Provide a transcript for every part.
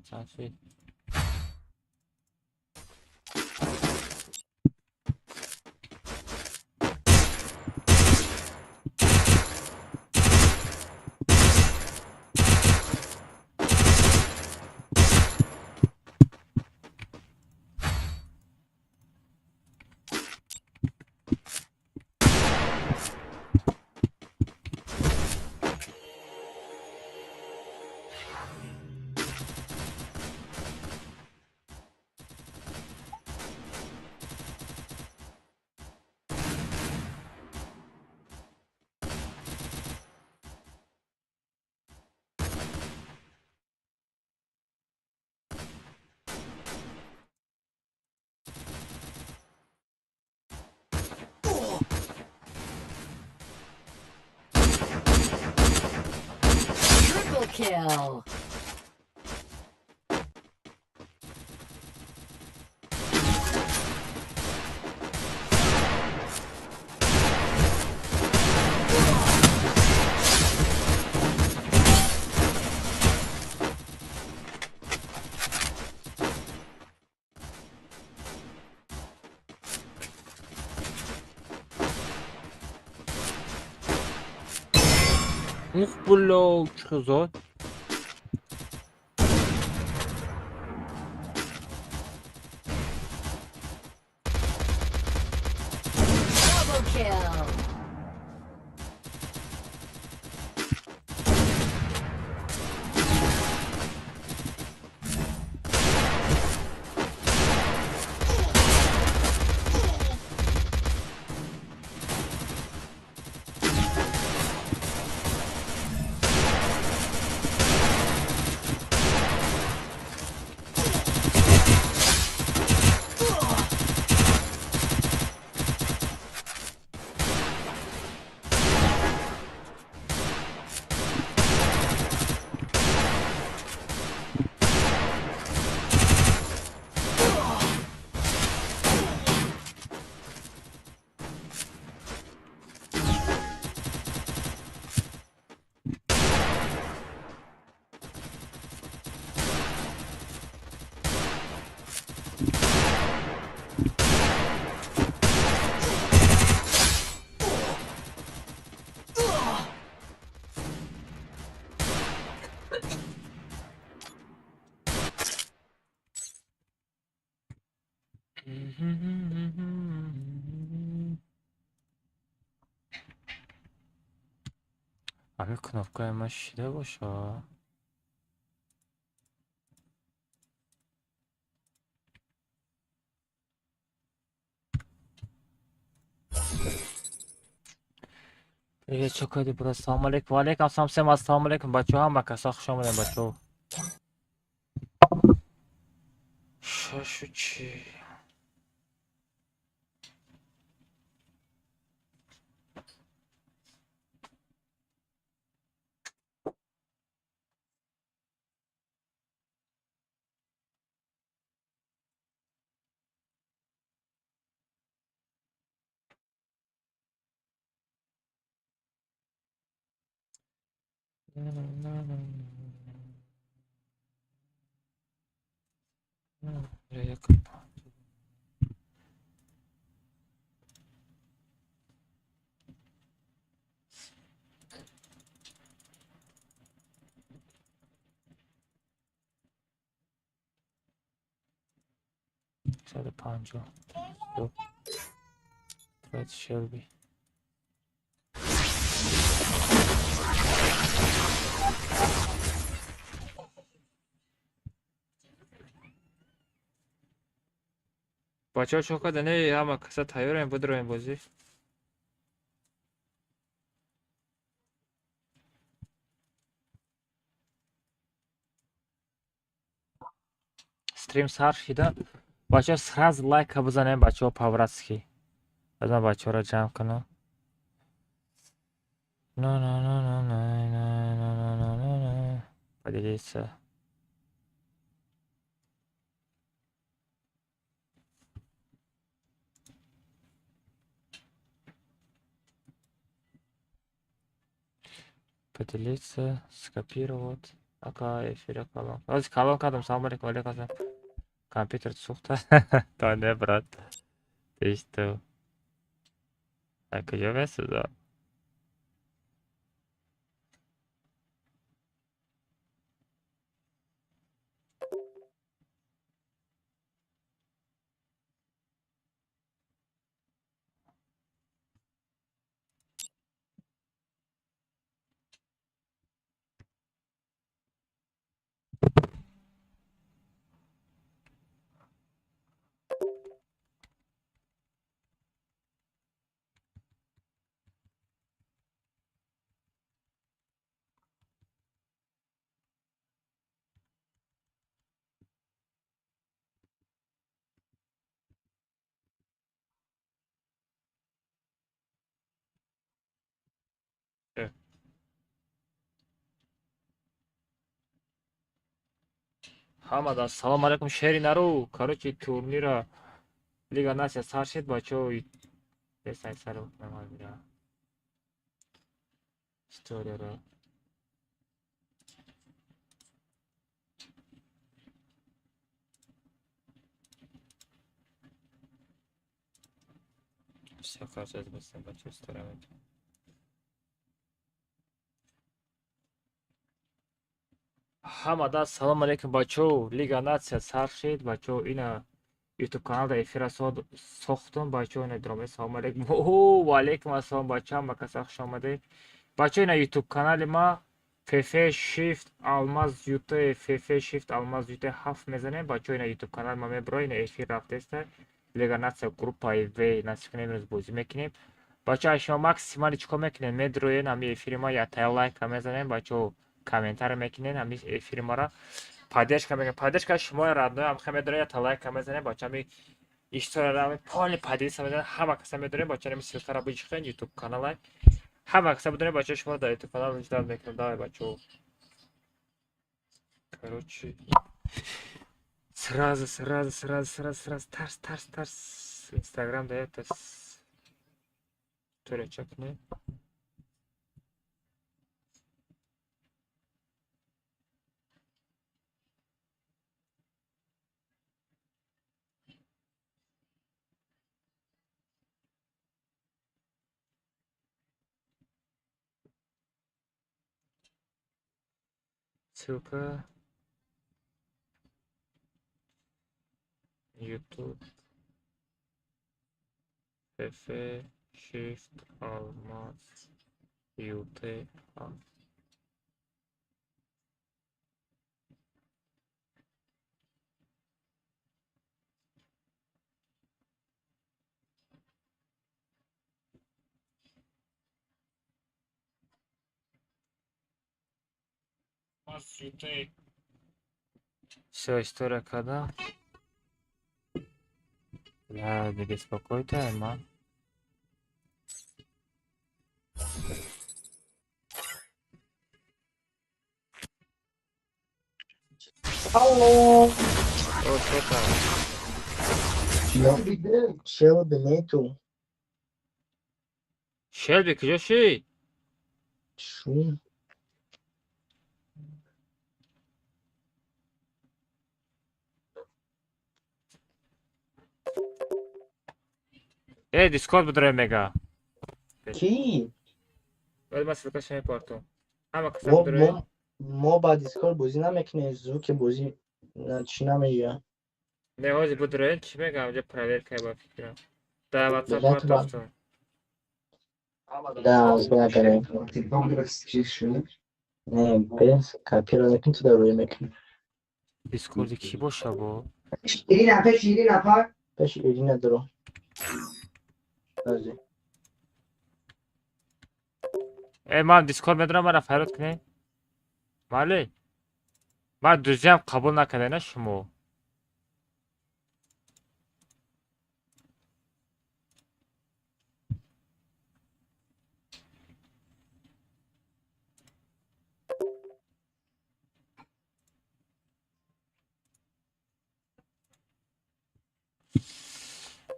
Чанд шид? Triple kill. Ух, бля, чӣ зад? Double kill. Ҳамин кнопкаи ман шида боша. Привет, чё кардӣ, брат? Салому алейкум. Ва алейкум ассалом, всем ассалому алейкум, бачаҳо, ҳама каса хуш омадем, бачаҳо. Шашу чӣ? 150 Thread Shelby. Бачаҳо, чо карда не, ҳама каса тайёрем, бидроем бозӣ. Стрим сар шида. Бачаҳо, сразу лайка бизанем, бачаҳо, по-братски. Аз ман бачаҳоро ҷамъ кунам. На на на на на на на на на на на. Поделиться. Поделиться, скопировать. Ака эфира калон. Оз калон кардам. Салом алейкум, алейкум ассалом. Компьютер сӯхта. То не, брат. Ты что? А куҷо месӯзад? Ҳамада салом алейкум, шери нару. Короче, турнира Лига Нация сар шид, бачаҳо. Бесай сар мира. Историяро. Всё, короче, бесай, бачаҳо, история метавонам. Ҳамада салом алейкум, бачаҳо. Лига Нация сар шид, бачаҳо. Ина ютуб каналда эфира сохтум, бачаҳо. Ина дроме. Салом алейкум. О, ва алейкум ассалом, бачаҳо, ҳама каса хуш омадед. Бачаҳо, ина ютуб канали ма ФФ Shift Алмаз ЮТ, ФФ Shift Алмаз ЮТ 7 мезанем, бачаҳо. Ина ютуб канали ма мебро, ина эфир рафтеста. Лига Нация группаи В насиб кунем, имрӯз бозӣ мекунем. Бачаҳо, шумо максимально чикор мекунед? Медроен ҳами эфири ма, ятая лайка мезанем, бачаҳо, комментарий мекунед, ҳами эфири мара поддержка мекунед. Поддержка шумо родной ҳам хе медоред, ята лайка мезанем, бачаҳо, ҳами историяро ҳами полный поделиться мезанем, ҳама каса медорем, бачаҳо, ҳами ссылкаро биҷиқен ютуб каналай. Ҳама каса бидонем, бачаҳо, шумо дар ютуб канал ждать мекунем. Давай, бачаҳо. Короче, сразу, сразу, сразу, сразу, сразу, тарс, тарс, тарс. Инстаграм да это история чакне. Ссылка YouTube FF Shift Almaz UT A. Все, история когда? Бля, не беспокой ты, мам. Алло. О, что там? Шелби нету. Шелби, куҷо шид? Шум. Э, Дискорд бидроем мега. Ки? Баъд ман ссылкаша мепартом. Ҳама каса Мо, бидроем. мо ба Дискорд бозӣ намекунем, звуки бозӣ чӣ намегӯям. Не, ҳозир бидроем, чӣ мегам, инҷа проверка ба фикрам. Дар WhatsApp Билет ба партофтум. Да, бля, Не, без копировать мекунӣ, ту дар рӯя мекунӣ. Дискорди кӣ боша бо? Ирина, пеш Ирина пар. Пеш Ирина дуро. Ҳозир. Э, ман Дискорд медорам, мара фарёд кунед. Мале. Ман друзьям қабул накарда на шумо.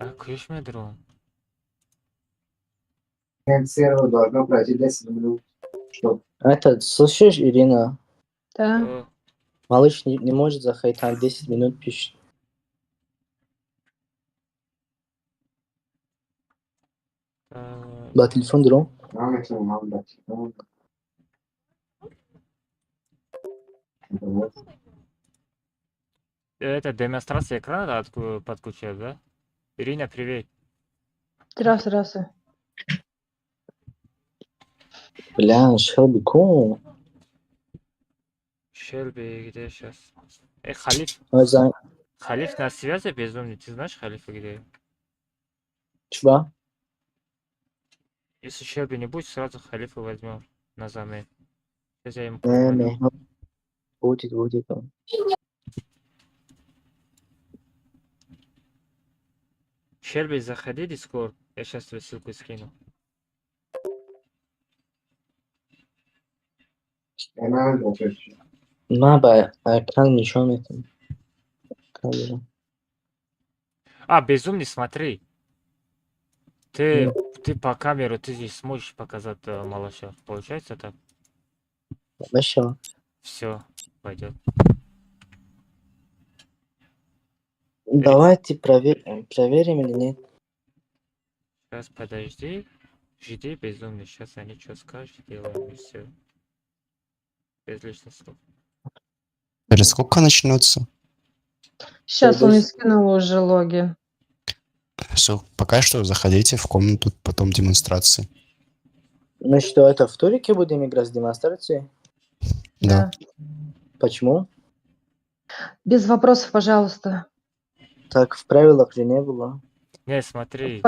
А куш медром? Сервер должно пройти 10 минут. Чтоб Это, слышишь, Ирина? Да. О, Малыш не может заходить, там 10 минут пишет. Ба телефон дуром? Наметавонам ба телефон. Это демонстрация экрана надо подключать, да? Ирина, привет. Здравствуй, здравствуй. Бля, Шелби, ку? Шелби, где сейчас? Халиф. Ой, Халиф на связи, безумный. Ты знаешь Халифа где? Чего? Если Шелби не будет, сразу Халифа возьмем на замену. Сейчас я ему Не, позвоню. не, будет, будет он. Шелби, заходи в Discord. Я сейчас тебе ссылку скину. Ма ба экран нишон метам. Камера. А, безумный, смотри. Ты по камеру, ты здесь сможешь показать малыша. Получается так? Меша. Все, пойдет. Давайте проверим или нет. Сейчас подожди. Жди, безумный. Сейчас они что скажут, делаем и все. Без лишних слов. Через сколько начнется? Сейчас он мне скинул уже логи. Все, пока что заходите в комнату, потом демонстрации. Ну что, это в турике будем играть с демонстрацией? Да. Почему? Без вопросов, пожалуйста. Так в правилах же не было. Не, смотри. В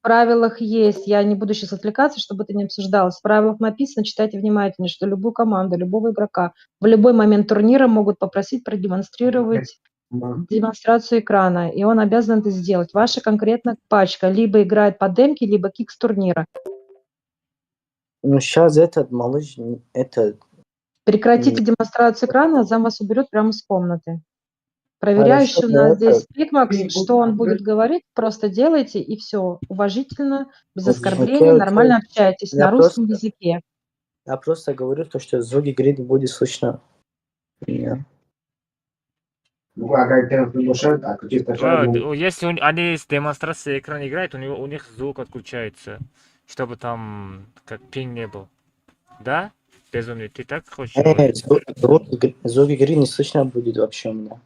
правилах есть. Я не буду сейчас отвлекаться, чтобы это не обсуждалось. В правилах написано, читайте внимательно, что любую команду, любого игрока в любой момент турнира могут попросить продемонстрировать демонстрацию экрана, и он обязан это сделать. Ваша конкретно пачка либо играет по демке, либо кик с турнира. Ну, сейчас этот малыш, это... Прекратите демонстрацию экрана, зам вас уберет прямо с комнаты. Проверяющий у нас здесь Пикмакс, что он будет говорить, просто делайте, и все. Уважительно, без оскорблений, нормально общайтесь на русском языке. Я просто говорю то, что звук игры не будет слышно. Если они с демонстрацией экрана играют, у них звук отключается, чтобы там как пинг не был. Да? Безумный, ты так хочешь? Звук игры не слышно будет вообще у меня.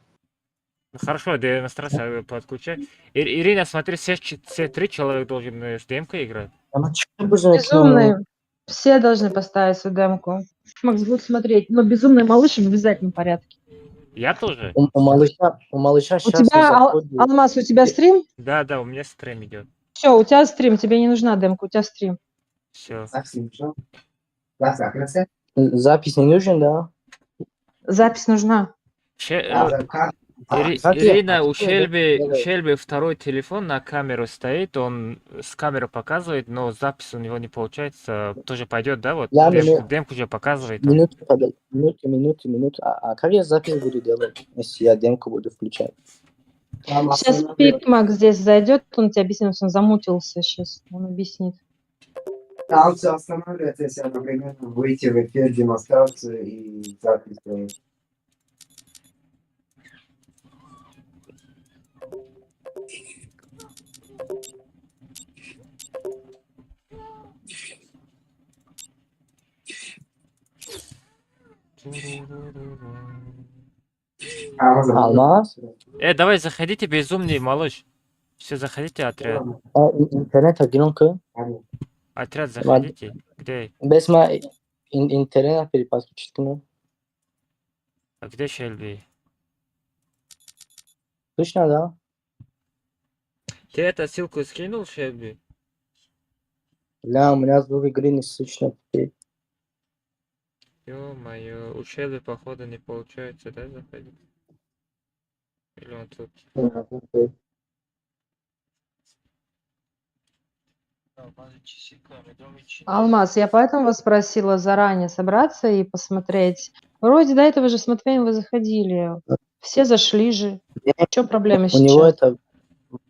Хорошо, демонстрацию подключай. Ирина, смотри, все три человека должны с демкой играть. Безумные. Все должны поставить свою демку. Макс будет смотреть, но безумный малыш в обязательном порядке. Я тоже. У малыша у сейчас тебя, Алмаз, у тебя стрим? Да, у меня стрим идет. Все, у тебя стрим, тебе не нужна демка, у тебя стрим. Все. Запись не нужен, да? Запись нужна. Ирина, у Шельби второй телефон на камеру стоит, он с камеры показывает, но запись у него не получается. Тоже пойдет, да? Вот демку уже показывает. Минуту. А как я запись буду делать, если я демку буду включать? Сейчас Пикмак здесь зайдет, он тебе объяснит, он замутился сейчас, он объяснит. Там все останавливается, если одновременно выйти в эфир, демонстрацию и запись. Алмаз? Давай заходите, безумный малыш. Все, заходите, отряд. Интернет громко. Отряд, заходите. Где? Без ма интернет переподключить. А где Шельби? Слышно, да? Ты эту ссылку скинул, Шельби? Бля, у меня звук игры не слышно теперь. Ё-моё, у Шельби, походу, не получается, да, заходить? Или он тут? Алмаз, я поэтому вас просила заранее собраться и посмотреть. Вроде до этого же с Матвеем вы заходили. Все зашли же. В чем проблема сейчас? У него это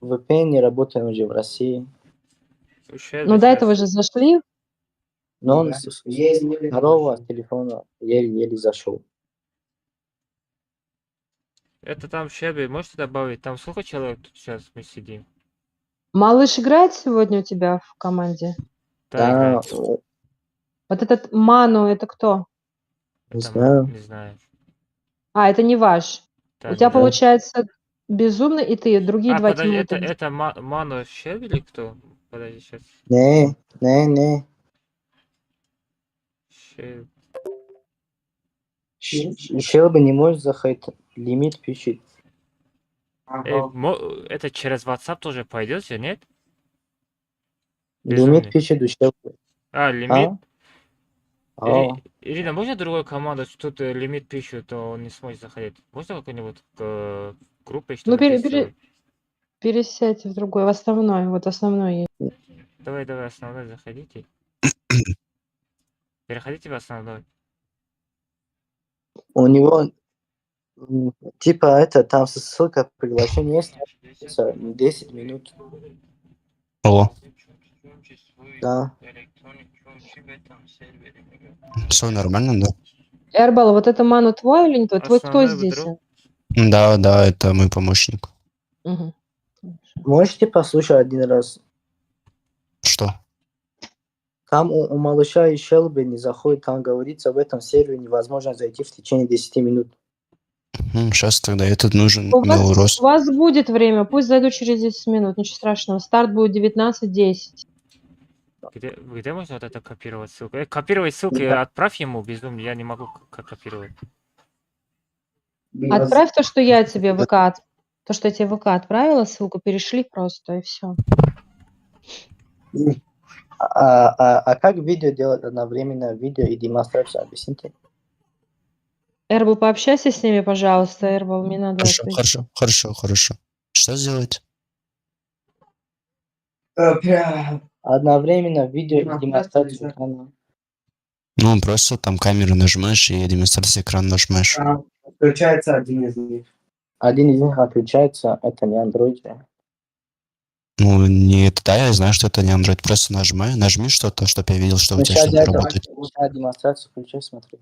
VPN не работает уже в России. Шелби Ну, до щас. этого же зашли. Но он Да. с Еле-еле второго зашел. телефона еле-еле зашел. Это там Шелби, можете добавить? Там сколько человек тут сейчас мы сидим? Малыш играет сегодня у тебя в команде? Да, Да, играет. Вот этот Ману, это кто? не Это знаю. не знаю. А, это не ваш. Да, У тебя не знаю. получается Безумный и ты, другие А, два подожди, тиммейта. это Ману Шелби или кто? Подожди, сейчас. Не, не, не. Шелби. Шелби не может заходить. Лимит пишет. Ага. Это через WhatsApp тоже пойдет же, нет? Лимит Безумный. пишет у Шелби. А, лимит? А? А. Ирина, можно другую команду? Тут лимит пишут, то он не сможет заходить. Можно какую-нибудь группу, что Ну, ли, сделать? пересядьте в другой, в основной. Вот основной есть. Давай, давай, основной заходите. Переходите в основной. У него типа это, там ссылка приглашение есть, 10 минут. Алло. Да. Все нормально, да? Эрбал, вот это Ману твой или не твой? Твой кто Основной здесь? вдруг? Да, это мой помощник. Угу. Можете послушать один раз? Что? Там у малыша и Шелби не заходит, там говорится, в этом сервере невозможно зайти в течение 10 минут. Сейчас тогда этот нужен, У вас, Мелрос. у вас будет время, пусть зайду через 10 минут, ничего страшного. Старт будет 19:10. Где можно вот это копировать ссылку? Копировать ссылки, отправь ему, безумно, я не могу копировать. Отправь то, что я тебе в ВК, то, что я тебе в ВК отправила, ссылку перешли просто, и все. А как видео делать одновременно, видео и демонстрацию, объясните? Эрбл, пообщайся с ними, пожалуйста, Эрбл, мне надо... Хорошо, это- хорошо, хорошо, хорошо. Что сделать? Одновременно видео и Демонстрацию, демонстрацию да. экрана. Ну, просто там камеру нажимаешь и демонстрацию экрана нажимаешь. Включается один из них. Один из них отключается, это не Android. Ну, не это, да, я знаю, что это не Android. Просто нажимай, нажми что-то, чтобы я видел, что у Ну, тебя щас что-то я это- работает. щас демонстрацию включай, смотри.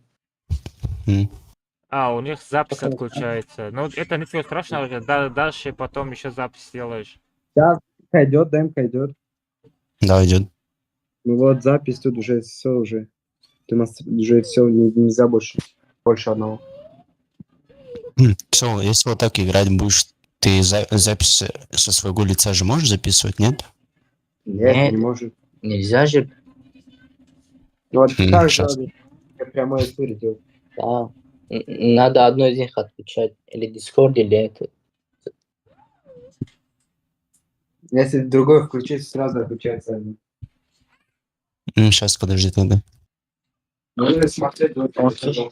А, у них запись Пока не отключается. Ну, это ничего страшного, уже дальше потом еще запись сделаешь. Сейчас идет, демка идет. Да, идет. Ну вот запись тут уже все уже. Уже все, нельзя больше. Больше одного. Все, если вот так играть будешь, ты запись со своего лица же можешь записывать, нет? Нет, Нет. не может. Нельзя же. Ну вот так щас. же прямой эфир идет. Да. Надо одно из них отключать. Или Discord, или это. Если другой включить, сразу отключается один. Сейчас, подожди тогда. Ну, или смотреть, вот, Окей.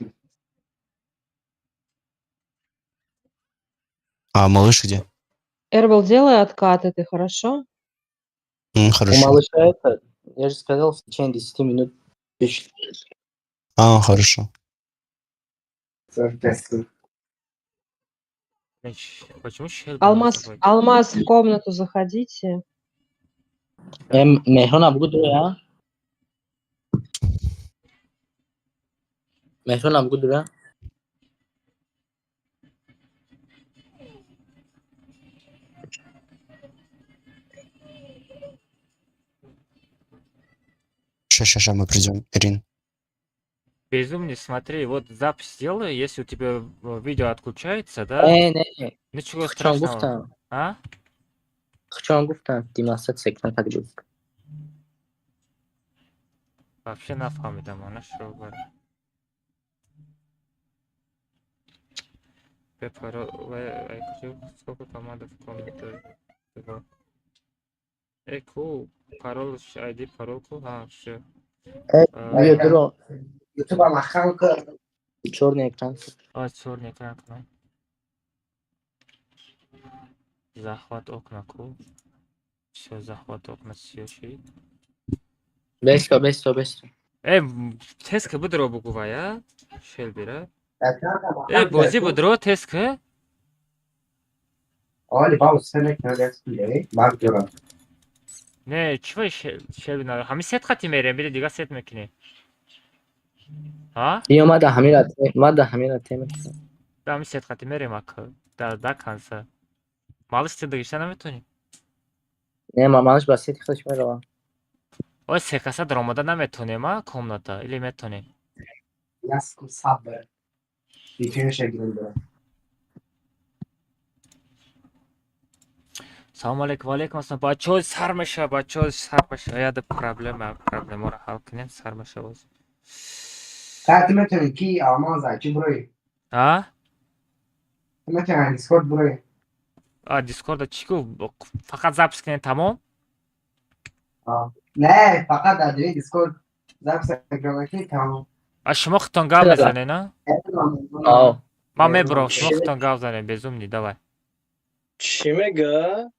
А малыш где? Эрбл, делай откаты ты, хорошо? У Хорошо. малыша это, я же сказал, в течение 10 минут пишет. А, хорошо. 45 секунд. Блин, почему Шелби не Алмаз, заходит? Алмаз, в комнату заходите. Мехрон Абгудуя. Мехрон Абгудуя. Ща, ща, ща, мы придем, Ирин. Безумный, смотри, вот запись сделай, если у тебя видео отключается, да? Не, не. Ничего Хчон страшного. гуфтам. А? Хчон гуфтам. Демонстрация экрана как будет. Вообще нафаҳмидам, она шо бар. Сколько команд в комнате? Два. Ку, пароль, ID, пароль, ку, а, всё. Ядро. Ютуба махалка. Черный экран. А, черный экран, ну. Захват окна, ку. Всё, захват окна, всё, ши. Быстро, быстро, быстро. Теска будро бугувая? Шелбира. Бози будро, теска? Оли бао се мекунад, як спиле, баг дорад. Не, чӣ вай шелби надорад? Ҳамин сет хати мерем, бири дига сет мекунем. А? Ё ма да ҳамира, ма да ҳамира тема. Да ҳамин сет хати мерем ака. Да конца. Малыш, ти дигиша наметонӣ? Не, ма малыш ба сети худаш мерава. Ой, се каса даромада наметонем, а, комната? Или метонем? Яску сабр. VPN шагирам дорад. Салом алейкум, ва алейкум ассалом. Бачаҳо, сар мешава, бачаҳо, сар мешава. Яда проблема, проблемаро ҳал кунем, сар мешава боз. Та ту метавонӣ ки алмаз чӣ бурои? А? Ту метавонӣ Дискорд бурои? А, Дискорда чӣ гуфт? Фақат запись кунем, тамом? Не, фақат дар дили Дискорд запись экран кунӣ, тамом. А шумо худтон гап Чаро? мезанед, а? Ао. Ман мебурам, шумо худтон гап занед, безумный, давай. Чӣ мега?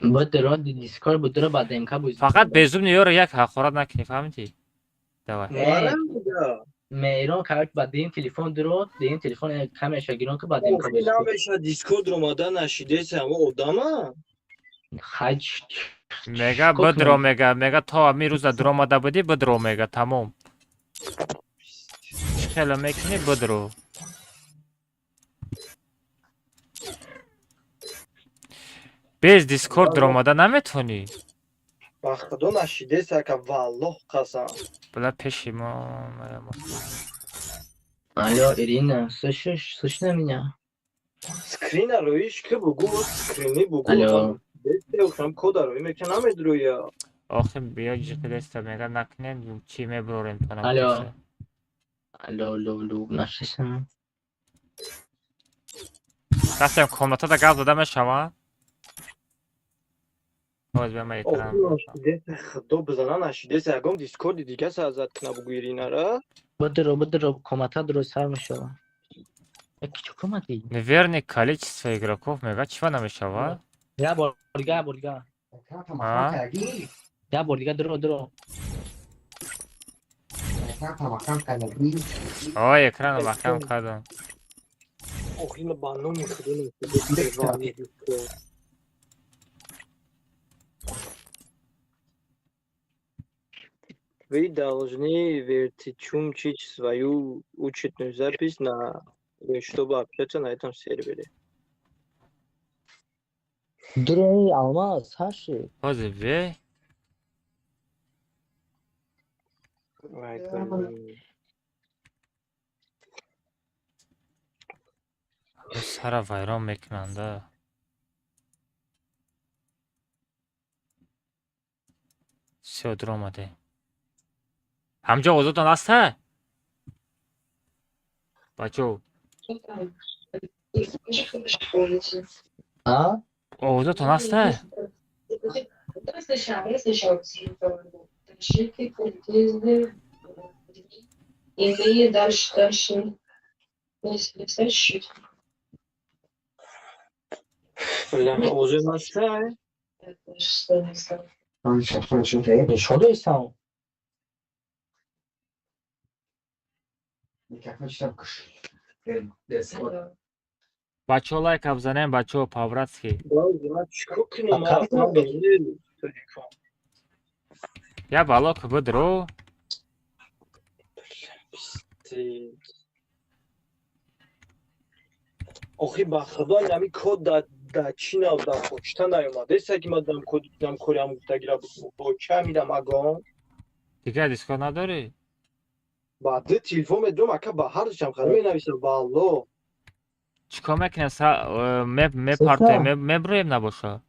Будро Дискорд будро ба ДМК буз. Фақат безумный ёро як ҳақорат накунӣ, фаҳмидӣ? Давай. Мана мега. Меҳрон, короче, ба дим телефон дуро, дим телефон камеша гирон ки ба ДМК Охи буз. намеша Дискорд омада нашидеса ҳамо одама? Хаҷ. Мега бидро, мега то ҳамин рӯза дуромада будӣ, бидро, мега, тамом. Чӣ хеле мекунӣ, бидро. Без Дискорд дуромада наметавонӣ? Ба худо нашидеса ака, валлоҳ қасам. Била пеши мо. Алло, Ирина, слышишь? Слышно меня? Скрина роиш ки бугу, скрини бугу. Алло. Бесеухам кода рои мека намедроя. Охи биё ҷиқидеста, мега накунем, чӣ мебурорем то. Алло. Алло, алло, алло, нашиса. Рафтем комнатада гап зада мешава? Боз биё ма экран. Охи нашидеса, худо бизана нашидеса, ягон Дискорди дига сазад кна бугу Иринара. Будро, будро, комата дуро сар мешава. Э, чӣ комати? Неверное количество игроков, мега, чива намешава? Я бор дига, я бор дига. Экран тамахан кардӣ? Я бор дига дуро, дуро. Экран тамахан кардӣ? Ой, экрано маҳкам кардам. Охи ба номи худо нашидеса ва Дискорд. Вы должны вертичумчить свою учетную запись на, чтобы общаться на этом сервере. Дуро, алмаз, ҳаши. Ҳозир бе. Ай, блин. Сара вайрон мекунанда. Всё, дуромаде. Ҳамҷо озодон аста? Бачо, А? овозотон аста? И дальше, дальше. Листай чуть-чуть. Бля, уже наста? Нишон доистам. Микрофон читам куш. Дискорд. Бачо, лайк бзанем, бачо, по-братски. Чикор кунам? А как Ман бе- Я балок бидро. Пиздец. Охи ба худо ами код да чӣ нав да почта наёмад. Эса ки ман дам код дам кори ам гуфтагира бо ча мирам агон. Дигар Дискорд надорӣ? Ба ду телефон медорам ака, ба ҳардушам хали менависам, валло. Чӣ кор мекунем? Мепартоем, мебуроем набоша?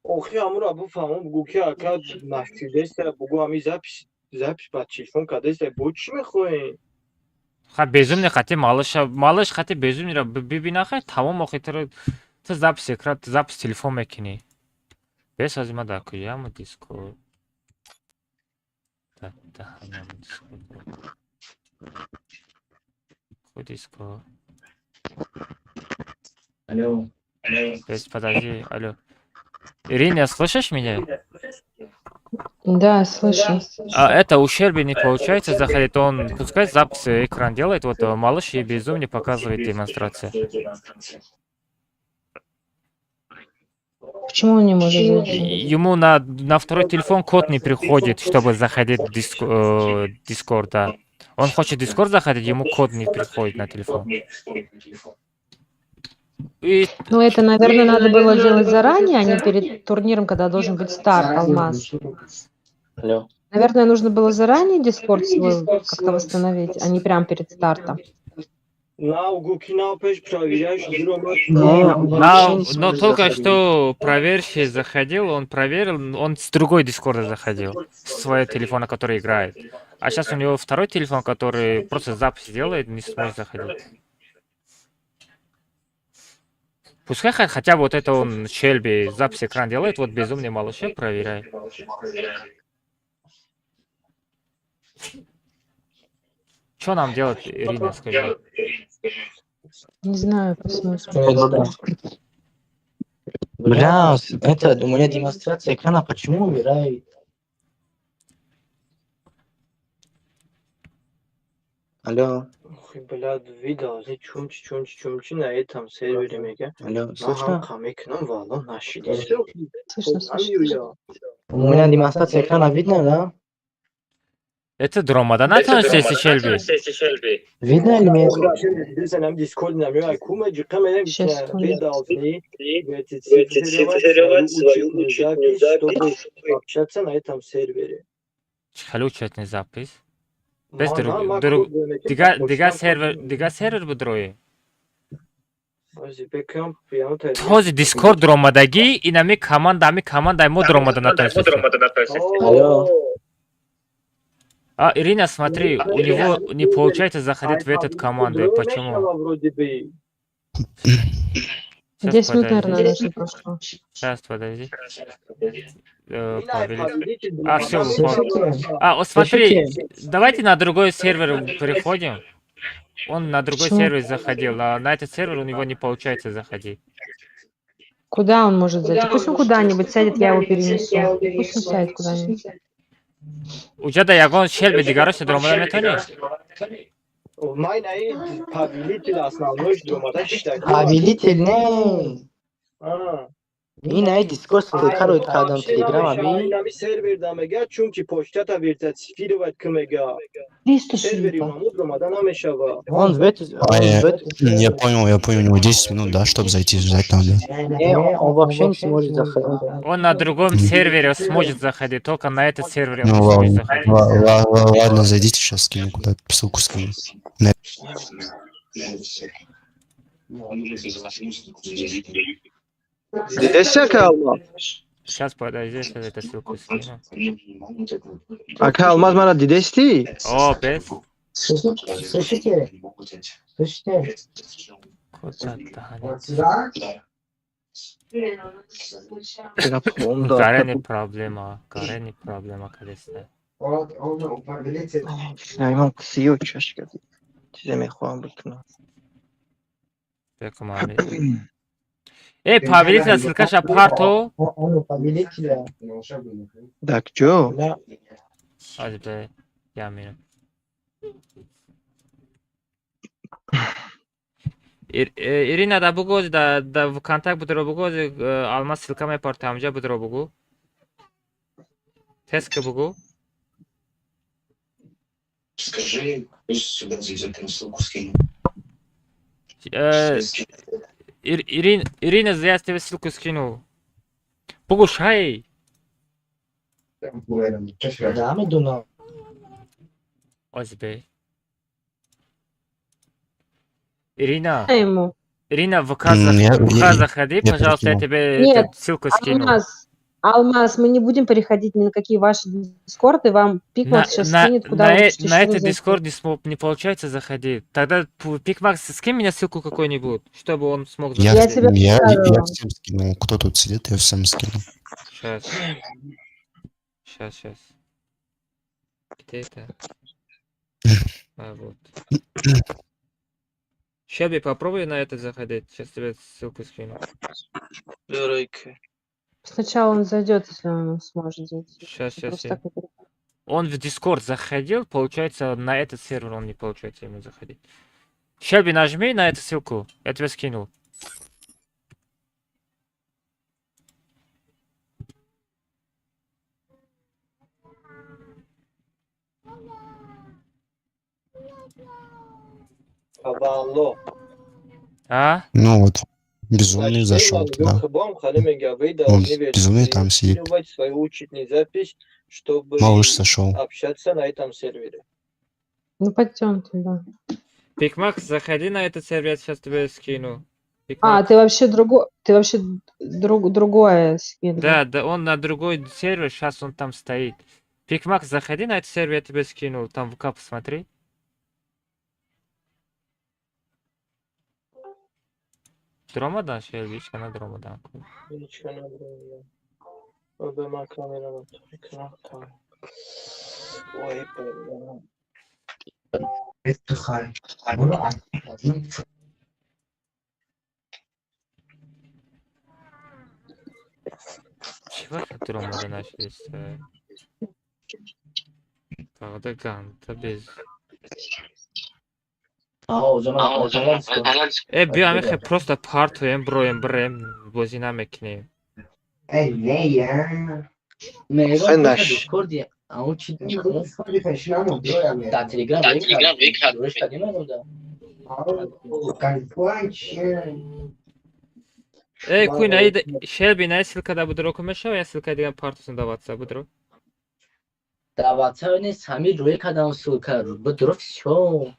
Охи ҳамуро буфаҳмам, бугу ки ака нашидеста, бугу ами запись ба телефон кардеста, бо чӣ мехоҳем? Ха, безумный хати малыша, малыш хати безумныйро бибина, хай, тамом. Охи ту запись экран, запись телефон мекунӣ. Бес аз ма дар куҷоям Дискорд? Да ҳамам Дискорд. Ку Дискорд? Алло. Бес, подожди, алло. Ирина, слышишь меня? Да, слышу. А это у Шерби не получается заходить, он пускай запись экран делает, вот малыш и безумный показывает демонстрация. Почему он не может зайти? Ему на второй телефон код не приходит, чтобы заходить в Дискорд, да. Он хочет в Дискорд заходить, ему код не приходит на телефон. И Ну, это, наверное, надо было делать заранее, а не перед турниром, когда должен быть старт, Алмаз. Алло. Наверное, нужно было заранее Дискорд свой как-то восстановить, а не прямо перед стартом. Нав гуки нав пеш проверяешь дуромад. Не, он вообще не но сможет только заходить. Что проверщик заходил, он проверил, он с другой Дискорда заходил, с своего телефона, который играет. А сейчас у него второй телефон, который просто запись делает, не сможет заходить. Пускай хотя бы вот это он Шельби запись экран делает, вот безумный малыш проверяй. Что нам делать, Ирина, скажи? Не знаю, посмотрим. Бля, это, у меня демонстрация экрана, почему умирает? Алло, Охи, бля, видал, зи чумчи, чумчи, чумчи на этом сервере мега. Алло, Ман ҳам слышно? қа мекунам, валло нашиди. Слышно, слышно. У меня демонстрация экрана видно, да? Это дромада натонистеси, Шельби? Видно или нет? Десенам Дискорд намеояй кума ҷиқа менам. Щас, секунду. Вы должны верифицировать свою учетную запись, чтобы общаться на этом сервере. Хеле учетный запись. Без Ма- ма код мекунам, дига почтам сервер, код дига сервер будрои. Ози бекам прямо та. Ҳози Дискорд дромадагӣ, инами команда, ами команда мо дромада натонистеси. Алло. А, Ирина, смотри, у него не получается заходить в этот команду. Почему? Вроде бы. Сейчас, 10 минут, подожди. наверное, даже прошло. Сейчас, подожди. Ина, Повелитель. А, всё, Слышите? А, вот смотри, Слышите? давайте на другой сервер переходим. Он на другой Почему? сервер заходил, а на этот сервер у него не получается заходить. Куда он может зайти? Пусть он куда-нибудь сядет, я его перенесу. Пусть он сядет куда-нибудь. Уҷада ягон Шелби дигароша дромада метонӣ? Май наи повелитель основной дромада шиштак. Повелитель, не. А. Ин ай Дискорд ссылка кардам Телеграм, аби. Инами сервер да мега, чунки почтата верифицировать ки мега. Сервери мамуд дромада намешава. Он в эту, А, он я, в эту. Я понял, у него 10 минут, да, чтобы зайти, ждать надо. Не, он вообще не сможет заходить. Он на другом сервере сможет заходить, только на этот сервере он Ну не сможет ладно, заходить. ладно, зайдите, сейчас скину куда-то, ссылку скину. Дидеси, ака Алмаз? Сейчас, подожди, сейчас это ссылку скину. Ака Алмаз, мара дидести? О, без. Слышите? Слышите? Куда танец? Гарени проблема, гарени проблема, кадеста. Имам сиё чаш карди. Чизе мехоҳам бикунам. Бекумами. Эй, повелитель, ссылкаша парто. Он у повелителя. Дак ҷо? Да. Аз бе, я минут. Ирина, да бугози, да в контакт будро бугози, Алмаз ссылка мепарта, ҳамҷа будро бугу. Тест ка бугу. Скажи, пусть сюда зайдет, я ссылку скину. Ирина, я тебе ссылку скину. Бугу шай. Да, медунам. Озбе. Ирина, Ему. Ирина, в ВК, в ВК заходи, я пожалуйста, я перекинул. тебе Нет, эту ссылку скину. Алмаз, Алмаз, мы не будем переходить ни на какие ваши дискорды, вам На, Пикмакс сейчас на, скинет, куда на, вы можете на еще этот зайти. дискорд не получается заходить. Тогда Пикмакс, скинь мне ссылку какую-нибудь, чтобы он смог Я, Я заходить. тебе я отправила. всем скинул. Кто тут сидит, я всем скину. Сейчас. Сейчас, сейчас. Где это? А, вот. Шеби, попробуй на это заходить. Сейчас тебе ссылку скину. Доройка. Сначала он зайдет, если он сможет зайти. Сейчас, сейчас. Просто так не переходит. Он в Discord заходил, получается, на этот сервер он не получается ему заходить. Шеби, нажми на эту ссылку. Я тебе скинул. Валло. А? Ну вот, безумный зашел туда. Он безумный там сидит. Свою учетную запись, чтобы Малыш сошел. Общаться на этом сервере. Ну, пойдем туда. Пикмак, заходи на этот сервер, я сейчас тебе скину. А, Пикмак. ты вообще другой, ты вообще другое скинул. Да, он на другой сервер, сейчас он там стоит. Пикмак, заходи на этот сервер, я тебе скинул. Там в ВК посмотри. Дромадан шелби, ҳеч дромадан. Ничего не надо. Обема камера экран там. Ой, бля. Чӣ вақт дромада нашиста? Тағда ганта без. Э, биё амихе просто партоем, броем, бирем, бозӣ намекунем. Хай. Дар Телеграм. Э, куй наи Шелби, наи ссылка да будро ку мешава, я ссылка диган партосон да WhatsApp будро. Дар WhatsApp нест, ҳамин рӯй кардам ссылка. Будро, всё.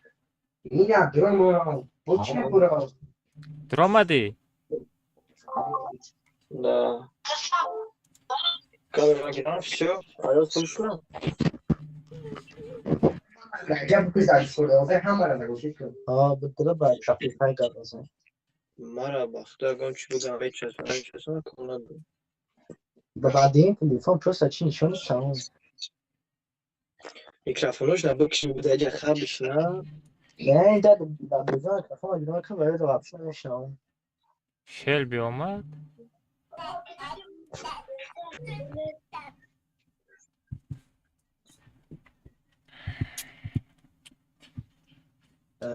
Дромадӣ? Да. Камера гирам, всё. Алло, слышно? А, будро ба шапифай гап. Мара ба худо ягон чӣ бугам, мечаспам, мечаспам, кор надорам. Ба баъди телефон просто чӣ нишони тамом. Микрофонош набукши буда, хабиш на. Не, да безон микрофон гирам кам вари вообще намешнавам. Шелби омад?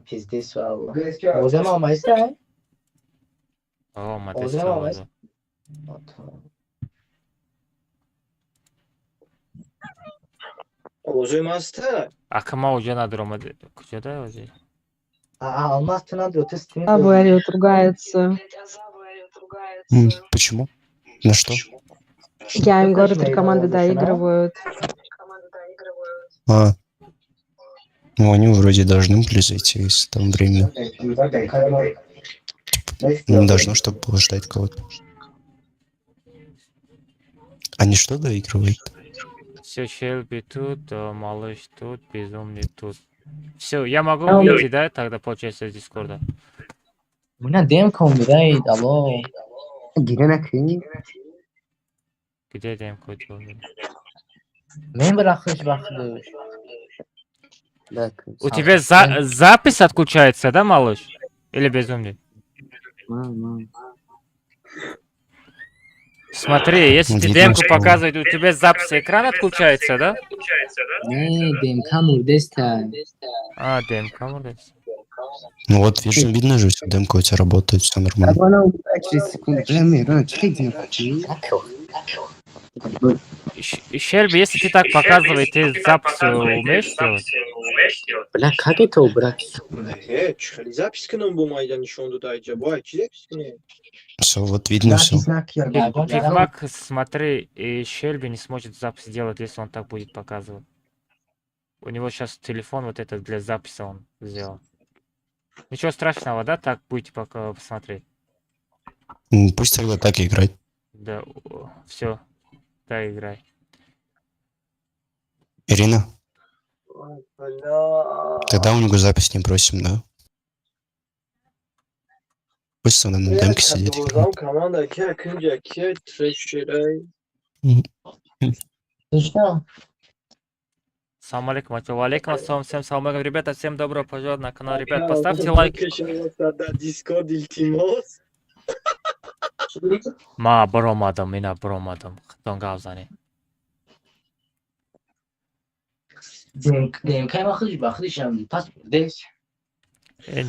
Пиздец, валло. Озем омаиста? Омад. Озем омаиста? Овозои ман аста? Ака, ма оҷа надромад. Куҷода ози? А, алмаз ту надро, ты стрим. Абу орёт, ругается. Почему? На что? Я им говорю, три команды доигрывают. А. Ну, они вроде должны были зайти, если там время. Не должно, чтобы было ждать кого-то. Они что доигрывают? Все, Шелби тут, малыш тут, безумный тут. Все, я могу выйти, да, тогда, получается, из Дискорда? Муна демка умирает, алло. Где демка у тебя? Мен бирахш бахдуш. У тебя запись отключается, да, малыш? Или безумный? Смотри, если ты Видно, демку что- показывает, у тебя запись экрана отключается, да? Не, демка мурдеста. А, демка, молодец. Ну вот, вижу, видно же, всё, демка у тебя работает, все нормально. Через секунду. Бля, Шелби, если ты так показываешь, ты запись умеешь делать? Бля, как это убрать? Э, чӣ хеле запись кунам бо майда нишон дода иҷа? Бо чӣ запись кунем? Все, вот видно все. Пикмак, смотри, и Шельби не сможет запись делать, если он так будет показывать. У него сейчас телефон вот этот для записи он сделал. Ничего страшного, да, так будете пока посмотреть? Пусть тогда так и играет. Да, все, да, играй. Ирина, Ой, бля. тогда у него запись не просим, да? Пусть она на демке сидит. И играет. Дувоздам команда ки акинҷа ки трешерай. Ты что? Салам алейкум, ача. Валейкум ассалам, всем салам алейкум. Ребята, всем добро пожаловать на канал. Ребят, поставьте лайк. Дискорд, илтимос. Ма баромадам, ина баромадам. Хитон гап занӣ. Демкаи ма худиш ба худишам пас мурдес.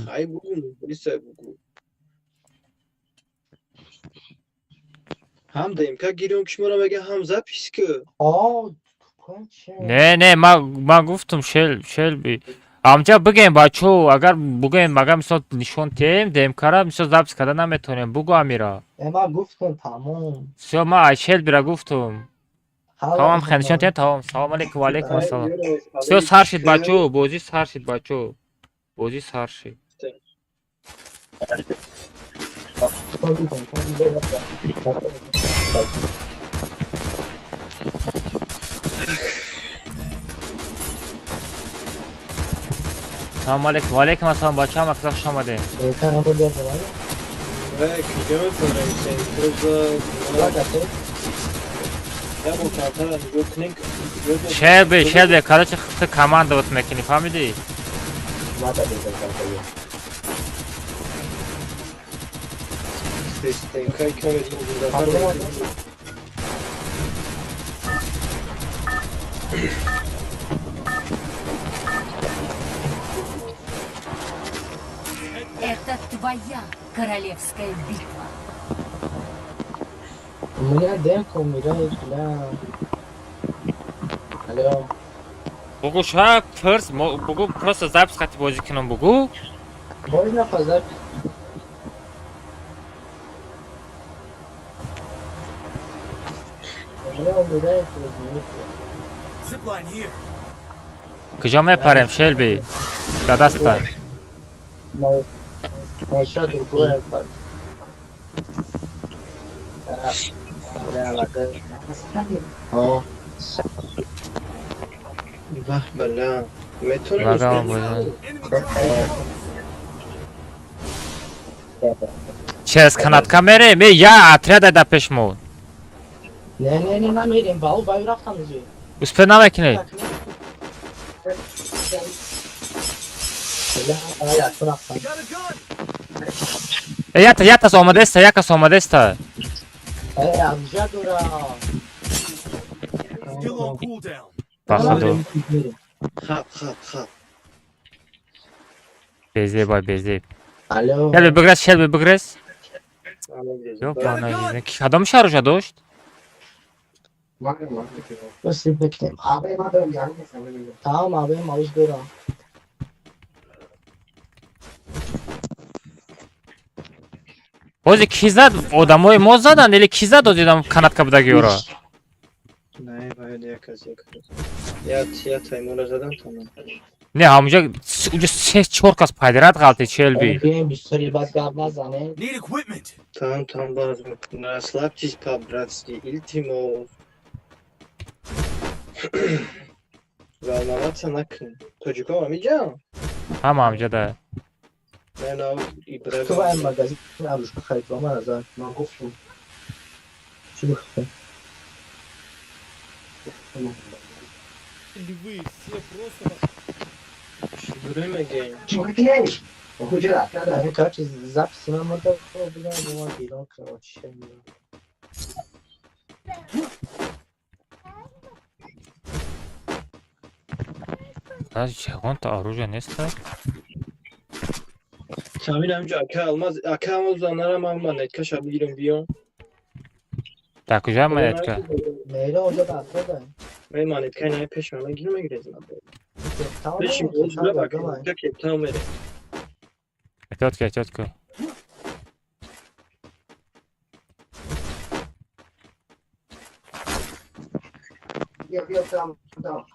Ай, бугу, иса бугу. Ҳам ДМК гирён ки шуморо мега, ҳам запись ку. О, Не, не, ма гуфтум Шелби. Амҷа бигем, бачо, агар бугем, агар мисол нишон тиҳем, ДМКра мисол запись карда наметавонем. Бугу Амира. Ма гуфтум, тамом. Всё, ма Айшел бира гуфтум. Тамом, хе нишон тиҳем, тамом. Салом алейкум, ва алейкум ассалом. Всё, сар шид, бачо, бозӣ сар шид, бачо. Бозӣ сар шид. Салом алейкум, ва алейкум ассалом, бачо, ҳама каса хуш омадем. Э, куҷо мепарем? Сентроза я бо картара нигоҳ кунем. Шелби, Шелби, короче, ту командовать мекунӣ, фаҳмидӣ? Стенкай камери. Это твоя королевская битва. У меня демка умирает, бля. Алло. Бугу ша фирст, бугу просто запись хати бозӣ кунам, бугу. Можно по записи? У меня умирает, извините. Куҷо мепарем, Шелби? Ба даста. На еще другое. Бля, лагает. О, Бах, бала. Метонем. Лагам бозӣ. Через канатка мерем, э, я отряда да пешмо. Не, не, не, намерим, бау, баю рафтам уже. Успел намекунӣ? Бля, я рафтам. Э, ята, ятас омадеста, якас омадеста. Э, амжа дура. Бахадур. Хап, хап, хап. Безеб, бай, безеб. Алло. Шелби бигрез, Шелби бигрез. Ё, бана, кадом шаҳрша дошт? Спасибо. Тамом, абе малыш дура. Бози ки зад? Одамои мо заданд или ки зад одам канатка будагиёро? Не, бояд як аз як. Я я таймура задан, тамом. Не, ҳамуҷа уҷа се чор кас подряд ғалтид, Шелби. Бием, бисёри бад гап назанем. Там, там баз. Расслабьтесь по-братски. Илтимос. Волноваться накунем. Тоҷиком ҳамиҷа? Ҳама ҳамҷа да. Не, на, ибра. Ту вай магазин оружка харид, ба ман назар. Ман гуфтум. Чӣ гуфтум? Львы, все просто Чӣ дурем мегӯем? Короче, записи ман мурда, бля, бо ман берун, короче. Ягонта оружие неста? Самир ҳамҷа ака алмаз, ака алмаз занарам ҳам монеткаша бигирам биём. Дар куҷа монетка? Меҳра оҷа дафта. Ман монеткаи наи пеш мана гирам мегирезам. Бешин, боз ака кептан мерем. Эҳтиёт ку, эҳтиёт ку. Бия, бия, там, там.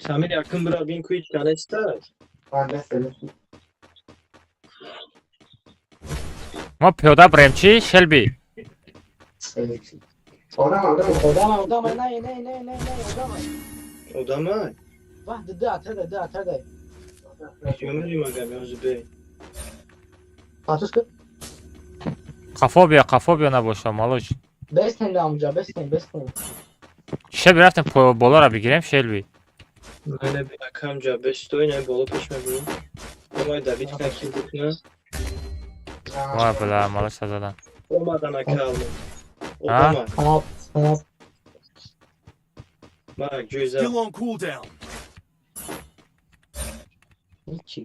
Самир якум бира бин ку ҳеҷ канеста. Мо пиёда бирем чӣ, Шелби? Одам, одам. Одам, одам, не, не, не, не, не, одам. Одамай. Вах, д атада, д атада. Куҷо мерем агар ҳозир бе? Патушка. Қафо биё, қафо биё набоша, малоч. Бестен амҷа, бестен, бестен. Шелби рафтем болоро бигирем, Шелби. Не, акамҷа бестой, не боло пеш мебурем. Омай Давид кна ки букна. Вай, бля, малоч задан. Омадан ака алмаз. Одамай. Хап, хап. Мак ҷӯйза. Ҳичи.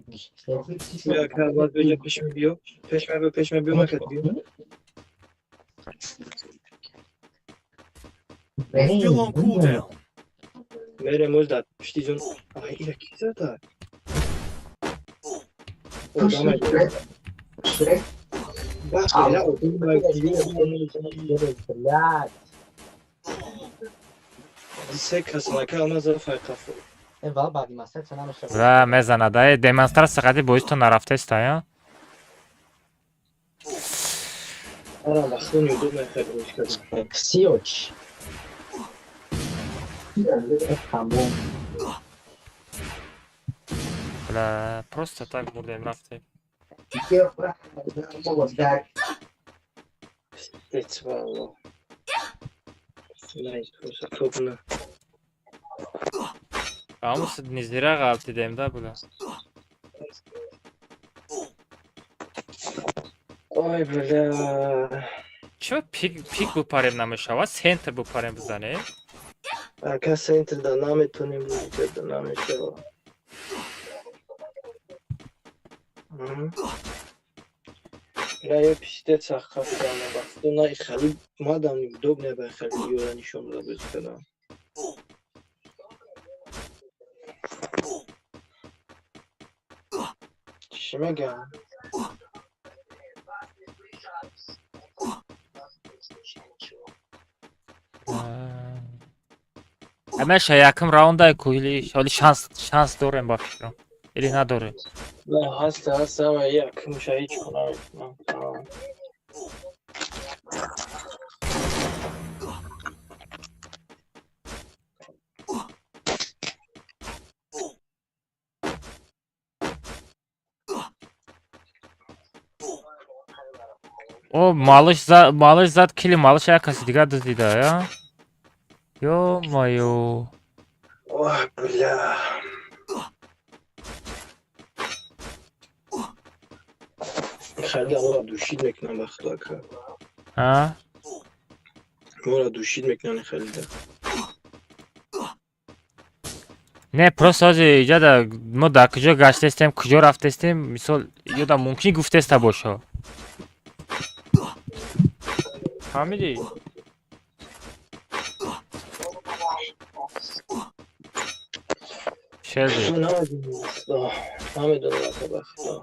Биё ака алмаз биё пеш мебиё. Пеш мебиё, пеш мебиё макат биё. Still on cooldown. Мерем оз дар пушти зон. Ай, ира ки зада? Одамай. Бах, бля, одамай. Блядь. Се кас лака алмаза файқафу. Вал ба демонстрация намешавад. Ва мезанад. Ай демонстрация қади боистон нарафтеста, я? Ара вақтони удобно хеле боз кардам. Ксиоч. Тамом. Бля, просто так бурдем рафтем. Пиздец, валло. Найс, просто топна. Амус низира ғалтидем да, бля. Ой, бля. Чё пик пик бупарем намешавад, центр бупарем бизанем? Ака центр да наметонем бозӣ карда намешава. Бля, я пиздец ахқафтам, вақто на хали мадам неудобно ба хали ёра нишон дода бозӣ кардам. Чӣ мегам? Ҳамеша якум раундай ку или ҳоли шанс дорем ба фикрам. Или надорем? На, ҳаста, ҳаста, ама якумша ҳеҷ ко наметонам. Тамом. О, малыш зад кили малыш як каси дигар дуздида, я? Ё-моё. Ой, бля. Хеле моро душид мекунам ба худо ака. А? Моро душид мекунан хелида. Не, просто ҳозир иҷода мо дар куҷо гаштестем, куҷо рафтестем, мисол иҷода мумкин гуфтеста бошо. Фаҳмидӣ? Шелби. Намедонам ака ба худо.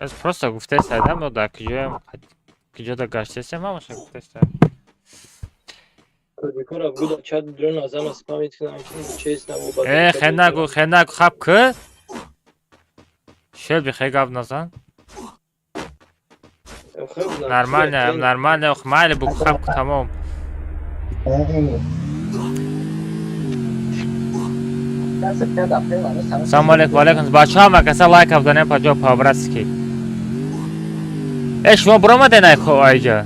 Аз просто гуфтеста, да, мо дар куҷоем, куҷода гаштестем, ҳамаша гуфтеста. Тоҷикора бугу дар чат дрон аз ҳама спамит кунам, честно. Э, хе нагу, хе нагу, хаб ки? Шелби, хе гап назан. Нормально, нормально, майли бугу хаб ку тамом. Салому алейкум, ва алейкум. Бачаҳо ҳама каса лайк бизанем паҷо по-братски. Э, шумо биромаден ай хо айҷа?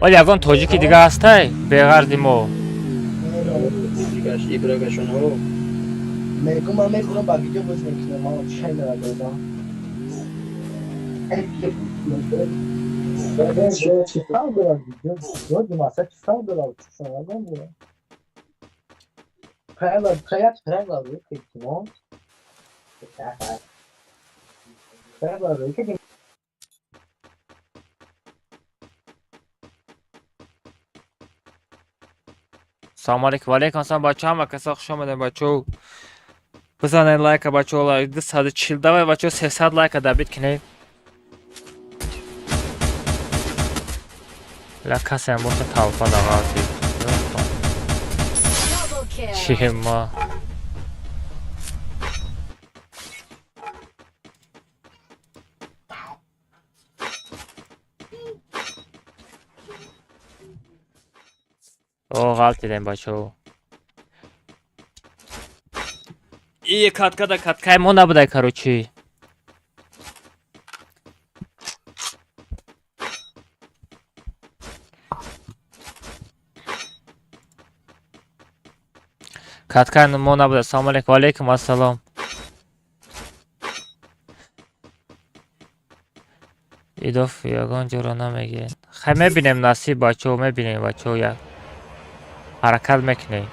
Вале ягон тоҷики дига ҳастай беғарзи мо? Ибрагашонҳо. Мегум, ман мегурам ба видео боз мекунам, ман чай надодам. Чӣ фарқ дорад видео? Видео демонстрация чӣ фарқ дорад? Чӣ ягон дорад? Правила, правила, правила, правила, правила. Салому алейкум, ва алейкум ассалом, бачаҳо ҳама каса хуш омадем, бачаҳо. Бизанед лайка, бачаҳо, лайк 240, давай, бачаҳо, 300 лайка добить кунед. Ла касеам боша талпа дағалти. Double kill. Чема. О, ғалтидем, бачаҳо. И катка да каткаи мо набудай, короче. Каткаи мо набуда. Салому алейкум, ва алейкум ассалом. Идоф ягон ҷоро намегиред. Хай мебинем насиб, бачаҳо, мебинем, бачаҳо, як ҳаракат мекунем.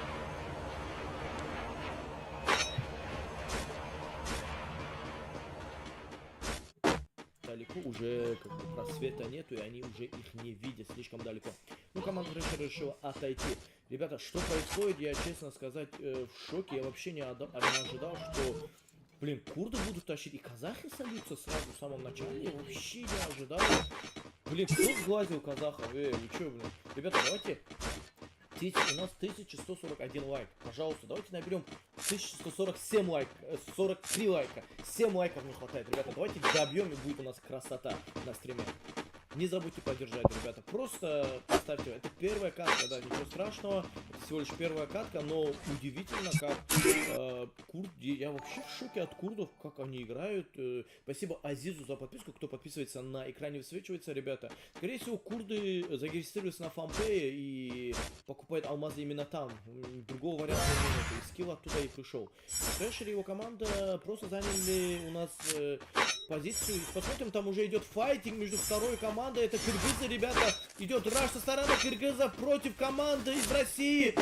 нету, и они уже их не видят слишком далеко. Ну, команда Трэшер решила отойти. Ребята, что происходит, я, честно сказать, в шоке. Я вообще не ожидал, что, блин, курды будут тащить, и казахи сольются сразу в самом начале. Я вообще не ожидал. Блин, кто сглазил казахов? Эй, вы чё, блин? Ребята, давайте. У нас 1141 лайк. Пожалуйста, давайте наберем 1147 лайк, 43 лайка. 7 лайков не хватает, ребята. Давайте добьем, и будет у нас красота на стриме. Не забудьте поддержать, ребята. Просто поставьте. Это первая катка, да, ничего страшного. Это всего лишь первая катка, но удивительно, как я вообще в шоке от курдов, как они играют. Спасибо Азизу за подписку. Кто подписывается, на экране высвечивается, ребята. Скорее всего, курды зарегистрировались на FunPay и покупают алмазы именно там. Другого варианта нет. И скилл оттуда и пришел. Трэшер и его команда просто заняли у нас позицию. Посмотрим, там уже идет файтинг между второй командой. Это кыргызы, ребята. Идет rush со стороны кыргызов против команды из России.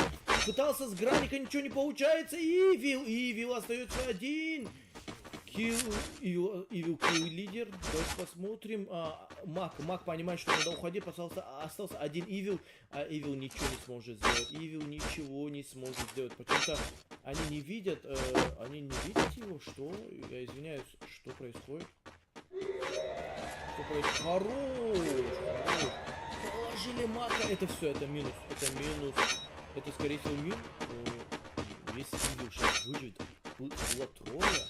Пытался с граника, ничего не получается. Ивил, Ивил остается один. Kill, Ивил, Ивил kill лидер. Давайте посмотрим. А, Мак, Мак понимает, что надо уходить. Остался один Ивил, а Ивил ничего не сможет сделать. Ивил ничего не сможет сделать. Почему-то они не видят его, что? Я извиняюсь, что происходит? Что происходит? Хорош, хорош. Положили Мака. Это все, это минус, это минус. Это, скорее всего, минус. Если Ивил сейчас выживет, было трое.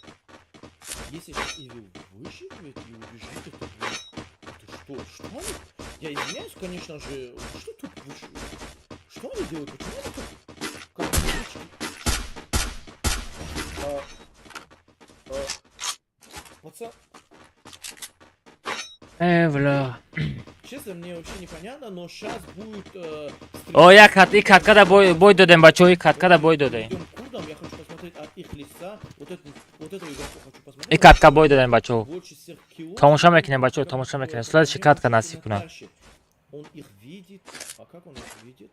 Если сейчас Ивил выживет и убежит, это будет. Это что? Что они? Я извиняюсь, конечно же. Что тут? Что они делают? Почему они так? Как девочки? А, пацан. Э, бля. Честно, мне вообще непонятно, но сейчас будет О, як кат, и каткада бой додем, бачо, и каткада бой додем. Идем к курдам, я хочу посмотреть от их лица. Вот этого игрока хочу посмотреть. И катка бой додем, бачо. Больше всех киллов. Тамоша мекунем, бачо, тамоша мекунем. Следующий катка насиб кунам. Он их видит. А как он их видит?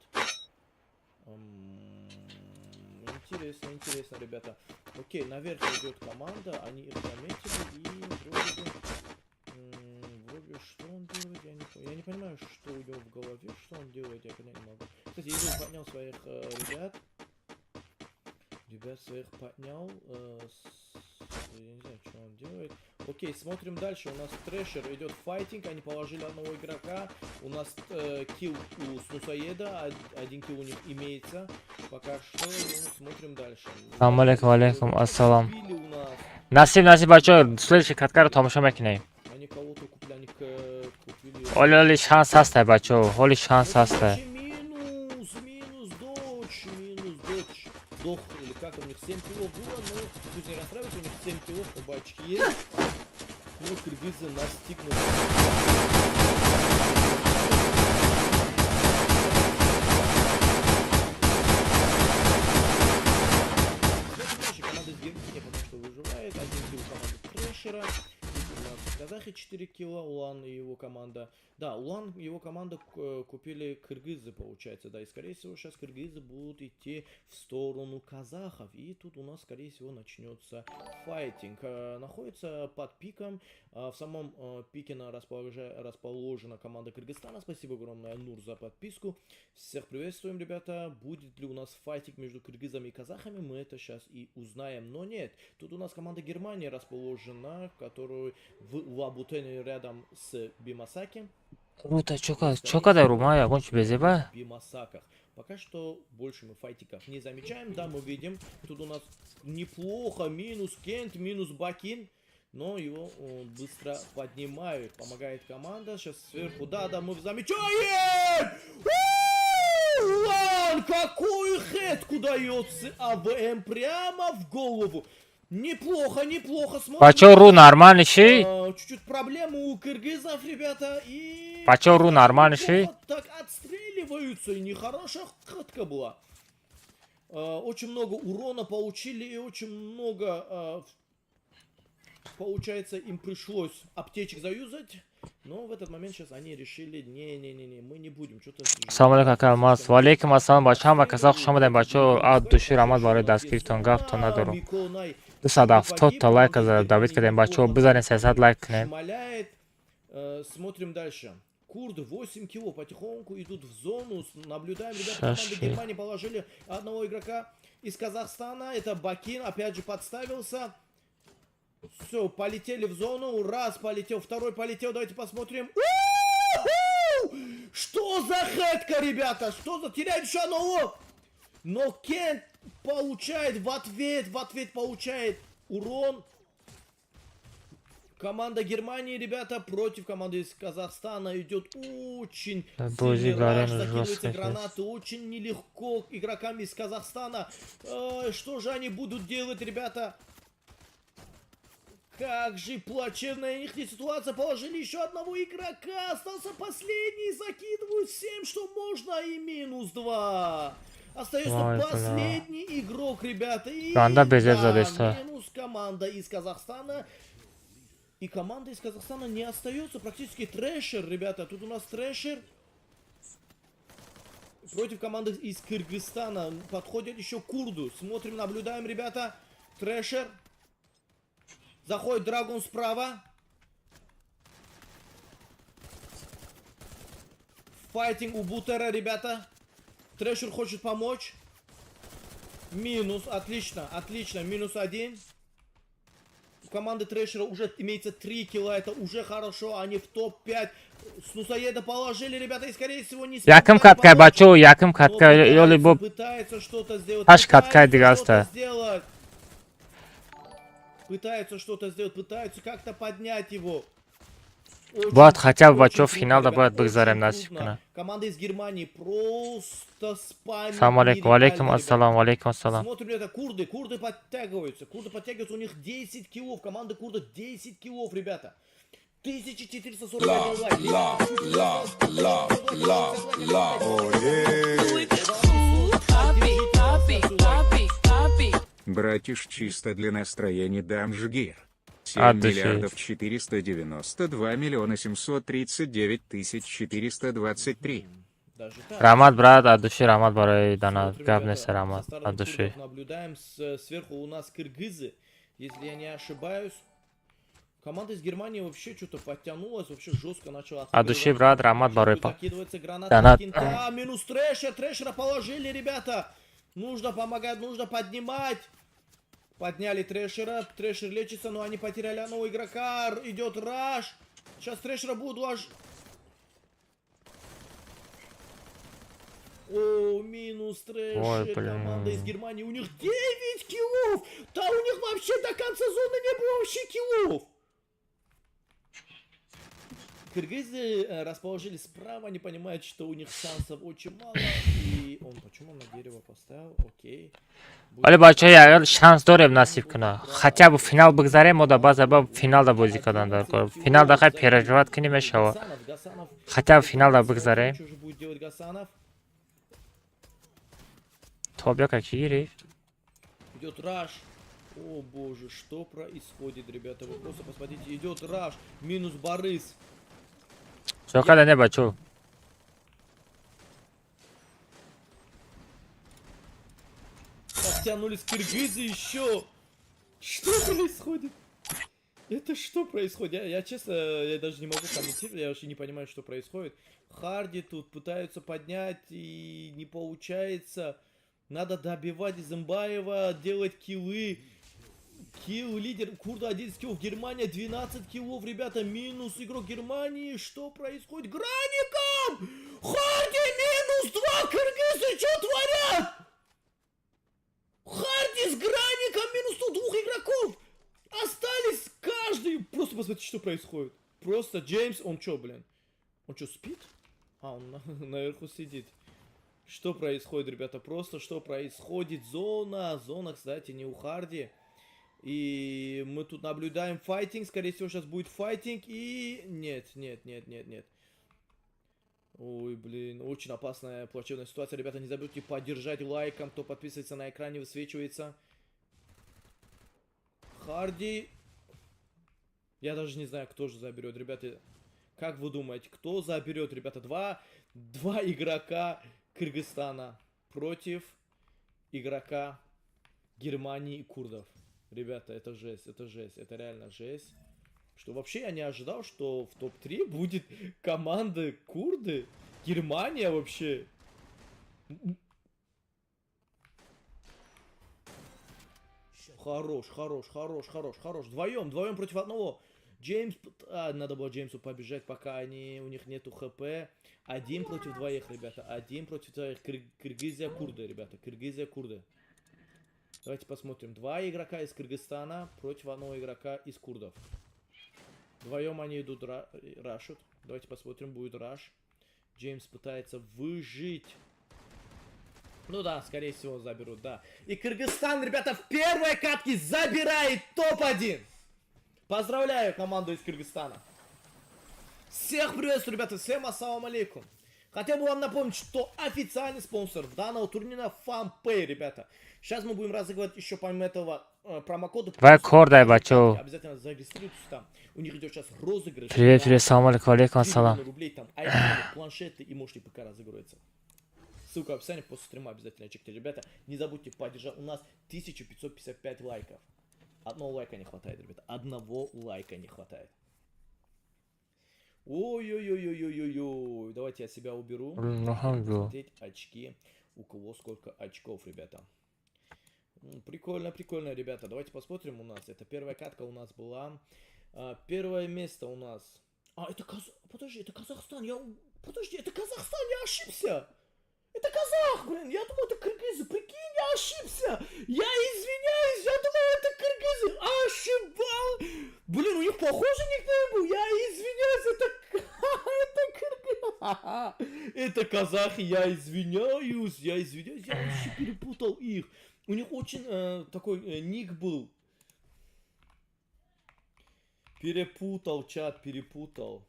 Интересно, интересно, ребята. Окей, наверх идет команда, они их заметили, и вроде бы что он делает, я не понимаю, что у него в голове, что он делает, я понять не могу. Кстати, Игорь поднял своих ребят. Ребят своих поднял. Я не знаю, что он делает. Окей, смотрим дальше. У нас Трэшер идет файтинг. Они положили одного игрока. У нас kill у Снусаеда. Один kill у них имеется. Пока что, ну, смотрим дальше. Салом алейкум, алейкум ассалом. Купили у нас. Насиб, насиб, бачо, следующий каткаро тамошо мекунем. Они кого-то купили, они купили. Ҳоли, ҳоли шанс ҳастай, бачо, ҳоли шанс ҳастай. Короче, минус, минус дочь, минус дочь. Дох, или как у них 7 киллов было, но пусть не расстраиваются, у них 7 киллов, оба очки есть. Ну, киргизы настигнули. Смотрим дальше. Команда из Германии пока что выживает. Один kill команды Трэшера. Тут у нас казахи 4 килла, Улан и его команда. Да, Улан и его команда купили кыргызы, получается, да. И, скорее всего, сейчас кыргызы будут идти в сторону казахов. И тут у нас, скорее всего, начнется файтинг. Находится под пиком. В самом пике расположена команда Кыргызстана. Спасибо огромное, Нур, за подписку. Всех приветствуем, ребята. Будет ли у нас файтинг между кыргызами и казахами, мы это сейчас и узнаем. Но нет, тут у нас команда Германии расположена, которую в Лабутене рядом с Бимасаки. Рута чока, чока да рума, ягон чи безеба? Бимасаках. Пока что больше мы файтиков не замечаем. Да, мы видим, тут у нас неплохо. Минус Кент, минус Бакин. Но его быстро поднимают. Помогает команда. Сейчас сверху. Да, мы замечаем! Улан! Какую хетку дает с АВМ прямо в голову. Неплохо, неплохо. Смотрим. Бачо, ру нормальный ши? А, чуть-чуть проблемы у кыргызов, ребята. И Бачо, ру нормальный ши? Вот так отстреливаются. И нехорошая хатка была. А, очень много урона получили и очень много, получается, им пришлось аптечек заюзать. Но в этот момент сейчас они решили: не-не-не-не, мы не будем. Что-то Салом алейкум, ака Алмаз. Ва алейкум ассалом, бачо, ҳама каса хуш омадем, бачо. От души раҳмат барои дастгиритон, гафтон надорум. 270 та лайка добить кардем, бачо, бизанем, 300 лайк кунем. Шмаляет. Смотрим дальше. Курды 8 кило потихоньку идут в зону. Наблюдаем, ребята, команды Германии положили одного игрока из Казахстана. Это Бакин, опять же, подставился. Все, полетели в зону. Раз полетел, второй полетел. Давайте посмотрим. У-ху! Что за хэтка, ребята? Что за... Теряет еще одного! Но Кент получает в ответ получает урон. Команда Германии, ребята, против команды из Казахстана идет очень сильный раш, закидываются гранаты, очень нелегко игрокам из Казахстана. Что же они будут делать, ребята? Как же плачевная их ситуация. Положили еще одного игрока. Остался последний. Закидывают всем, что можно. И минус 2. Остается Ой, последний игрок, ребята. И Команда без да, минус команда из Казахстана. И команда из Казахстана не остается. Практически Трэшер, ребята. Тут у нас Трэшер против команды из Кыргызстана. Подходят еще курду. Смотрим, наблюдаем, ребята. Трэшер. Заходит Драгон справа. Файтинг у Бутера, ребята. Трэшер хочет помочь. Минус. Отлично, отлично. Минус 1. У команды Трэшера уже имеется 3 килла. Это уже хорошо. Они в топ-5. Снусоеда положили, ребята, и скорее всего не Яким каткай, бачо, яким каткай. Ёли бо пытается что-то сделать. Аш каткай дигаста. Пытаются что-то сделать, пытаются как-то поднять его. Бояд хотя бы бачо финал да бояд бигзарем насиб кунад. Команда из Германии просто спамит. Салом алейкум, алейкум ассалом, алейкум ассалом. Смотрим, это курды, курды подтягиваются. Курды подтягиваются, у них 10 киллов. Команда курдов 10 киллов, ребята. 1441 лайк. Ла, ла, ла, ла, ла. Братиш, чисто для настроения дам жгир. 7 миллиардов 492 миллиона 739 тысяч 423. Рамат, брат, от души, Рамат, барой, донат, гап нест, Рамат, от души. Наблюдаем сверху у нас кыргызы, если я не ошибаюсь. Команда из Германии вообще что-то подтянулась, вообще жестко начала. От души, брат, Рамат, барой, закидывается граната. Кента, минус Трэшер, Трэшера положили, ребята. Нужно помогать, нужно поднимать. Подняли Трэшера, Трэшер лечится, но они потеряли одного игрока. Идет раш. Сейчас Трэшера будут аж... О, минус Трэшер. Ой, команда из Германии. У них 9 киллов. Да у них вообще до конца зоны не было вообще киллов. Кыргызы расположились справа, они понимают, что у них шансов очень мало. И он почему на дерево поставил? Окей. Вале бачаҳо, агар шанс дорем насиб куна, хотя бы финал бигзарем, мо да баъза ба финал да бозӣ кардан дар кор. Финал да хай переживать кунӣ мешава. Хотя бы финал да бигзарем. Топ яка ки гирифт? Идет раш. О боже, что происходит, ребята? Вы просто посмотрите, идет раш. Минус Борис. Чокада не бачо. Подтянулись киргизы еще. Что происходит? Это что происходит? Я честно, я даже не могу комментировать, я вообще не понимаю, что происходит. Харди тут пытаются поднять и не получается. Надо добивать Изымбаева, делать киллы. Килл лидер, Курда 11 киллов, Германия 12 киллов, ребята, минус игрок Германии. Что происходит? Граником! Харди минус 2, кыргызы что творят? Харди с Граником минус 2 игроков! Остались каждый! Просто посмотрите, что происходит. Просто Джеймс, он чё, блин? Он чё, спит? А, он наверху сидит. Что происходит, ребята? Просто что происходит? Зона, зона, кстати, не у Харди. И мы тут наблюдаем файтинг. Скорее всего, сейчас будет файтинг. И нет, нет, нет, нет, нет. Ой, блин, очень опасная, плачевная ситуация. Ребята, не забудьте поддержать лайком. Кто подписывается на экране, высвечивается. Харди. Я даже не знаю, кто же заберет. Ребята, как вы думаете, кто заберет, ребята? Два игрока Кыргызстана против игрока Германии и курдов. Ребята, это жесть, это жесть, это реально жесть. Что вообще я не ожидал, что в топ-3 будет команды курды, Германия вообще. Хорош, хорош, хорош, хорош, хорош. Вдвоем, вдвоем против одного. Джеймс... А, надо было Джеймсу побежать, пока они, у них нету хп. Один против двоих, ребята. Один против двоих. Киргизия, курды, ребята. Киргизия, курды. Давайте посмотрим. Два игрока из Кыргызстана против одного игрока из курдов. Вдвоем они идут, рашут. Давайте посмотрим, будет раш. Джеймс пытается выжить. Ну да, скорее всего заберут, да. И Кыргызстан, ребята, в первой катке забирает топ-1. Поздравляю команду из Кыргызстана. Всех приветствую, ребята, всем ассаламу алейкум. Хотел бы вам напомнить, что официальный спонсор данного турнира FunPay, ребята. Сейчас мы будем разыгрывать еще помимо этого промокоды. Вай кордай, бачо. Обязательно зарегистрируйтесь там. У них идет сейчас розыгрыш. Привет, привет, салам алейкум, алейкум 3 ассалам. миллиона рублей, там айфоны, планшеты и можете ПК разыгрывается. Ссылка в описании после стрима обязательно чекайте. Ребята, не забудьте поддержать. У нас 1555 лайков. Одного лайка не хватает, ребята. Одного лайка не хватает. Ой-ой-ой-ой-ой-ой-ой. Давайте я себя уберу. Смотреть очки. У кого сколько очков, ребята. Прикольно, прикольно, ребята. Давайте посмотрим у нас. Это первая катка у нас была. Первое место у нас. А, это Подожди, это Казахстан. Подожди, это Казахстан, я ошибся. Это казах, блин, я думал, это кыргызы. Прикинь, я ошибся. Я извиняюсь, я думал, это кыргызы. Ошибал. Блин, у них похожий никнейм был. Я извиняюсь, это... Это кыргызы. Это казахи, я извиняюсь. Я извиняюсь, я вообще перепутал их. У них очень такой ник был. Перепутал, чат, перепутал.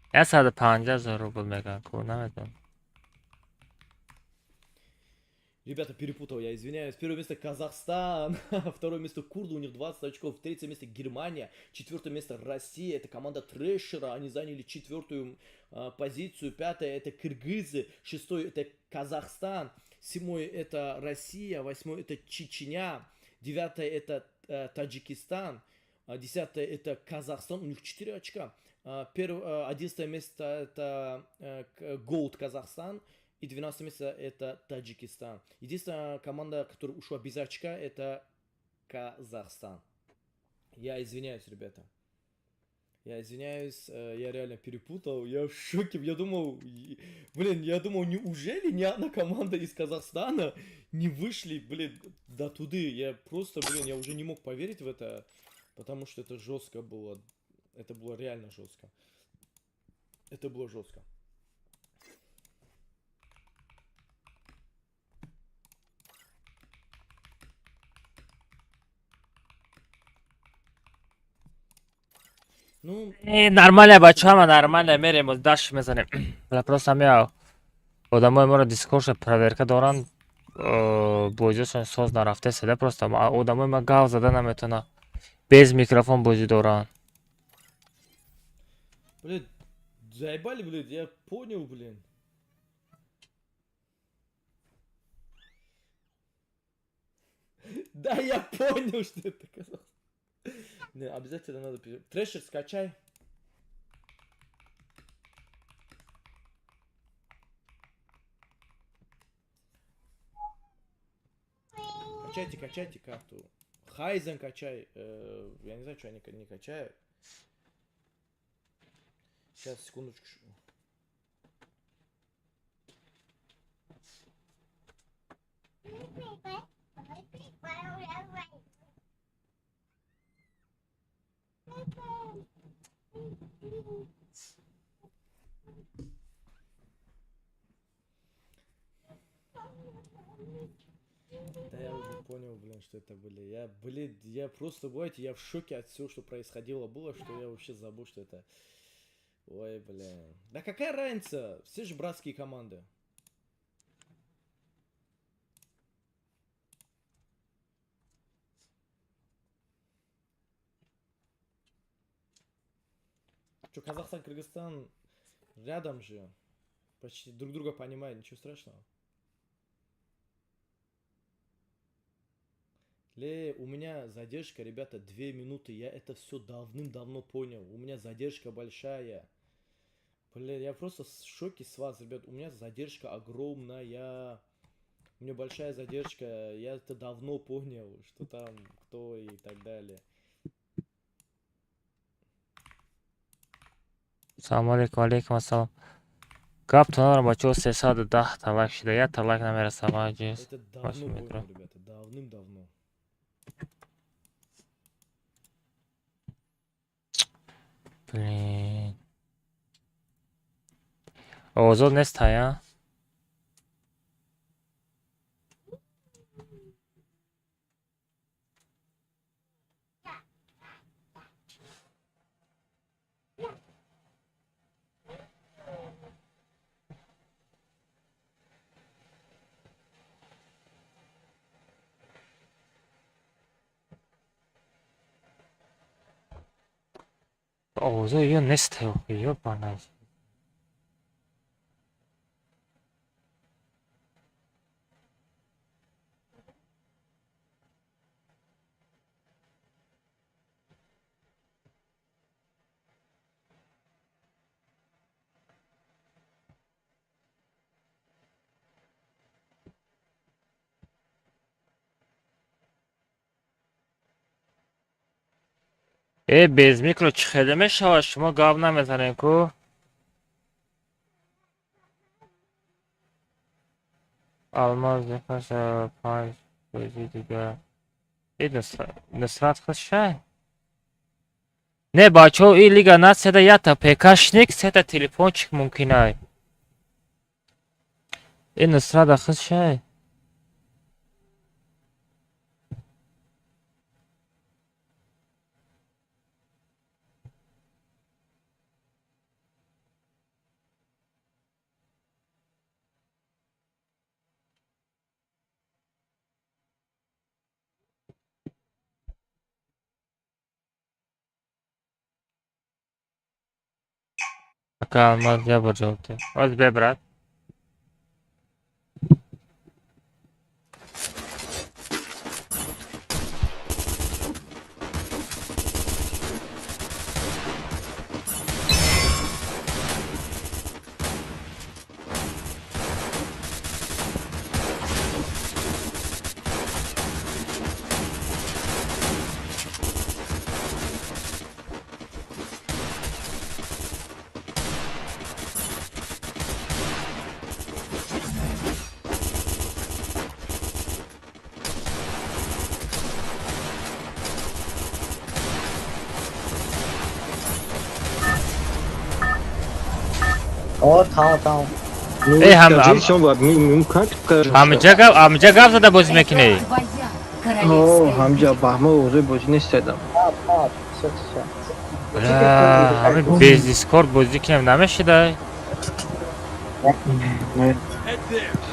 150 000 рубл меган, ку намедонам. Ребята, перепутал, я извиняюсь. Первое место Казахстан, второе место Курды, у них 20 очков, третье место Германия, четвертое место Россия, это команда Трэшера, они заняли четвертую позицию, пятое это Кыргызы, шестое это Казахстан, седьмое это Россия, восьмое это Чечня, девятое это Таджикистан, 10-е это Казахстан, у них 4 очка, 11-е место это Gold Казахстан, и 12 место это Таджикистан. Единственная команда, которая ушла без очка, это Казахстан. Я извиняюсь, ребята. Я извиняюсь, я реально перепутал. Я в шоке. Я думал, блин, я думал, неужели ни одна команда из Казахстана не вышли, блин, до туды. Я просто, блин, я уже не мог поверить в это, потому что это жестко было. Это было реально жестко. Это было жестко. Ну, Нормально, бачо, нормально, мерем, даш мезанем. Бля, просто ҳамя одамои моро дискордша проверка доранд, бозиашон соз нарафта седа, просто одамои ма гав зада наметона. Без микрофон бозӣ доранд. Блин, заебали, блин, я понял, блин. Да, я понял, что это Казахстан. Не, обязательно надо... Трэшер скачай. Качайте, качайте карту. Хайзен качай. Я не знаю, что они не качают. Сейчас, секундочку. Да я уже понял, блин, что это были. Я, блин, я просто, бываете, я в шоке от всего, что происходило было, что я вообще забыл, что это... Ой, блин. Да какая разница? Все же братские команды. Че, Казахстан, Кыргызстан рядом же. Почти друг друга понимают, ничего страшного. Ле, у меня задержка, ребята, 2 минуты. Я это все давным-давно понял. У меня задержка большая. Блин, я просто в шоке с вас, ребят. У меня задержка огромная. У меня большая задержка. Я это давно понял, что там, кто и так далее. Салому алейкум, алейкум ассалом. Гаптон надорам, бачаҳо, 310 та лайк шида, якта лайк намерасам аҷиз. Это давно понял, ребята, давным-давно. Блин. Овозот нестая? Овозо ё нестаю, ёбаный. Э, без микро чӣ хеле мешавад? Шумо гап намезанем ку? Алмаз мехоста панҷ бозӣ дигар. И Нусрат худшай? Не, бачаҳо, и Лига Нацияда якта ПКшник, сета телефончик мумкинай. И Нусрата худшай? Ака Алмаз, я бор ҷавоб диҳ. Оз бе, брат. О, тамом, тамом. Э, ҳамҷа гап, ҳамҷа гап зада бозӣ мекунӣ? Твоя О, королевская ҳамҷа баҳма оғози бозӣ нестедам. Всё, всё. Бля, ҳамин без дискорд бозӣ кунем намешидай?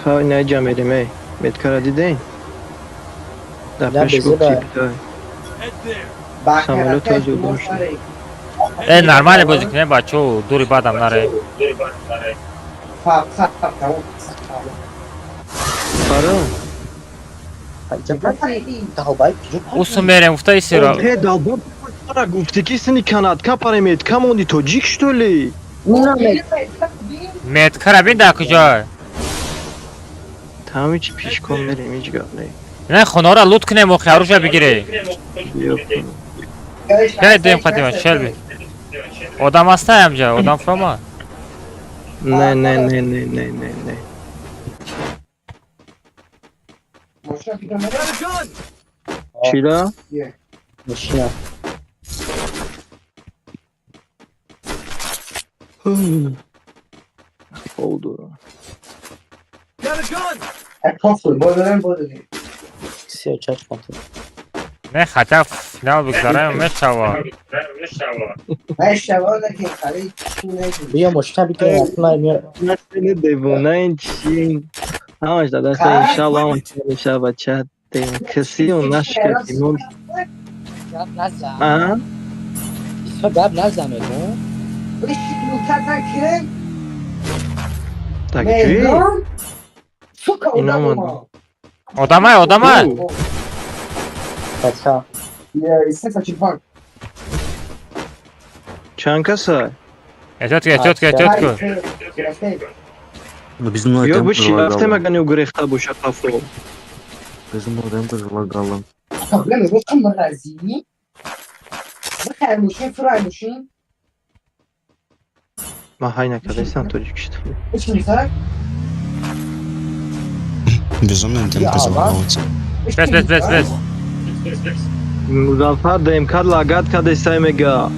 Хай, наҷа мерем, эй. Меткара дидем? Дар Я пеш безеба. гуфти битой. Самолёт ҳозир удом шуд. Э, нормально бозӣ кунем, бачаҳо, дури бадам наре. Фаро? Долбай, Усу мерем, гуфта исиро. Э, долбо пара гуфти ки сини канатка паре метка монди тоҷик, что ли? Меткара бин дар куҷо? Тамами чи пишкон мерем, ҳеҷ гап не. Не, хонора лут кунем, охи оружие бигирем. Биё. Шай дуем қадима, шелби. Одам ҳастай ҳамҷа, одам фрома. Не, не, не, не, не, не, не. Чира? Мужчина. Хол дорам. Все, чат смотри. Не, хотя финал бигзараем мешава. Биё, мошина бигирем, на миё. Насини девона ин чи? Ҳамаш дар даста иншалло ҳамаш мешава бача. Каси он нашкатимон. Гап назан. А? Исо гап назан, мегӯ. Так ҷӯи? Ин омад. Одамай, одамай. Бача. Чанд каса? Эҳтиёт ку, эҳтиёт ку, эҳтиёт ку. Безумно Ё темп биши рафтем, залагало. агар не гурехта боша қафо. Безумно темп залагало. Ман ҳай накардастам тоҷикистон. Безумно темп залагало. Бес, бес, бес, бес. Музаффар ДМК лагат кардесай мега.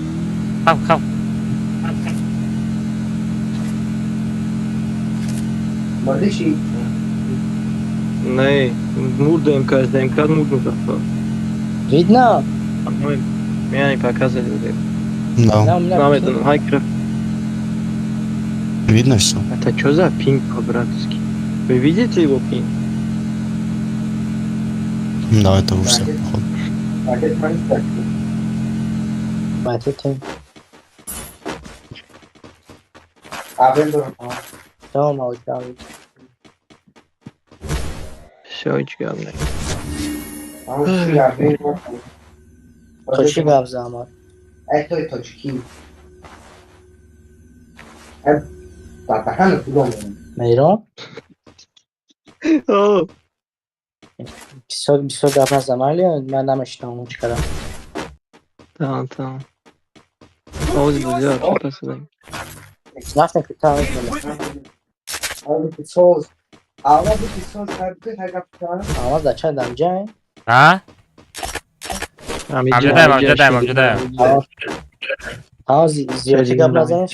Хап, хап. Не, мур ДМК, ДМК мур Музаффар. Видно? Меня не показывали. Да. Да, у меня Намедонам, ҳай кира. Видно все? Это что за пинг по-братски? Вы видите его пинг? Да, это у всех, походу. Матите. Тамом, малыша. Все, ҳеҷ гап не. То чӣ гап замад? Мейрон? О, Бисёр бисёр гап назан, майли, ман намешинам чӣ кардам. Тамом, тамом. Овози бозиро пас додем. Рафтем ки та Аваз дар чанд дамҷа? А? Амҷадаем, амҷадаем, амҷадаем. Аваз зиёдӣ гап назанед.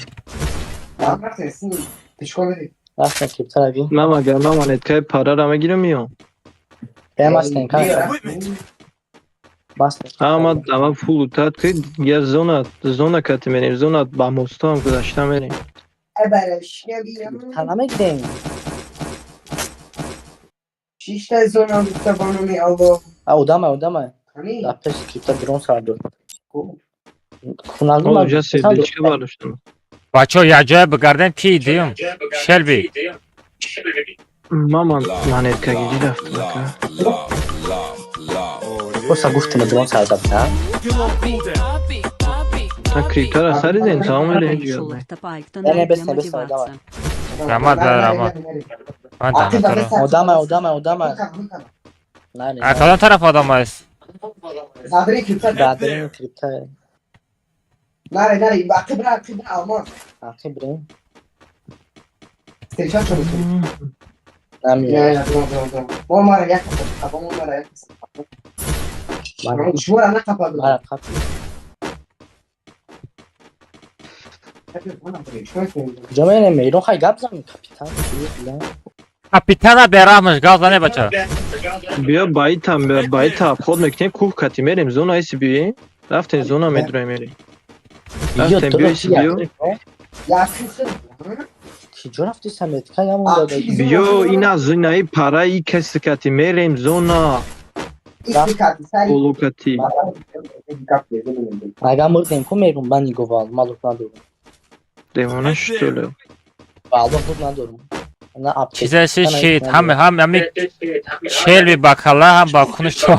Рафтем криптара бин. Ман агар ман монеткаи парара мегирам миём. Бем астем кан. Бастем. Ама ама пул утат ки я зона зона кати мерем, зона ба мостам гузашта мерем. Та намегирем. А одама, одама. Дар пеши крипта дрон сар дод. Хунарду О, ҷа сердечка бардоштам. Бачаҳо, якҷоя бигардем, ки дидем? Шелби. Ман монетка гирӣ рафтам ака. Боса гуфтем дрон сар дод, на? Та криптара харидем, тамом мерем ҳеҷ гап не. Не, не, бес, бес, давай. Раҳмат, раҳмат. Ман даҳнаторо. Одама, одама, одама. Не, не. А кадом тараф одам аст? Дар крипта. Ақиб бирем. Намеёбам. Мара қап. Куҷо мерем? Мейрон хай гап зан, капитан. Капитана бераҳмаш, гап зане, бача. Биё баитам, баита обход мекунем, кӯҳ кати мерем, зона иси биёем. Рафтем зона медроем мерем. Рафтем биё иси биё. Киҷо рафти саметка ямон дада? Биё ина зинаи параи каси кати мерем зона. Боло кати. Агар мурдем ку мерум, ман нигоҳ ман лут надорам. Девона что ли? Валлоҳ лут надорам. На аптека. Чизаси шид, ҳаме ҳам ҳами Шелби ба кала, ҳам ба кунуш чо.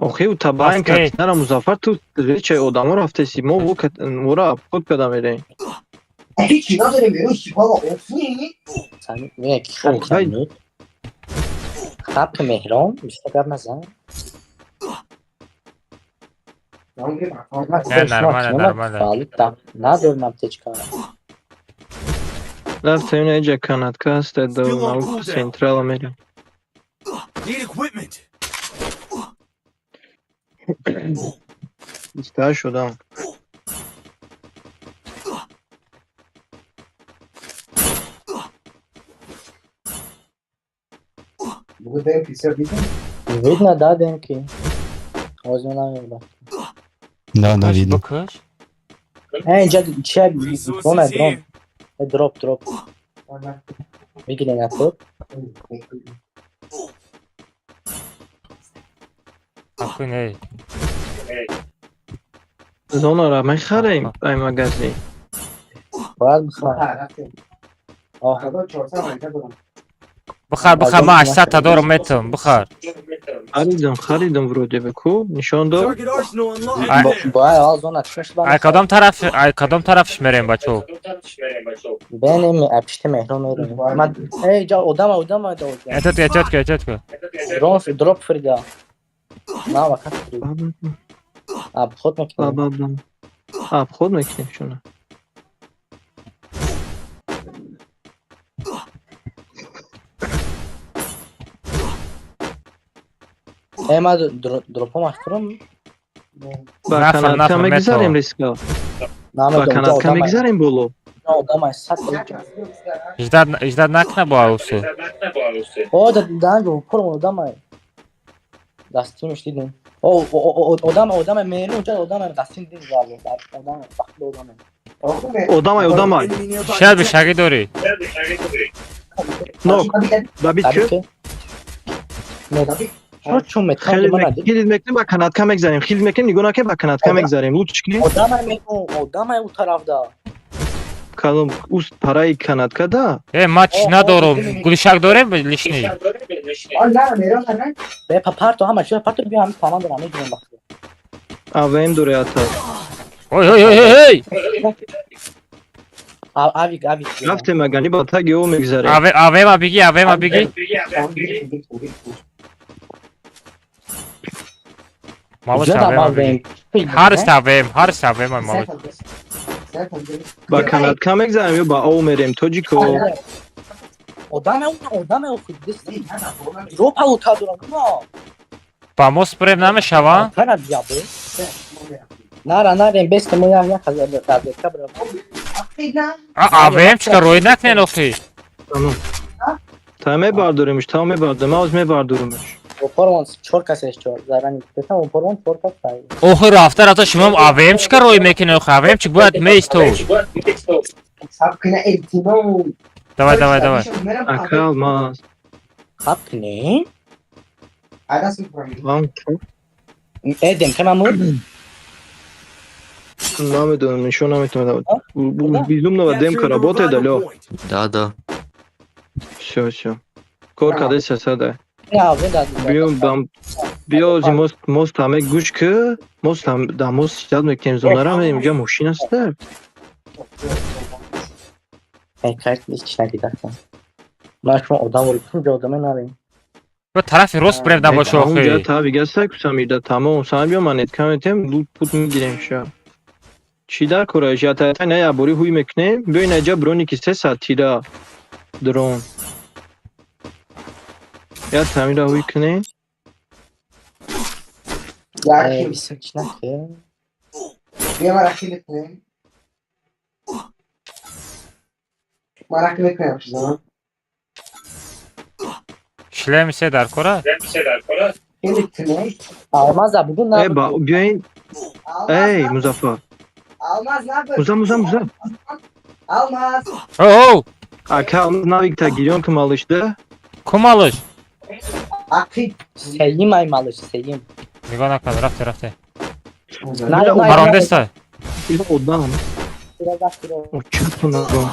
Охи у табаин Баскей. катинара Музаффар ту речаи одамо рафтеси мо во вора обход када мерем. Не, ки хап Охай. минут. Хап Меҳрон, бисёр гап назан. Не, нормально, нормально. Надорам аптечка. Рафтем ина иҷа канатка ҳаст да наук централа мерем. Need equipment. 28 шудам. Видно, да, демки? Ҳозир намебинам. Да, видно. Бикаш. Э, инҷа чия дрон, дрон. Э, дроп, дроп. Мегирем як топ. Акун эй. Зонара мехарем ай магазин. Бояд бихарам. Оҳ, Бихар, бихар, ман 800 та дорам, метам, бихар. Харидам, харидам вроде бы, ку? Нишон дод? Бояд зона чӣ Ай кадом тараф, ай кадом тарафш мерем, бачо? Бенем, пишти меҳрон мерем. Ман эй ҷа одама, одама да. Этот, этот, этот. Дроп, дроп фрида. На вакат фрида. Обход мекунем. Обход мекунем чуна. Э, ма дропо махкурам. Ба канатка мегузарем риска. Ба канатка мегузарем боло. Одама сад. Ждать, ждать накна бо аусу. О, да, да, пур одама. Дастимш дидем. О, одама, одама меру, унҷа одама дастим дидем валло. Одама, бахти одама. Одамай, одамай. Шояд бишагӣ дорӣ. Нок. Дабит ку? Хилд мекунем, ба канатка мегзарем. Хилд мекунем, нигоҳ накунем, ба канатка мегзарем. Лутч кунем. Одамай меру, одамай у тарафда. Кадом уст параи канатка да? Э, ма чӣ надорам. Гулишак дорем лишний. Бе парто ҳама чиз парто биё ҳами тамам дорам мегирем бахти. АВМ дорӣ ата. Ой ой ой ой. Авик, авик. Рафтем агани ба таги ӯ мегзарем. АВ АВМ биги, АВМ биги. Малыш АВМ биги. Ҳарс АВМ, ҳарс АВМ малыш. Ба канатка мегзарем ё ба ов мерем тоҷико? Одаме, одаме, дропа ута дорам. Ба мо спрем намешава? Нара, нарем, беста мо як як разведка бирам. А АВМ чика рӯй накунен охи? Та мебардоримш, та мебардорим, ман оз мебардоримш. Опорвон чор кас еш чор, зарани бетам опорвон чор кас тай. Охи рафта рафта шумо АВМ чика рӯй мекунед охи? АВМ чик бояд меистод. Давай, давай, давай. Ака алмаз. Хаб кунем? Эдем, кама Намедонам, нишон наметавонам. Безумного демка работает, алло? Да, да. Всё, всё. Кор кадаи сада. Биё, бам, биё, зи мост, мост ҳаме гӯш ки, мост ҳам, да мост сидат мекунем, зонара мерем, инҷа мошин аст. Ман шумо одам вори кунҷа одаме нарем. Ба тарафи рост брем набошо охи. Унҷа таби гастай кусамида, тамом, сам биё манет каметем, лут пут мегирем ша. Чӣ дар кораиш? Я та на ябори ҳуй мекунем, биё инаҷа броники се саат тира дрон. Я тамира ҳуй кунем. Шлем се дар кора? Алмаз бугун Э, ба, биёин. Эй, Музаффар. Муза, муза, муза. Алмаз. Оу! Ака, алмаз навик та гирён ки малышда? Ку малыш? Сеюм ай малыш, сеюм. Нигоҳ накун, рафте, рафте. Барондеста. Ила одам. Очату нагон.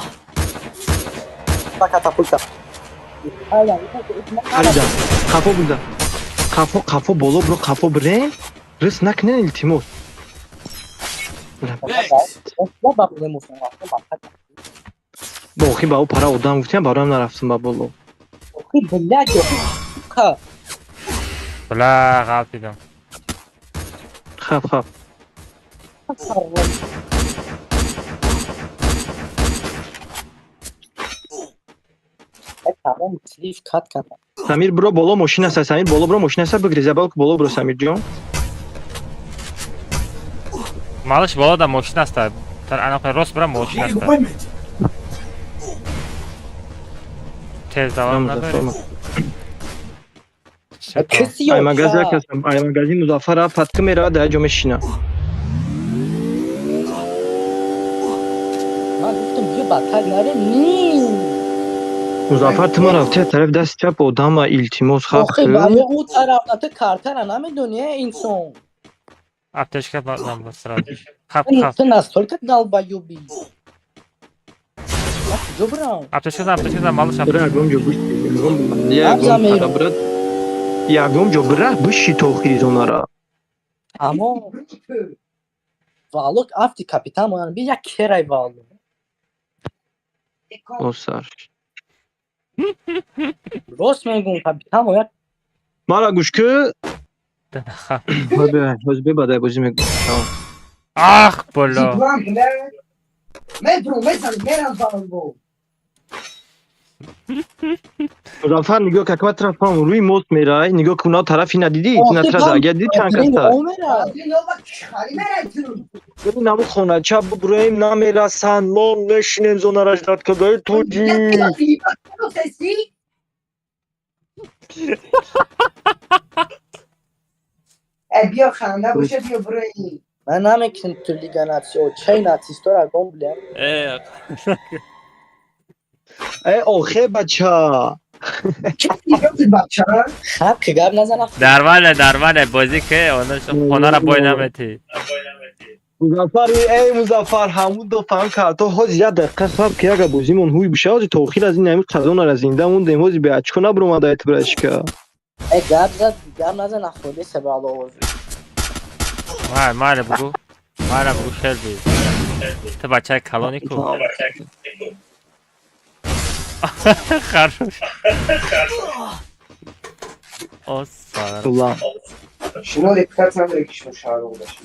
Катапульта. Харида. Қафо буда. Қафо, қафо боло биро, қафо бирем. Рис накунен илтимос. Бо охи ба ӯ пара одам гуфтем, бароям нарафтам ба боло. Бла, ғалт дидам. Хаб, хаб. Самир биро боло мошин аст, Самир боло биро мошин аст, бигреза балку боло биро Самир ҷон. Малыш боло да мошин аст, анақа рост бира мошин аст. Тез давом надорӣ. Ай магази як ҳастам, ай магази Музаффар патка меравад, дар ҷо мешина. Ман гуфтам биё бадтар нарем, ни. Музаффар ту ма рафти тарафи дасти чап одама илтимос хаб Охи ба ӯ тараф на ту картара намедонӣ, инсон. Аптечка базам сразу. Хаб, хаб. Ты настолько долбоёб и. Куҷо бирам? Аптечка зан, аптечка зан, малыш аптечка. Бира, гом ҷо гӯш. Ягон пара брат. Ягон ҷо бира биши то охири зонара. Аммо Валок афти капитан моян би як керай Вало. Осар. Рост мегӯм, капитан моян. Мара гӯш ки. Ҳоз бебадай бозӣ мекунам. Ах, бало. Музаффар, нигоҳ как ма тарафам рӯи мост мерай, нигоҳ кун, на тарафи надидӣ, на тараф агар дидӣ чанд каса. Бибин, ҳамун хонача бубуроем, намерасанд, мо мешинем зонара ждать кадаи тоҷик. Ман намекунам ту Лига Нацио, чай нацистора гом билям. Э, охе бача. Хаб ки гап назан. Нормально, нормально, бозӣ ки хонара бой наметӣ. Музаффар, эй Музаффар, ҳамун ду фаҳм кард, то ҳози як дақиқа сабр ки яга бозимон ҳуй биша, ҳози то охир аз ин ҳамин қазонара зинда мондем, ҳози бе очко набуромада эт брачка. Э, гап зад, гап назан, аходи себало ози. Май, майли бугу. Майли бугу, Шелби. Ту бачаи калони ку. Хорош. Осар. Улан. Шумо репутация надоред, ки шумо шаҳрванд бошед.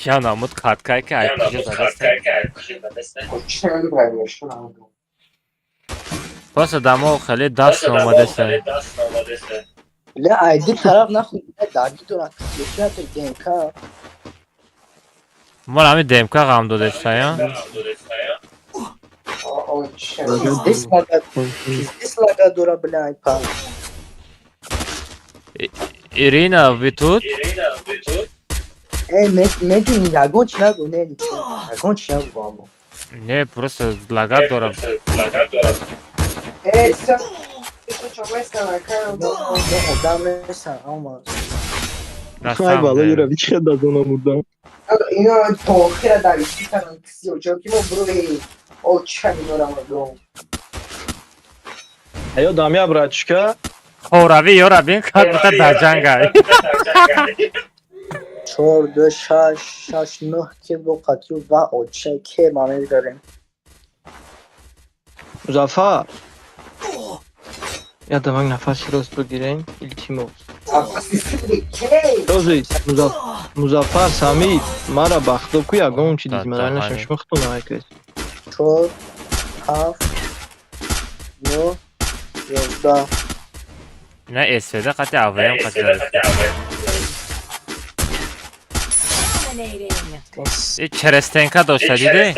Я намуд каткай ки ай куҷо задаст. Чӣ намедонам, шумо намедонам. Просто дамо хеле даст омадаста. Ля, айди тараф нахуй, дарги доран, кисиёти ДМК. Ман ҳамин ДМК ғам додашта, я? Пиздец лага, пиздец лага дора, бля, ай па. Ирина, вы тут? Э, медуни, ягон чи нагу, не, ягон чи нагу бамо. Не, просто лага дорам. Э, Одам несан, ама. Ай бало, юра, чӣ да зона мурдам. Ино то охира даришти кардам кисиёчо ки мо бурои оча минорам дом. Аё дамя брачка. Хорави ёра бин как будто дар ҷангай. 4, 2, 6, 6, 9 ки бо қатю ва оча ке ма медорем. Музаффар. Я дамак нафаси рост бигирем, илтимос. Розис, Музаффар, Самид, мара бахдо ку ягон чи диди, мара нашам шумо худтон накард. 4, 7, 9, 11. На СВД қати АВМ қати задаст. И черестенка дошта диди?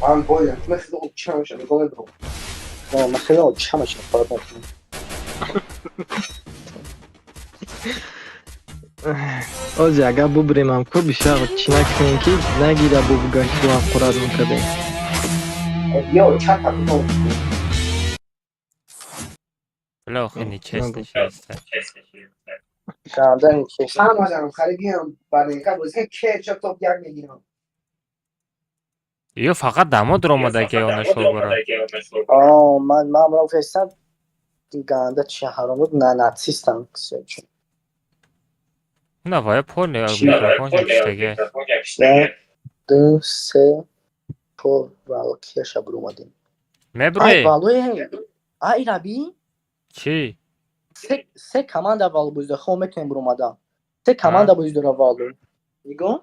Ман боям, ман хеле оча мешам, нигоҳ медорам. Ман хеле оча мешам, фарқ накунам. Ози агар бубуремам ку бисёр чӣ накунем ки нагира бубуга ки ду ҳаққурат мекардем. Я оча капитан. Бля, охи нечестно шеста. Ганда нечестно. Ман мазанам харидиам барника бозӣ ке ча топ як мегирам. Ё фақат дамо дуромада ки она шобара. О, ман ман фестам ганда чи ҳаром буд, на нацистам кисиёчо. На вая поле микрофон шиштаге. 1, 2, 3, 4, вало кияша буромадем. Ай, Меброи? валои, ай раби? Чӣ? Се команда вало бозӣ дора, хо метавонем буромада. Се команда бозӣ дора вало. Нигоҳ.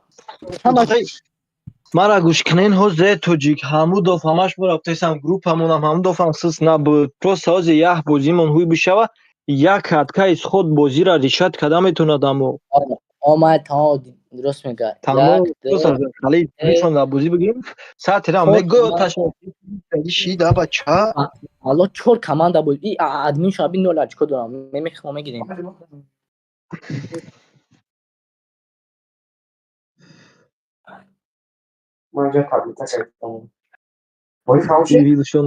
Мара гӯш кунен, ҳозе тоҷик ҳамудов ҳамаш мо рафтесам группамонам ҳамудовам сис набуд. Просто ҳозе як бозимон ҳуй бишава, як катка исход бозира решат карда метавонад амо. Омад, ҳо, дуруст мегӯяд. Тамом, Як, ду, просто хали мешон дар бозӣ бигирем. Саатира мегӯ ташаккур шида бача. Алло, чор команда буд. И админ шаби нол очко дорам. Мехоҳам мегирем. Ман ҷа таблица кардам. Бозӣ тамом шуд? Вилшон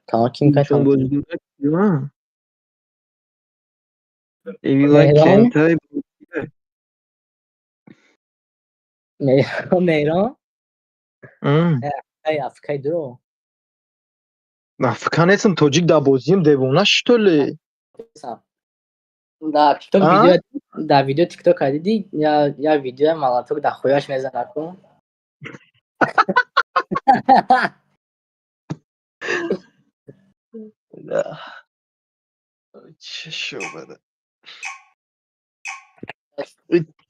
Тамом ким Вилшон кардам? бозӣ. Эвила Меҳрон? Кентай. Меҳрон, Меҳрон? М. Ай, афкай дуро. Афкан нестам, тоҷик дар бозием, девона, что ли? Да, ТикТок. А? Видео, да, видео ТикТок дидӣ? Я видео молоток да хуяш мезанад ку. Да. Чӣ шобада.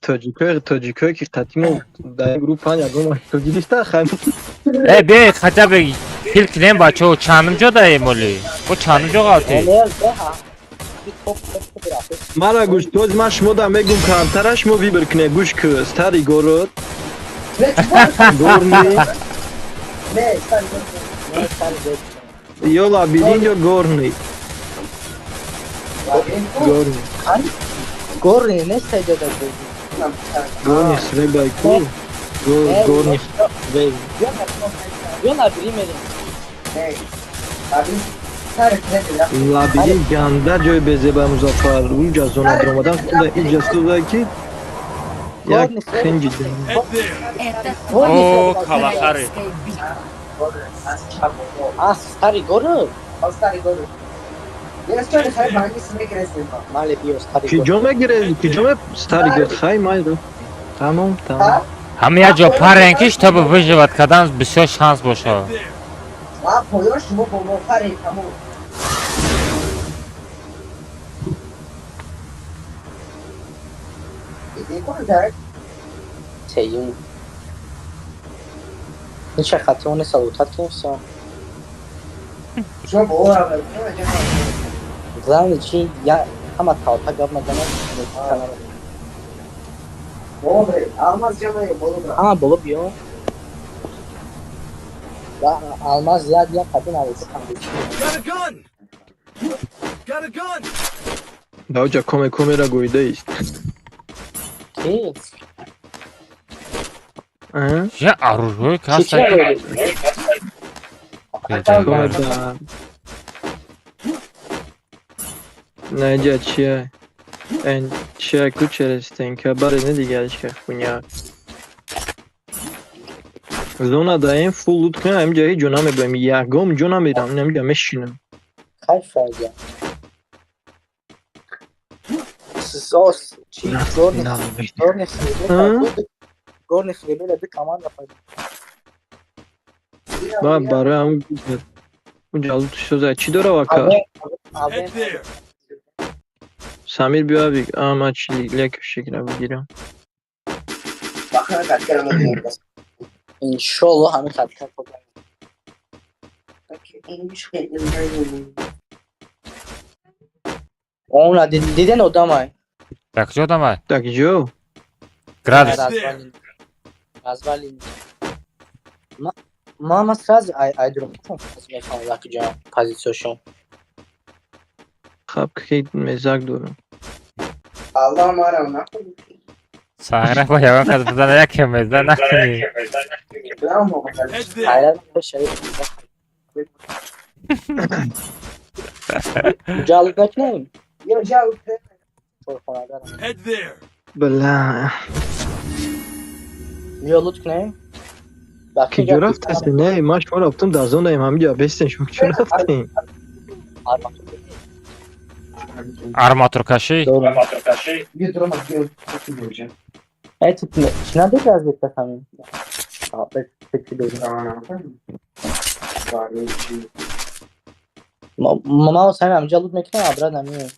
Тоҷикое ки қатимо дар группан ягон гирифта хай. Э, биёед, хотя бы килл кунем, бачаҳо. Чандум ҷо даем оли? Бо чандум ҷо ғалтед? Мара гӯш тоз, ман шумо да мегум камтара, шумо выбор кунед, гӯш ку: старый город, горный ё лабиринт ё горный. Горный. Горный нест ҷода. Горный хлебай ку. Горный хлеб. Ё лабиринт мерем. Лабиринт ганда ҷои безеба, Музаффар, уҷа зона даромадан худа иҷа суда ки як хинҷи. Это О, твоя калахари. королевская битва. А, старый город? Мале биё старый Киҷо город. мегире, киҷо ме старый город хай майро. Тамом, тамом. Ҳама як ҷо парен ки, чтобы выживать кардан бисёр шанс бошад. Поён шумо бо мо паред, тамом. Сеюм. Нича хатиони салутат кунсам. Шумо бо Главное, чи я ҳама талпа гап назанад. Алмаз ҷамъ боло. Ҳама боло биё. Ва алмаз як як хати нависа. Got a gun! Got a gun! Даоҷа коме комера гоидаист. Ки? А? Я оружие Чи чи каста. Коме да. Наҷа чия? Эн чия ку через стенка баре не дигариш ка хуйня. Зона даем фул лут кунем, ҳаминҷа ҳеҷ ҷо намебарем, ягон ҷо намерам, ҳаминҷа мешинам. Кайф файда. Сос чи горный горный хлеб, горный хлеб ду команда пайдо. Ба барои ҳамун унҷа лут шоза чӣ дора вака? Head there! Самир биё биг, а ма чи леки шекра бигирам. Иншоллоҳ ҳамин хатка. Она диден одамай. Дар куҷо одамай? Так ҷо? Градус. Развалин. Развалин. Мама сразу ай айдурум мехоҳам як ҷо позитсияшон. Хаб ки мезак дорам. Аллоҳ марам накун. Сагра бо ягон кас бизана, яке меза накунӣ. Head there! Хайрат шариф. Ҷалб накунем. Ё ҷалб. Чорхонадарам. Head there! Бла. Биё лут кунем. Ки ҷо рафтаст? Не, ман шумо рафтам дар зонаем ҳаминҷа бестен, шумо куҷо рафтем? Арматуркашӣ. Э, чӣ надори аз бета ҳамин? Ма сами ҳаминҷа лут мекунам, абрат намеоям.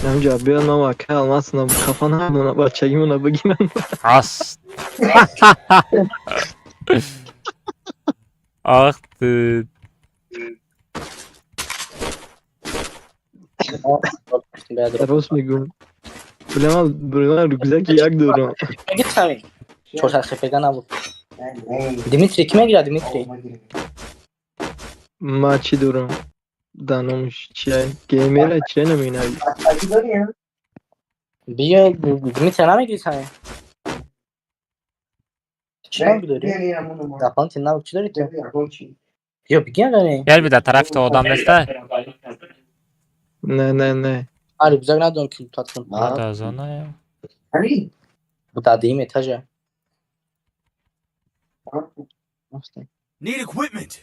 Ҳаминҷа биён, ман вака алмасна хафа намона, бачагимона бигирам. Ас. Ах ты. Рост мегӯм. Бля, ман бля рюкзаки як дорам. Мегирсами? Чорсад хпг набуд. Дмитрий ки мегирад, Дмитрий? Ма чӣ дорам? Да номаш чия? Геймера чия наменави? Биё, Дмитрий намегири сами? Чӣ набуд дорӣ? Дополнительный навык чӣ дорӣ ту? Биё бигир не. Гел дар тарафи ту одам неста? Не, не, не. А рюкзак надорам ки лутать кунам. Ма дар зонаем. Дар дуюм этажа. Need equipment.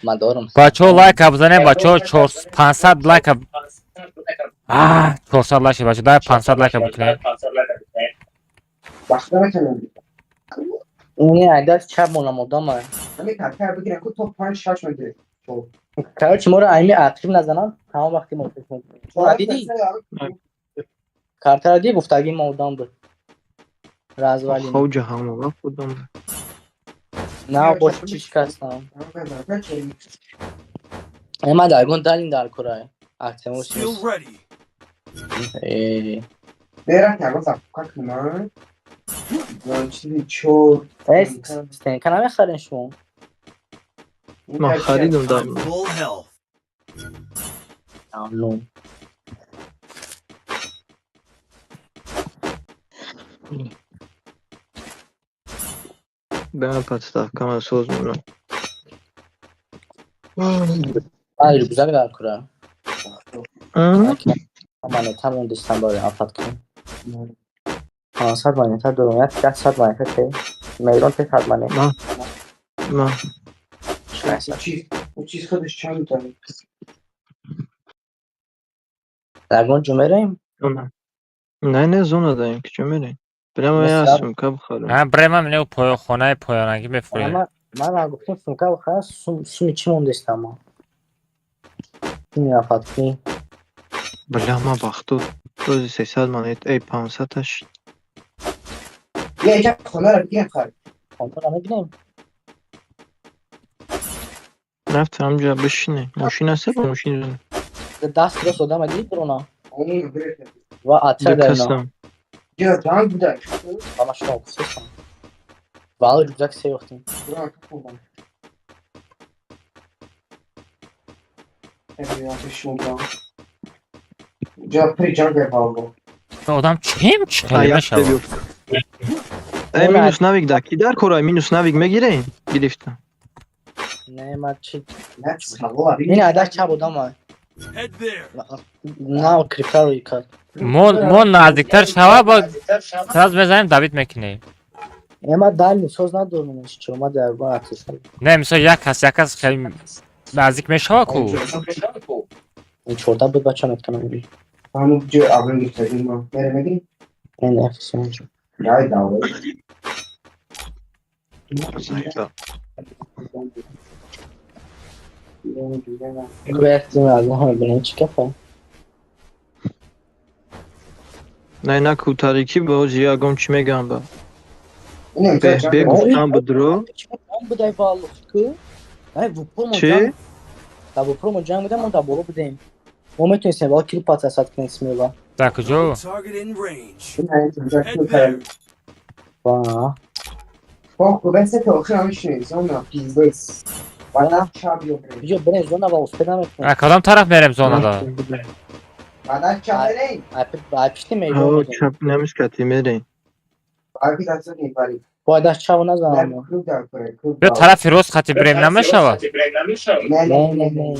Ман дорам. Бачаҳо, лайка бизанем, бачаҳо, 500 лайка. А, 400 лайк шид, бачаҳо, дай 500 лайка бикунем. Не, айдас чап монам одама. Короче, моро айми ақиб назанам, тамом вақти мо пеш мебарем. Дидӣ? Картара дидӣ, гуфтагии мо одам буд. Развалин. Хоҷа ҳама вақт одам. На, бош чӣ шикастам. Э, ман дар ягон далин дар курай. Актемус. Still ready. Э. Э, стенка намехарем шумо? Ман харидам дар. I'm full health. Мамнун. Ба подставкама соз монам. Ман рюкзак дар кура. Монета мондистам барои афат кунем. 500 монета дорам, як 100 монета те. Меҳрон те 100 монета. Ма. Ма. Ягон ҷо мераем? Не, не, зона даем, куҷо мерем? Прямо я сумка бихарам. А, брема мине поё хонаи поёнагӣ мефурем. Ман гуфтем сумка бихарам, суми чӣ мондистам ма? Суми афаткӣ. Бля, ма бахту. Рӯзи 300 монет, эй 500 таш. Хонтора мебинем? Рафтам ҳамҷа бишине. Мошин аст ба мошин зона. Даст рост одама дидӣ брона? Ва атра Ду дарна. касам. Ва ма шумо гуфтестам. Вал рюкзак се ёфтем. Одам чем чӣ А, як мешавад? ёфт. Эй, минус навик да. Ки дар кора минус навик мегирем? Гирифтам. Не, ма чӣ? Ин айдаш чап одама. Head there. На, крипта рӯй кард. Мо наздиктар шава, ба сразу мезанем, давид мекунем. Э, ма дальний соз надорам, чӣ ма дар ба атиш. Не, мисол як кас хеле наздик мешава ку. Ин чорда буд, бача, метканам. Не, не, всё. Заебал. Гӯяхтим аз мо бинем чӣ кафа. Не, на ку тарикӣ боз ягон чӣ мегӯям ба. Беҳ бе гуфтам будро. Будай валлух ку? Ай, вупор мо Чӣ? ҷанг. Дар вупор мо ҷанг будем, мо дар боло будем. Мо метавонистем вал кило патасат кунем смело. Дар куҷо? Target in range. Head there. Ва. Биё бирем зона ва успе намекунем. А кадом тараф мерем зонада? Ай пишти Ҳо, меҳрон. чап намискати мерем. Бояд даст чаво назанам. Биё тарафи рост хати бирем, намешавад? Не, не, не.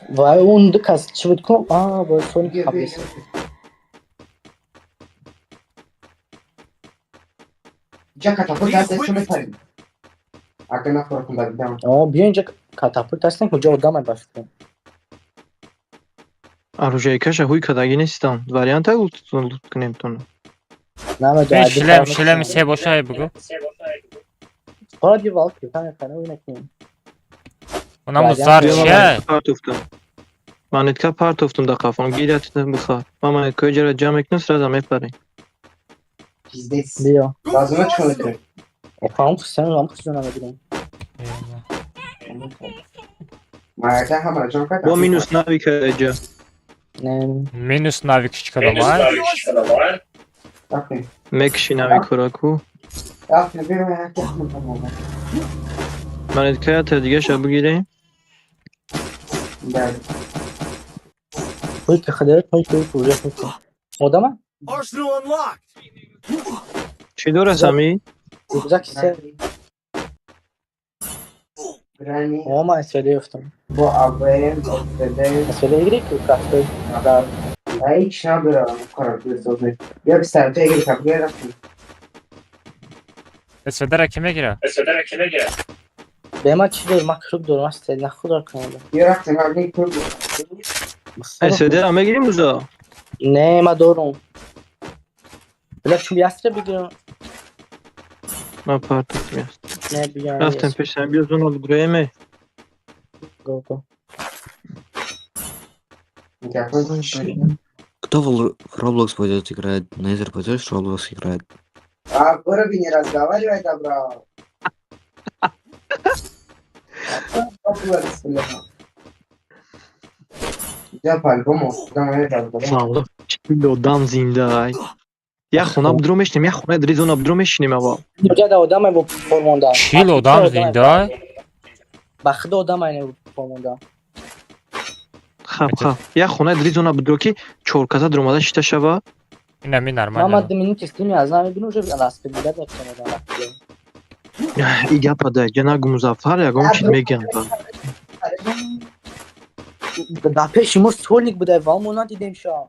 Вай, он ду кас чӣ буд ку? А, вай сони қаблис. Need equipment. О, биё инҷа катапульт ҳастем, куҷо одам ай ба фикрам. Оружейкаша ҳуй кадаги нестам. Варианта лут кунем тона. Намедонам. Ин шлем се боша, бугу. Ҳола ди вал крипта мехарем, ӯ накунем. Онаму зар Биё, ман чия? монетка партофтам. Монетка партофтам дар қафон. Гирят бихар. Ман монеткаи ҷара ҷамъ мекунам, сразу мепарем. Биё. Go for the arsenal. Охам хусен, ам хусен намедонам. Бо минус навика ҷа. Не. Минус навик чӣ кадом а? Мекши навикора ку. Монеткая та дигаша бигирем. Пул ки хадарат, пул ки, пул ки. Одама? Arsenal unlocked. Чӣ дора, Сами? Рюкзаки се. Грани. О, ман СВД ёфтам. Бо АВМ, СВД. СВД игри ки кафе. Да. А ҳеч надорам кора созме. Я писар, ты игри как рафтем. СВД-ра ки мегира? Бе ман чӣ дорам? Ман клуб дорам, ман СВД нахудор кунам. Я рафтем, ман не клуб. СВД-ра мегирим, Муза? Не, ман дорам. Бля, чун ястра бигирам. Ман партофтем. Не, бигирам. Рафтем пешам, биё зона бидроеме. Го, го. Кто в Roblox пойдет играть? Нейзер, пойдешь в Roblox играть? А, городе не разговаривай, добра. Roblox, бля. Я по-любому, да, я Валло, чил одам зиндаай. Як хона бидро мешинем, як хона дри зона бидро мешинем аввал. Ҷа да одам бо пормонда. 40 одам зинда? Ба худо одам ай пормонда. Хаб, хаб. Як хона дри зона бидро, ки чорказа дуромада шита шава. Ина ми Ман нормально. ду минути стрими аз ман мебинам, уже распределять мекунам. И гапа да, ҷа нагу, Музаффар, ягон чиз мегӯям. Дар пеши мо сольник буда ва мо надидем ша.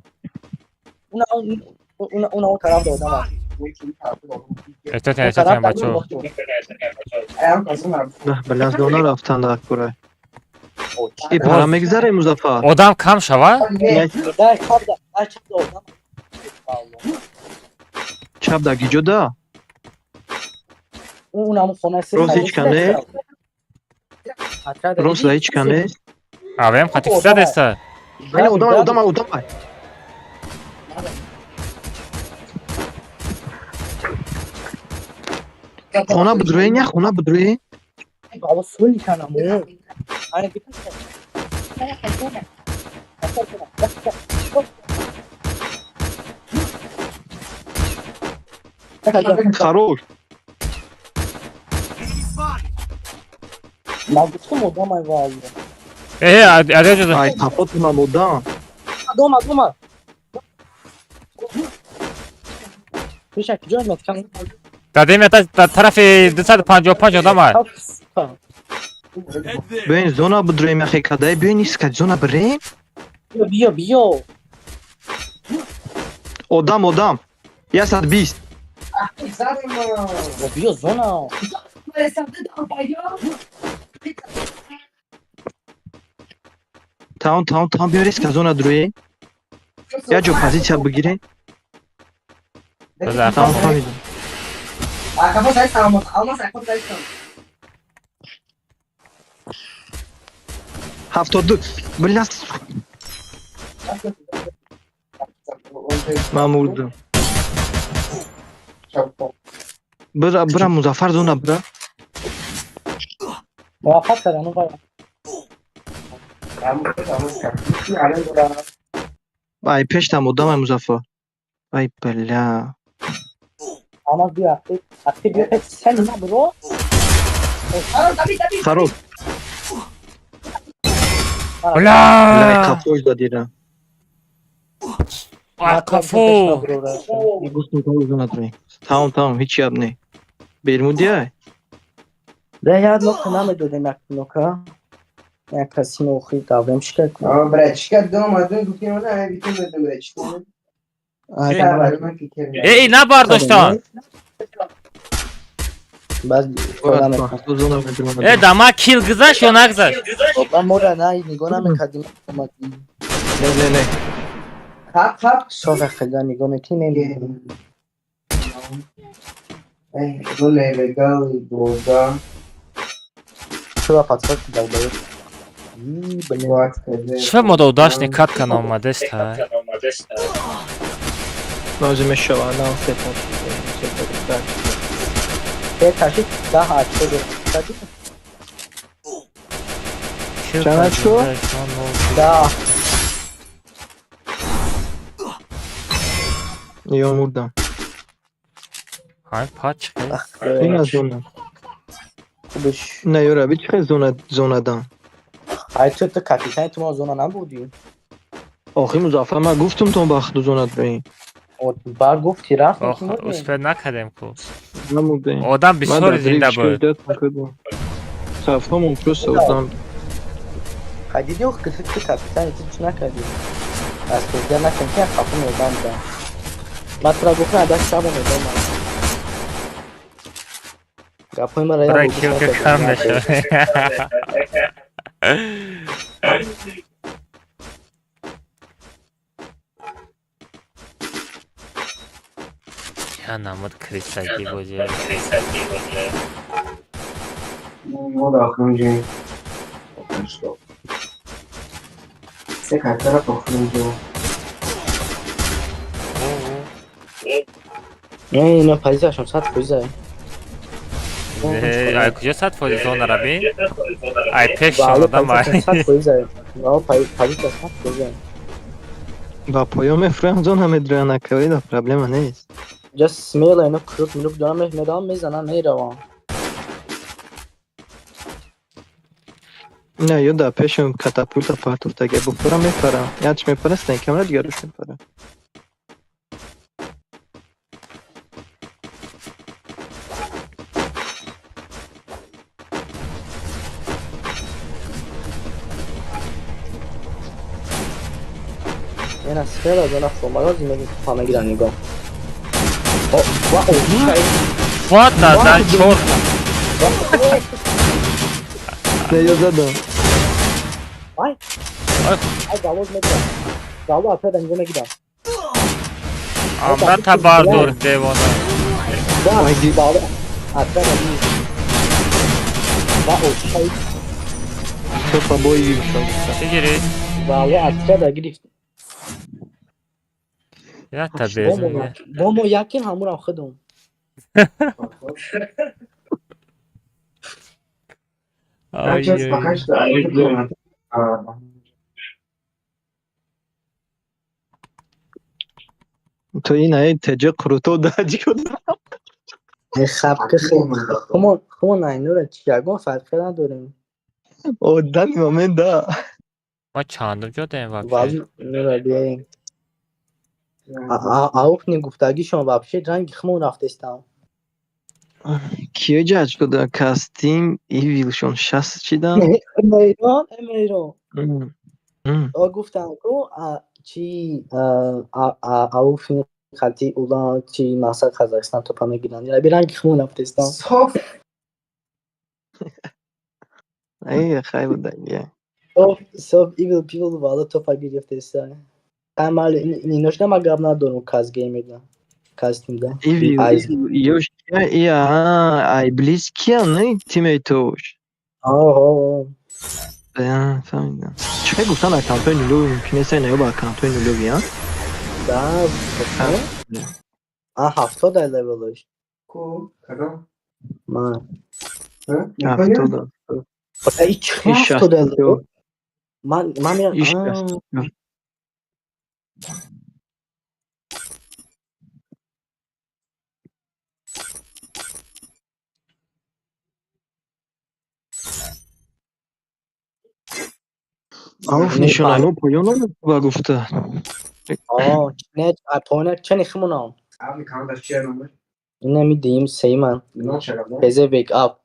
Уна уна уна он тараф да одам аст. Эҳтиётен, эҳтиётен, бачаҳо. Бля, зона рафтан дар кура. И пара мегзаре, Музаффар. Одам кам шава? Дар чап да, дар чап да одам. Чап да гиҷо да? Уна ҳамун хона. Рост ҳеч кам не? Рост да ҳеч кам нест? Авем хати киса деста? Ай, одам, одам, одам. Хона бидроен, як хона бидроен. Баба, сольник анаму. Ана битам. Хорош. Ман гуфтам, одам ай валло. Э, аҷа. Ай, капотунам одам. Дома, дома. Пеша куҷо меткам? Дадем ята тарафи 255 одам ай. Биёин зона бидроем, яхе кадай, биёин искать зона бирем. Биё, биё, биё. Одам, одам. 120. Биё зона. Тамом, тамом, тамом, биё резко зона дроем. Як ҷо позитсия бигирем. Тамом, фаҳмидам. А кого зайсам, Алмаз? Алмаз, а кого зайсам? 72. Бля, ман мурдам. Бира, бира, Музаффар, зона бира. Муваффақ кардан он. Ай, пештам одам ай, Музаффар. Ай, бля. Алмаз, биё, актив. Актив биё, пеш сен на бро. Хорош. Бля! Бля, кафош дадира. Ай, кафо. Гуфтам, то зона дроем. Тамом, тамом, ҳеч гап не. Бермудиай? Бля, як нока намедодем, як нока. Як каси нохи давем шикар. А, брачка, дома, дун гуфтем, на, битем, дун брачка. Э, эй, набардоштан. Баъз истифода мекунам. Э, да ма кил гузашт ё нагузашт? Ба мора на нигоҳ намекардим. Не, не, не. Хап, хап. Софа хеда нигоҳ мекунем. Эй, гуле, легал, буда. Чува подсказки долбоёб. И, блин. Чӣ мода удачный катка наомадеста? Лозим мешава, на се. Э, ташид 10 очко дорад. Чанд очко? 10. Ё, мурдам. Ҳай, пач. Ин аз зона. Хубиш. Не, ёра, би чӣ зона зонадан? Ай, ту капитани, ту мо зона набудӣ. Охи, Музаффар, ман гуфтум, то ба худу зона дроем. Ба гуфти рафт. Успеть накардем ку. Намудем. Одам бисёр зинда буд. Сафҳамон просто одам. Хай диди, ки ту капитани, ту чӣ накардӣ? Аз президент накардем, ки хафа медам да. Ман тура гуфтам, даст чапо медам. Гапҳои маро Бра килка кам мешавад. Я намуд крисагӣ бозӣ. Ну да, охрунҷи. Се картара охрунҷи. Не, ина позицияшон 100%. Ай куҷо 100% зонара бин? Ай пешшон одам ай. 100%. Позиция 100%. Ба поён мефурам, зона медроян, акавида проблема нест. Just смело ино крюк милук дорам, медам, мезанам, меравам. Не, ё да пешам катапульта партофтага бухӯрам, мепарам. Якш мепара, стенкамра, дигаруш мепара. Ина смело зона фомарози меги фамегиран нигоҳ. О, ва о, What the да чор. Не, ё задам. Ай. Ай галоз мегирам. Гало опять нигоҳ мегирам. Амрата бардор, девона. Да, гало опять ва о, шай. То побои вишон. Чӣ гирифт? Гало отряда гирифт. Якта безун. Бо мо яким ҳамурам худум. Пока что. То ин ай теҷа қурутов даҷ куд. Хаб ки хумон айнура чи ягон фарқе надорем. Одани момент да. Ма чандум ҷо даем вообще? Вали нура биёем. Ауфни гуфтагишон вообще ранги хумон рафтестам. Киё ҷаҷ куда? Кастим ивилшон шаст чидан? Эмейрон, Эмейрон. О гуфтам ку чи ауфни хати улан чи мақсад Казахстан топа мегиранд. Би ранги хумон рафтестам. Соф. Ай хай буда. Соф, соф evil people вала топа гирифтеста. Амали инош нама гап надорум каз геймеда. Кастимда. Ивил ёш я ай близ киян, не тиммейтош. Оҳо. Фаҳмидам. Чӣ гуфтан, аккаунтҳои нулёви мумкин нест, ина ё ба аккаунтҳои нулёви, а? Да, а 70 ай левелош. Ку, кадом? Ман. 70. Ай чӣ 70 ай левел? Ман мерам. Ауф нишонамо поён омад гуфта. О, не, поён чани химонам. Авни командаш чия номер? Ина ми сейман. Пезе век ап.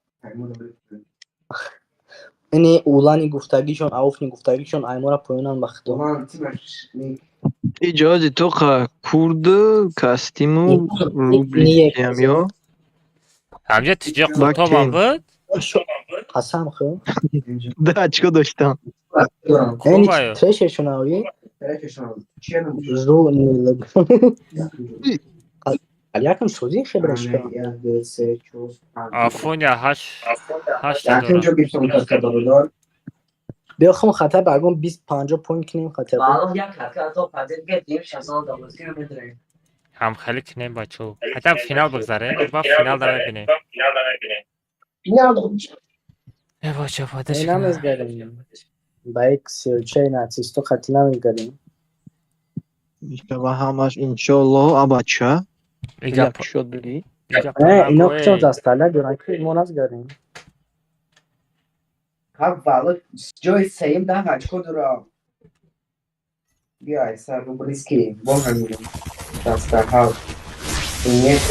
Ини улани гуфтагишон, ауфни гуфтагишон аймора поёнан ба худо. Улан тимаш ник. Иҷози тоқа курд кастиму рублиям ё? Ҳамҷа тиҷа қуртобам буд? Қасам хӯ. Да, чико доштам. Ини трешешон ави? Зу нилаг. Якм сӯзи хебрашка. Афоня ҳашт ҳашт. Якм ҷо гирифтам каска бародар. Биё хум хата ба ягон 20 50 поинт кинем хата. Ҳам хеле кинем, бачо. Ҳатам финал бигзарем, ба финал да мебинем. Э бачо, фода. Намезгарем. Ба як силчаи нацисто хати намезгарем. Ва ҳамаш иншоаллоҳ, абача. Як шот бигӣ. Не, ино кучон дастала доран ки мо назгарем. Ҳа вало ҷои сеюм 10 очко дорам. Биё айса рублиски бо ҳамин. 67. 1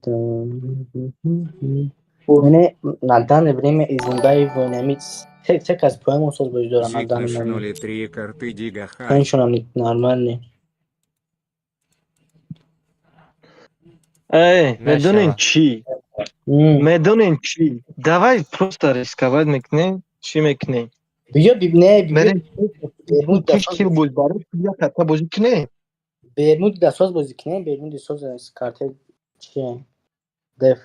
2. Яъне на данное время Изумбаев нами се кас поэмон соз бозӣ дорам на Зик данный момент. нашнули три карты Дигахай. Панҷшонам нормальный. Эй, медонем Мешава. чӣ? Медонем чӣ? Давай просто рисковать мекунем, чӣ мекунем? Биё не, биё Мерем Бермуд киш кил буд барои як ката бозӣ кунем. Бермуд дасоз бозӣ кунем, Бермуди соз карта чие? Деф.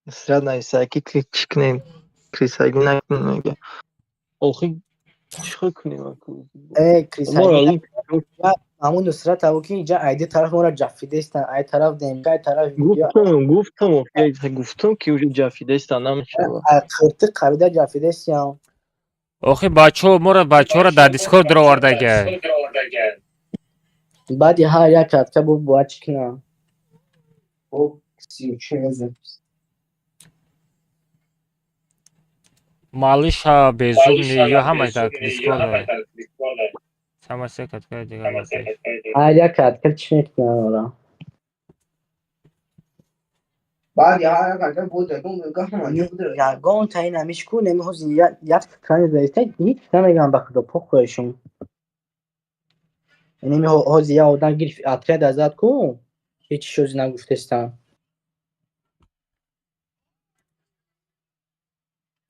Срад нависа ки чӣ кунем? Крисагӣ накунем мега. Охи чӣ кунем аку? Э, Моро Крисагӣ ҳамун Нусрат абу ки инҷа айди тараф моро ҷаффидестан, ай тараф ДМК, ай тараф видео. Гуфтам, гуфтам, охи гуфтам ки уже ҷаффидестан намешава. Ай қиртиқ қабида ҷаффидестиям. Охи бачаҳо моро бачаҳоро дар Дискорд даровардага. Баъди ҳар як катка бу бояд чӣ кунам? О, 34 запись. Малыша безумный ё ҳама дар Дискорд. Сама се катка дигар ба пеш. Ҳар як катка чӣ мекунам ора? Баъди ҳар як катка буд, ягон мегӯ ҳама ҷо. Ягон таин ҳамиш ку немихост як фикрани заиста ҳеҷ намегӯям ба худо похуешум. Яъне ҳозир як одам гирифт отряд азад ку ҳеҷ чизи нагуфтестам.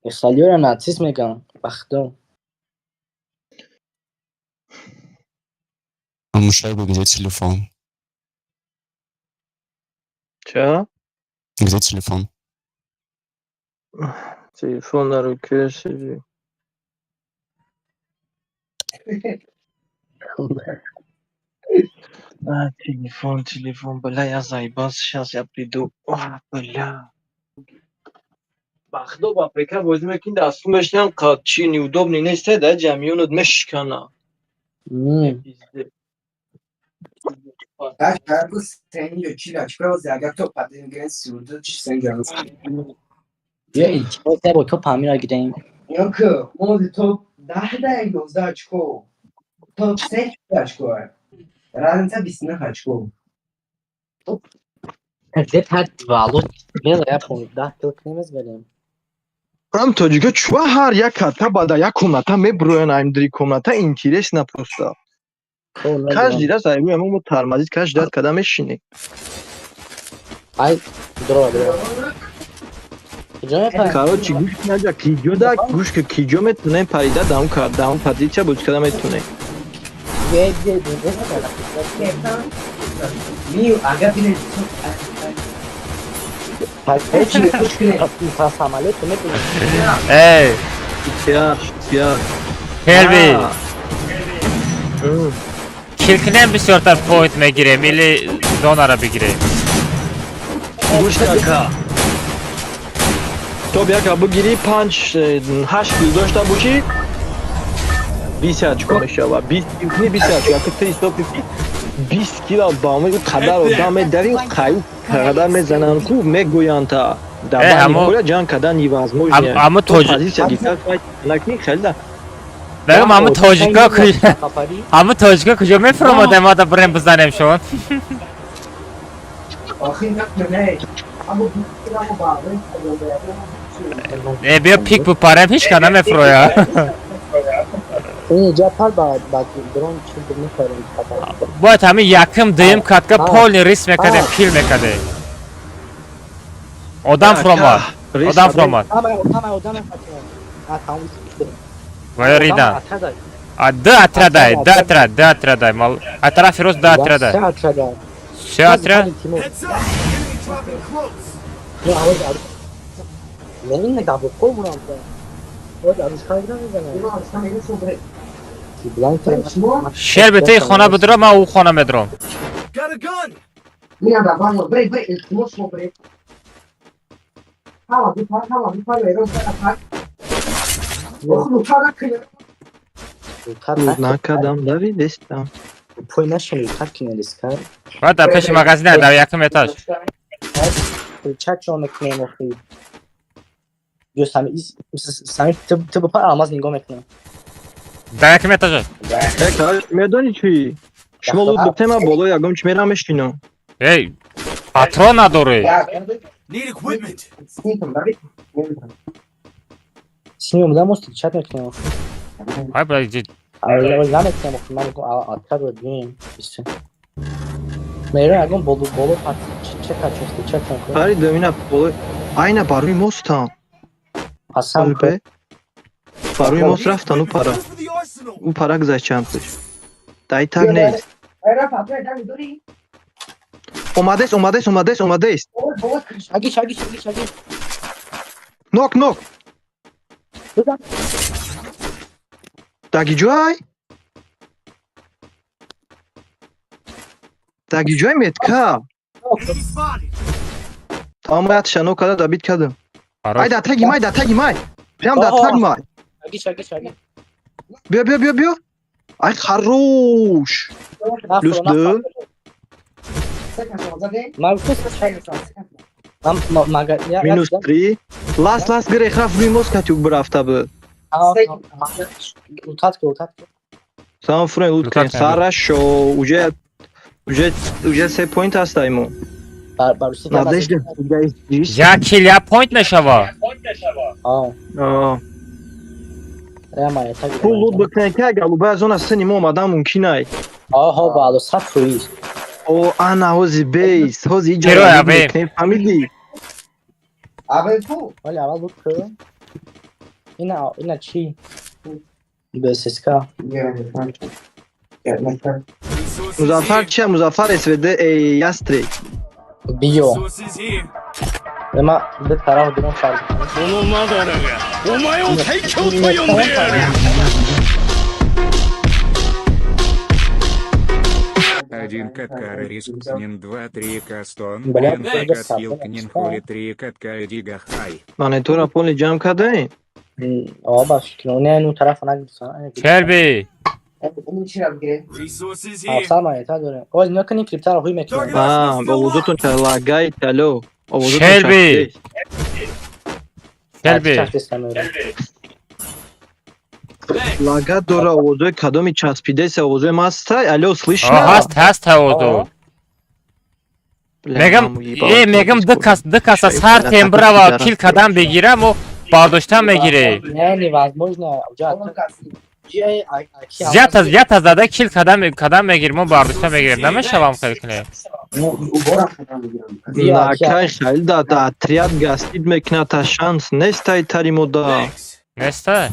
Исалиёра нацист мегӯям ба худо. Мушайба, где телефон? Ча? Где телефон? Телефон на руке сиди. А, телефон, телефон, бля, я заебался, сейчас я приду. О, бля. Бахдо ба ПК бозӣ мекунӣ, дасту мешинам, чи неудобный нест, да, ҷамъионат мешикана. Пизде. Дар сенҷо чил очко агар то падин 32 чи сенҷо. Биё илтимос бо топ ҳамира гирем. Ёк, мо топ 10 да 11 очко. Топ 3 очко. Разница 29 очко. Где-то вало мела я помню, 10 кил кунем берем. Ам тоҷика чуа ҳар як ката бада як комната меброян, ам дри комната интересно просто. Каждый раз ай мо мо тормозить каждый раз когда мешинем. Ай, дро, дро. Куҷо мепарӣ? Короче, гӯш наҷа киҷо да гӯш ки киҷо метунем парида даун кард, даун позиция бозӣ карда метунем. Бе, бе, бе, бе. Ми агар бинед. Па самолету метунем. Эй, Я, я. Келви. Кил кунем бисёртар поинт мегирем или зонара бигирем? Гӯш нака. То бияка бигирӣ панҷ ҳашт кил дошта бошӣ 20 очко мешава. 20 кил кунӣ 20 очко. Ако ту ҳисоб кунӣ 20 кила ба умед қадар одам медари қаю қадар мезананд ку мегӯянд та дар Э, байни ҳамо- поля ҷанг кардан невозможно. Ҳамо тоҷик Позиция гирифтан накунӣ хеле да. Бегам ҳамо тоҷика куҷо ҳамо тоҷика куҷо мефиромадем ма да бирем бизанем шон. Охи накунай. Аммо амо баъдан. Э биё пик бипарем ҳеч ка намефироя. Инҷа пар ба дрон чӣ мепарем. Бояд ҳамин якум дуюм катка полный риск мекардем, кил мекардем. Одам фиромад. Одам фиромад. Ама одам одам хатим. А тамом. Ва ридан. А д отрядай, д отряд, д отрядай. Мал а тарафи рост д отрядай. Се отряда. Се отряд? Не, авоз Не, не, да, бо мурам. Оз арушка мезанам. Шер битаи хона бидро, ман ӯ хона медром. Мирам да бано, брей, брей, илтимос шумо брей. Ҳама бипар, ҳама бипар, эрон пар. Ох, лута накунед. Накардам, давидестам. Пой нашин лута кине рискар. Баъд дар пеши магазин дар якум этаж. Чак чон мекунем охи. Ё сами сами ту бипар алмаз нигоҳ мекунам. Дар яким этажа. Медонӣ чӣ? Шумо лут бутем, ман боло ягон чӣ мерам мешинам. Эй, патрон надорӣ. Сини омада мо встречать мекунем. Ай, блядь, Наметунем, ман мегӯям, откат биёем. Меро ягон боло боло чека встречать мекунем. Пари домина боло. Айна барои мостам. Асан. Барои мост рафтан ӯ пара. Ӯ пара гузашт чанд пеш. Дай так нест. Омадест, омадест, омадест, омадест. Шаги, шаги, шаги, шаги. Нок, нок. Даги ҷой? Даги ҷой метка. Тамом ятша нок када добить кардам. Ай да таги май, да таги май. Прям да таги май. Шаги, шаги, шаги. Биё, биё, биё, биё. Ай, хорош. Плюс ду. Минус три. Лас, лас, гирех рафт рӯи мост кати бирафта буд. Утатка, утатка. Салом френ, лут кунем. Хорошо. Уже уже уже се point ҳастай мо. Надежда. Як кил як point мешава. Пул лут бикунем ки агар лубай аз он аз сини мо омадан мумкин ай. Оҳо, бало, 100%. О, ана ҳози бейс, ҳози иҷо мекунем, фаҳмидӣ? Авел ку? Вале аввал лут кун. Ина, ина чӣ? БССК. Музаффар чия? Музаффар СВД Ястрей. Биё. Ма ду тараф дурон фарз. お前を最強と呼んでやる。 Один катка риск нин два три кастон. Бля, Н кат хули три катка дига хай. Монитора полный ҷамъ кардаем? О, ба фикр, не, ну тараф нагирифтан. Челби. Афсар монета дорем. Оз накунӣ криптаро ҳуй мекунем. А, овозотон ча лагай, алло. Овозотон. Челби. Челби. Лага дора овозои кадоми часпидеса овозои мастай? Алло, слышно? Ҳаст, ҳаст овозо. Мегам, э, мегам ду кас, ду каса сар тем бирава кил кадам бигира, мо бардоштан мегирем. Не, невозможно. Зята зада кил кадам мегирем, мо бардоштан мегирем. Намешавам хел кунем. Накай хел да да отряд гастид мекунад, та шанс нестай тари мо да. Неста?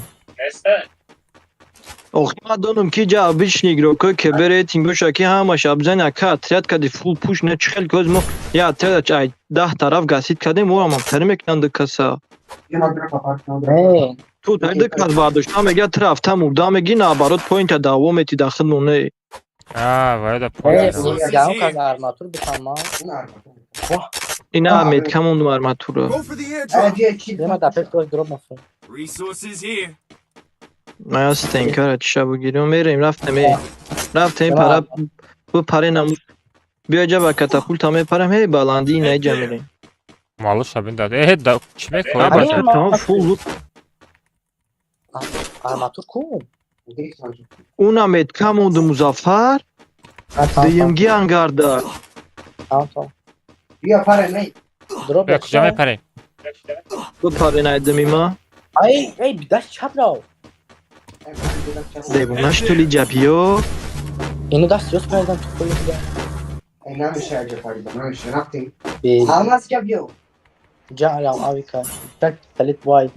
Охи ман донам ки ҷа обычный игрокҳое ки бе рейтинг боша ки ҳамаш абзани ака отряд кади фул пуш не чӣ хел коз мо я отряд ай 10 тараф гасид кардем, мо ҳам тари мекунанд ду каса. Ту тари ду кас бардошта мега ту рафта мурда меги наоборот поинта давом мети да худ моне. А, вайда поинт. Ягон кас арматур битама. Ина метка мондум арматура. Ема да пеш дроп нафу. Ман стенкара чиша бигирем, мерем, рафтем, эй. Рафтем, пара бу паре нам. Биё ҷа ба катапульта мепарам, ҳей баландӣ ина иҷа мерем. Малу шабин дад. Э, да чӣ мекорӣ бача? Тамом фул лут. Арматур ку? Уна метка монду Музаффар. Дуюмги ангарда. Биё паре най. Биё куҷо мепарем? Бу паре найдами ма. Ай, эй, даст чап рав. Девона что ли ҷабиё? Ину даст ёс кардам ту хуй. Намеша аҷа парида, намеша рафтем. Алмаз ҷабиё. Ҷаълам авика. Так талит вай.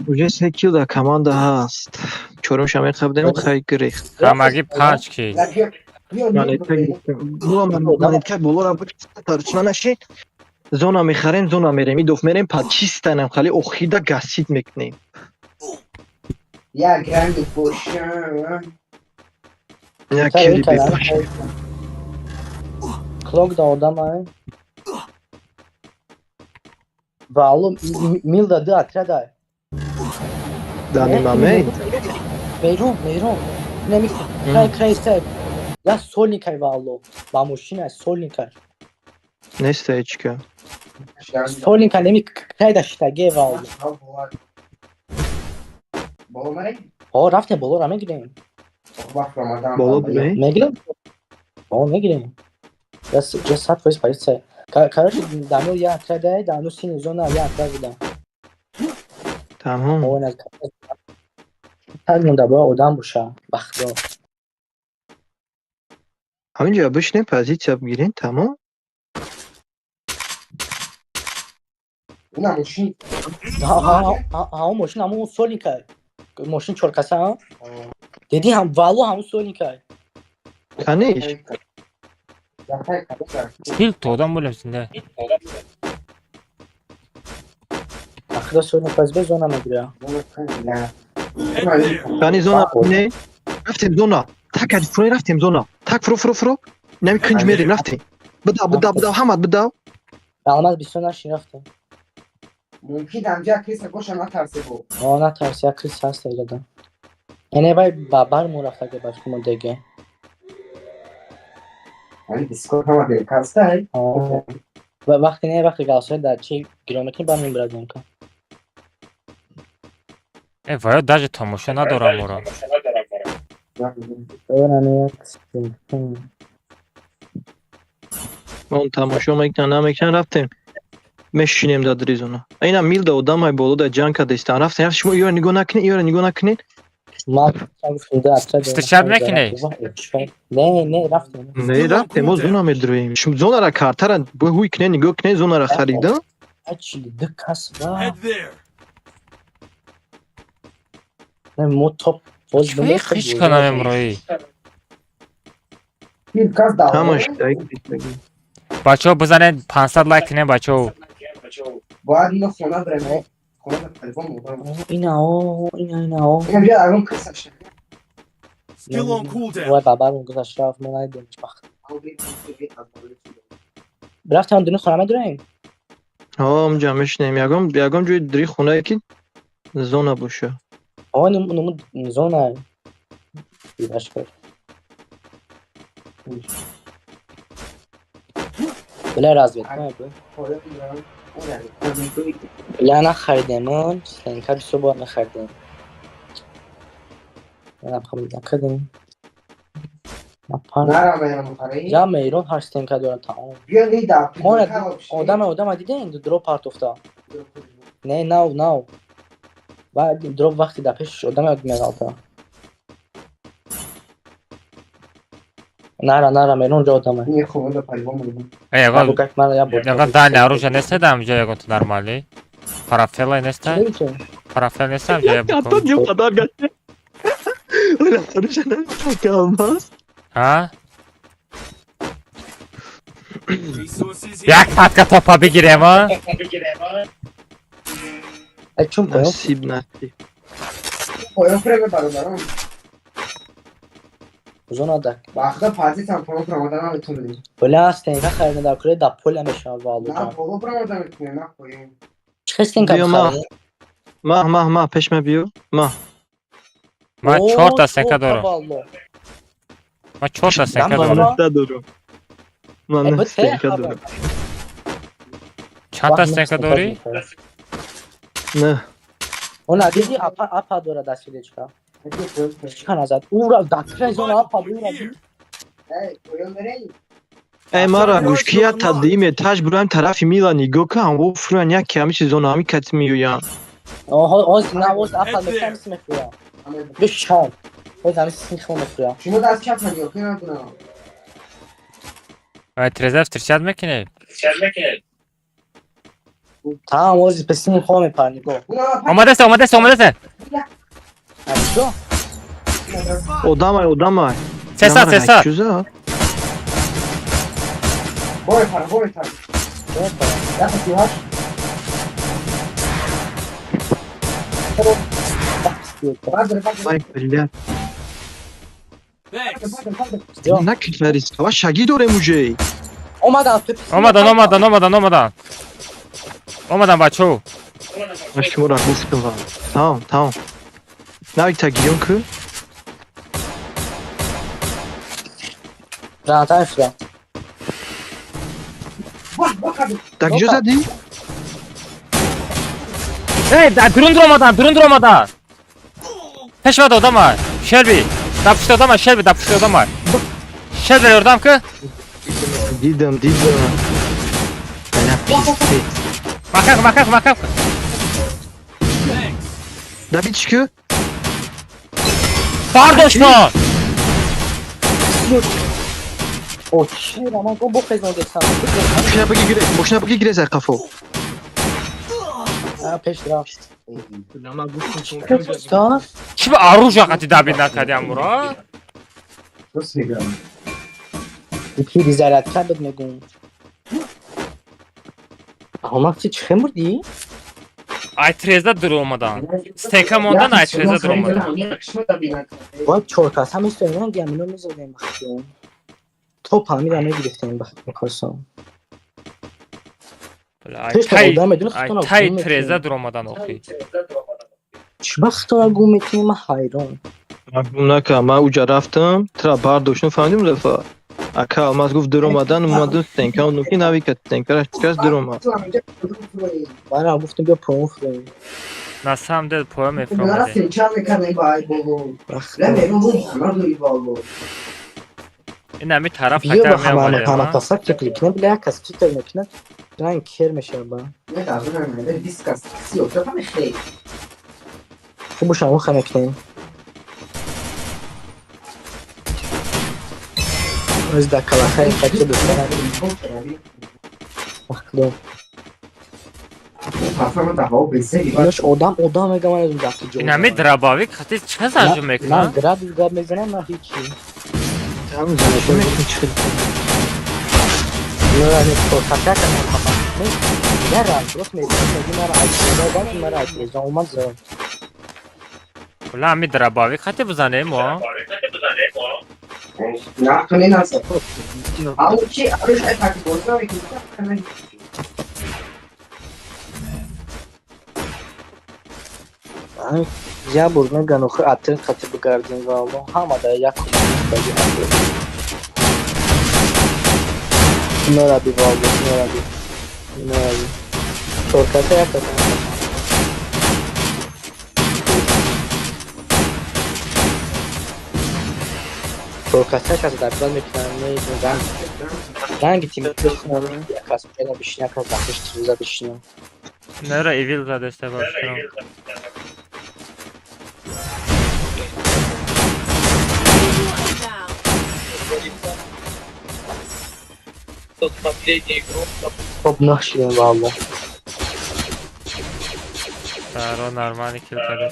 Уже се кил дар команда ҳаст. Чорумша мехабдем, хай гирехт. Ҳамагӣ панҷ кил. Монетка болора тарчна нашин. Зона мехарем, зона мерем, идоф мерем, па чистанам хали охида гасид мекунем. Я гранди бошам. Я кили бепаш. Клок да одам ай. Вало милда ду отряда. Данный момент. Мейрон, мейрон. Неми край край сте. Я сольникай вало. Ба мошина сольникай. Неста ечка. Солинка неми кайда шитаге вал. О, рафтем болора мегирем. Боло бибин. Мегирем? О, мегирем. Я 100% позиция. Короче, дамо я отряда, дамо синий зона, я отряда. Тамом. О, на Тагмон даба одам боша. Бахдо. Ҳаминҷо бишинем, позитсия бигирем, тамом. Ҳа, мошин ҳамон солинка. Мошин чоркаса, ҳа? Диди ҳам вало ҳамон солинка. Каниш. 40 та одам болем зинда. Ахиро солинка аз бе зона мегира. Кани зона не? Рафтем зона. Так ади фуро рафтем зона. Так фуро фуро фуро. Нами кунҷ мерем рафтем. Бидав бидав бидав ҳамат бидав. Алмаз бисёр нашин рафтем. О, натарси, як крис ҳаст иҷода. Яъне вай ба бармон рафтаге ба шумо деге. О, ва вақте не вақте галсоя дар чи гиро мекунӣ ба мебирадем ка. Э, ваё даже тамошо надорам моро. Ораме як секунд. Он тамошо мекунан намекунан рафтем. Мешинем дар дри зона. Ина милда одамай боло дар ҷанг кардастан. Рафтем шумо иёра нигоҳ накунед, иёра нигоҳ накунед. Ман гуфтам да отряд. Встречать мекунӣ? Не, не, рафтем. Не рафтем, мо зона медроем. Шумо зонара картара ҳуй кунед, нигоҳ кунед, зонара харида. 42 кас ва. Не, мо топ боз Чӣ хиш канам имрӯи? Ҳамаш Бачаҳо бизанед 500 лайк кунед бачаҳо. Ина о, ина ина о. Вай бабармон гузашт рафт, мо надидем ҳеҷ вақт. Рафтем дуни хона медураем? Ҳо, онҷа мешинем. Ягон ягон ҷои дри хонае ки зона боша. О, нуму зона. Бирашкар. Бля разведка бу. Бля нахаридем, сленка бисёр бор нахаридем. Накардем. Я мейрон ҳар стенка дорад тамом. Одама одама дидем дроп партофта. Не, нав нав. Баъд дроп вақти дар пешаш одама меғалта. Нара нара мейрон ҷо одама. Э, ягон дани оружие неста дар ҳамҷо ягон ту нормалӣ? Парафела неста? Парафел неста ҳамҷо яб қадар гашт. Ҳа? Як патка топа бигирем, а? Чун поён? Насиб насиб. Зона да. Бля стенка харидем дар куре да поля мешавад валло. Чӣ стенка Биё, ма. бихарем? Маҳ маҳ маҳ пешма биё. Маҳ. Ман О, чорта стенка чорта дорам. валло. Ман чорта стенка Ман дорам. Нӯҳта дорам. Ман Э, нӯҳ бу те стенка хабар. дорам. Чандта Вақт стенка нӯҳ дорӣ? мехарем. Нӯҳ. Она диди апа апа дора дастгиричка. Чика назад. Ура дакра зона апа ура. Э, мара гӯшкия та диме таж бураем тарафи мила нигоҳ кун, ҳамво фуран як ҳами чиз зона ҳами кати меоянд. Оҳ, оз на оз апа мекам мехӯя. Бишон. Оз ҳами синхо мехӯя. Ай, треза встречать мекунӣ? Тамом оз песин хо мепар нигоҳ. Омадаста, омадаста, омадаста. Ҳамҷо? Одамай, одамай. Сесад, сесад. Чуза? Вай, бля. Накифарис. Ва шаги дорем уже. Омадан. Омадан, омадан, омадан, омадан. Омадан бачаҳо. Ман шуморо гуфтам ва. Тамом, тамом. Навик та гирён ку. Граната мефурам. Так ҷо задӣ? Эй, дурун дуромадан, дурун дуромадан. Пешвад одама, Шелби. Дар пушти одама, Шелби, дар пушти одама. Шелби, ёрдам ки? Дидам, дидам. Бля, пиздец. Макак, макак, макак. Добить ку? Бардоштон! О, чера, ман гом бохезон дестам. Мошина бигир, мошина бигир за қафо. А, пеш рафт. Чӣ ба оружие қати добить накарди амура? Перезарядка бед мегум. Алмаз, ти чӣ мурдӣ? Ай треза дуромадан. Стека мондан, ай треза дуромадан. Бояд чор кас ҳам истоем, гамино мезадем бахтиён. Топ ҳамира мегирифтем бахтиён. Ай тай треза дуромадан охи. Чӣ бахтора гум мекунӣ, ман ҳайрон. Ман гум накардам, ман уҷа рафтам, тра бардоштум, фаҳмидим дафъа. Ака Алмаз гуфт дуромадан, омадум стенка, нуки навика стенкара шикаст дуромад. Ман гуфтам биё поён фурем. На самом деле поён мефуромадем. Ин ҳами тараф Биё ба хотя ҳама меомадем. ҳама каса фикр мекунад, бля, як кас фикр мекунад, ранг кер мешавад ба. Хуб бошам, оха мекунем. Оз да калахаи хачи духтара. Вақтдо. Ёш одам одам мегам ман аз дафти ҷо. Ин ҳами дробовик хати чӣ зажу На мекунад? градус гап мезанам, на ҳичи. Бля, ҳами дробовик хати бизанем мо. Я бур меган охир атрин хати бигардем ва Аллоҳ ҳама дар як Нораби ва Аллоҳ, нораби. Нораби. Чоркаса як каса. Чоркаса каса дар бад мекунам, не ранг. Ранги тим як кас ҷода бишина, як кас дар пеш тиреза бишина. Нера Evil задеста бошам. Хоб нашидем ва Аллоҳ. Таро нормально кил кардем.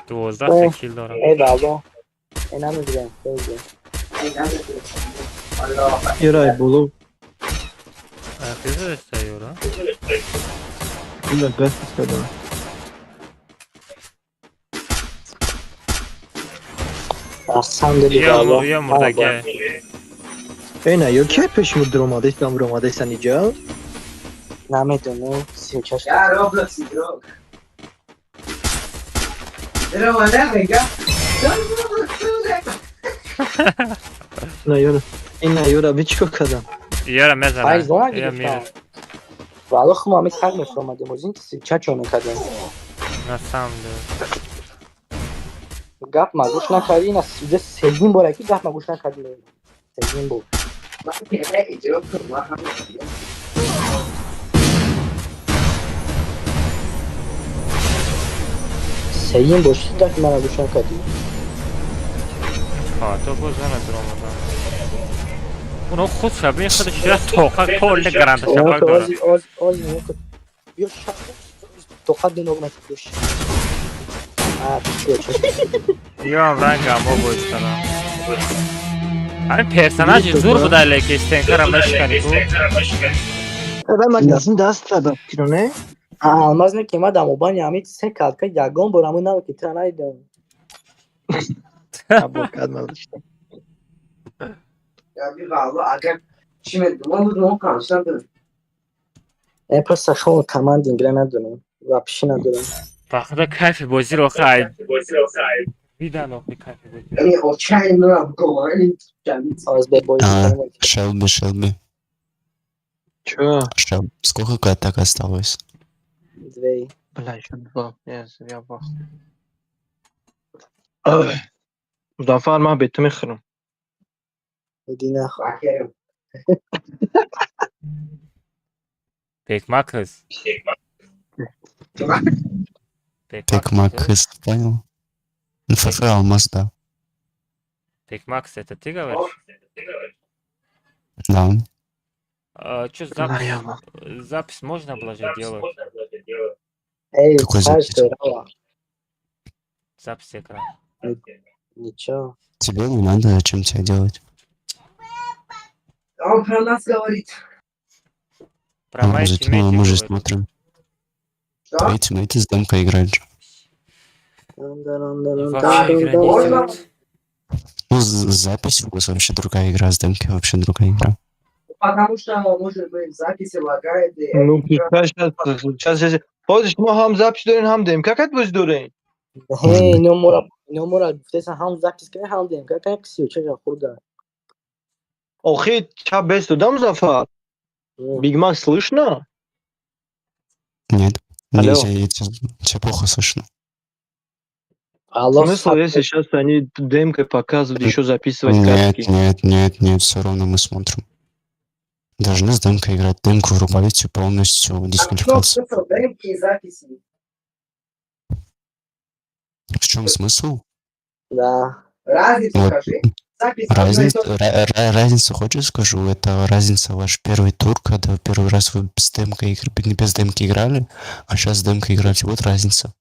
12 кил дорам. Эй ва Аллоҳ. Эй намегирем, бегирем. Ирай боло. Ки задеста юра? Ира газ кардам. Асам дили ва Аллоҳ. Ё мурдаге. Эй на, ё ки пеш му дуромадестам, буромадестан иҷа? Намедонам, сечаш. На ёра. Ин на ёра би чикор кардам? Ёра мезанам. Ай зона Ё гирифтам. мира. Ва Аллоҳ хума ҳами саг мефуромадем, оз ин ча чо мекардем. На самом деле. Гап ма гӯш накардӣ, ина уже севим бора ки гап ма гӯш накардӣ. Севим бор. Севим бор шуд гап мара гӯш накардӣ. То бозана дуромадан. Уно худ шабин худаш я тоқа колли гаранта шапак дорад. Ози ози ози биё шаб тоқа диног накардӣ. А, биё ча. Ёам ранг амо боистадам. Ҳамин персонажи зур буда, леки стенкара мешикани ку. Эй магазин даст дадам кироне? А, алмаз не ки ма дар мобайни ҳамин се калка ягон бор ҳамин наве ки тра надидам. Абокад надоштам. Э, просто шумо команди игра надорем. Вообще надорем. Ба худо, кайфи бозиро хай дидан, охи, кайфи бозиро. Они отчаянно обговаривают. Аз бе бой. А, Шелби, Шелби. Чё? Шелби. Сколько каток осталось? Две. Бля, еще два. Я в ахуе. Ой. Музаффар, ман бе ту мехӯрам. Иди нахуй. Бакером. Бекмакс. Пекмакс, понял? Ну, ФФ Алмаз, да. Бекмакс, это ты говоришь? Да. А, чё, Бля, запись, я в ахуе. запись можно было же делать? Эй, Какой знаешь, запись? что играла? Запись экрана. Ничего. Тебе не надо, зачем тебе делать? Он про нас говорит. Про Ну, мои зачем тиммейты мы же говорит. смотрим. Что? Твои тиммейты с демкой играют же. Вообще игра не Можно? идет. Ну, запись у вас вообще другая игра, с демкой вообще другая игра. Потому что, может быть, записи лагает. И Ну, сейчас, сейчас, сейчас. Боз шумо ҳам запись дорин, ҳам ДМК кат боз дорин? Ҳей, ино мора, ино мора гуфтесан, ҳам запись кунем, ҳам ДМК кунем, 34 хурда. Охи, ча бес додам, Музаффар? Биг Мак слышно? Нет. Не, Алло. тебя плохо слышно. Алло. Смысл, если сейчас они демкой показывают, еще записывать Нет, картки? нет, нет, нет, все равно мы смотрим. Должны с демкой играть. Демку врубайте полностью, А в чем дисквалификация. смысл демки и записи? В чем смысл? Да. Разницу Вот. скажи. Запись одно и Разницу, то же. разницу хочешь скажу? Это разница ваш первый тур, когда первый раз вы с демкой без демки играли, а сейчас с демкой играете. Вот разница.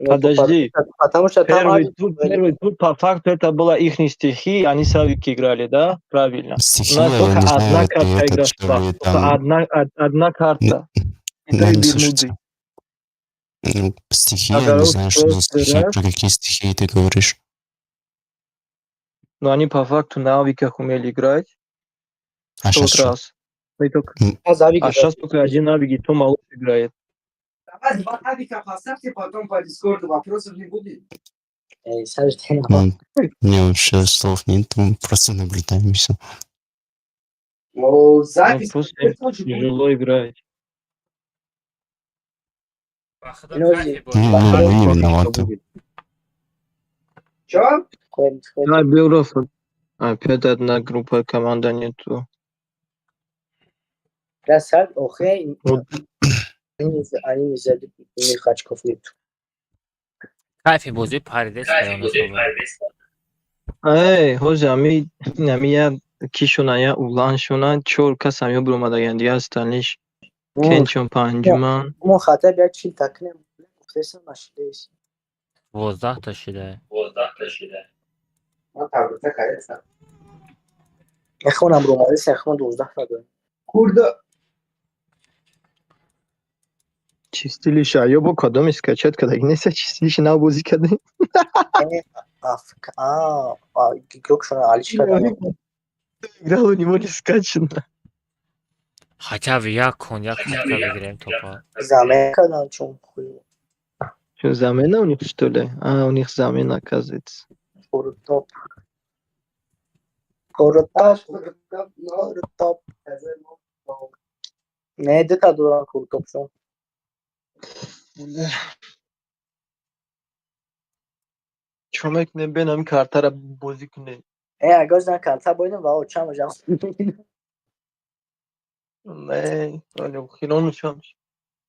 Ну, Подожди. Потому что там Первый тур, первый тур, по факту, это была их стихия, они с авики играли, да? Правильно. У Стихия, нас я только не знаю, одна это карта этот, игра что шла. ли, Только там. одна карта. И то Да, и не Бермуды. слышится. Ну, стихия, А я не Горох знаю, что за просто стихии, раз. про какие стихии ты говоришь. Но они по факту на авиках умели играть. А В тот сейчас что? раз. Мы только. Авики А сейчас только один авик, и то малыш играет. Давай два авика поставьте, потом по дискорду вопросов не будет. Эй, Саш, ты Ну, мне вообще слов нет, мы просто наблюдаем и все. О, Ну, запись просто теперь тоже будет. тяжело играть. Ба худо, Ино кайфи бозиро. Не, не, мы не виноваты. Чё? Да, Белрос. Опять одна группа, команда нету. Красавчик, охей, Вот. они не взяли, у них очков нет. Кайфи бозӣ паридест. Эй, ҳози ами я кишона, я уланшона, чор кас ами буромадаган, дигар остальниш кенчон панҷуман. Мо хата бия чил такнем, гуфтесам нашидес. 12-та шида. Ман таблица кардам. Эхонам ромадес, эхон 12 та дорем. Курда. Чистилище, а ё бо кадоми скачать кадаги неста, чистилище нав бозӣ кардем. Аф, а, игрокшона алиш кардам. Играл, у него не скачано. Хотя бы як кун, як кунка бигирем топа. Замена кардам, чун хуй. Что, замена у них, что ли? А, у них замена, оказывается. Куртоп. Куртоп. Куртоп. Не, дета дорам куртопшон. Чо мекунем, бен ами картара бозӣ кунем? Э, агар зан карта бойдам ва чам жам. Не, хирон чам.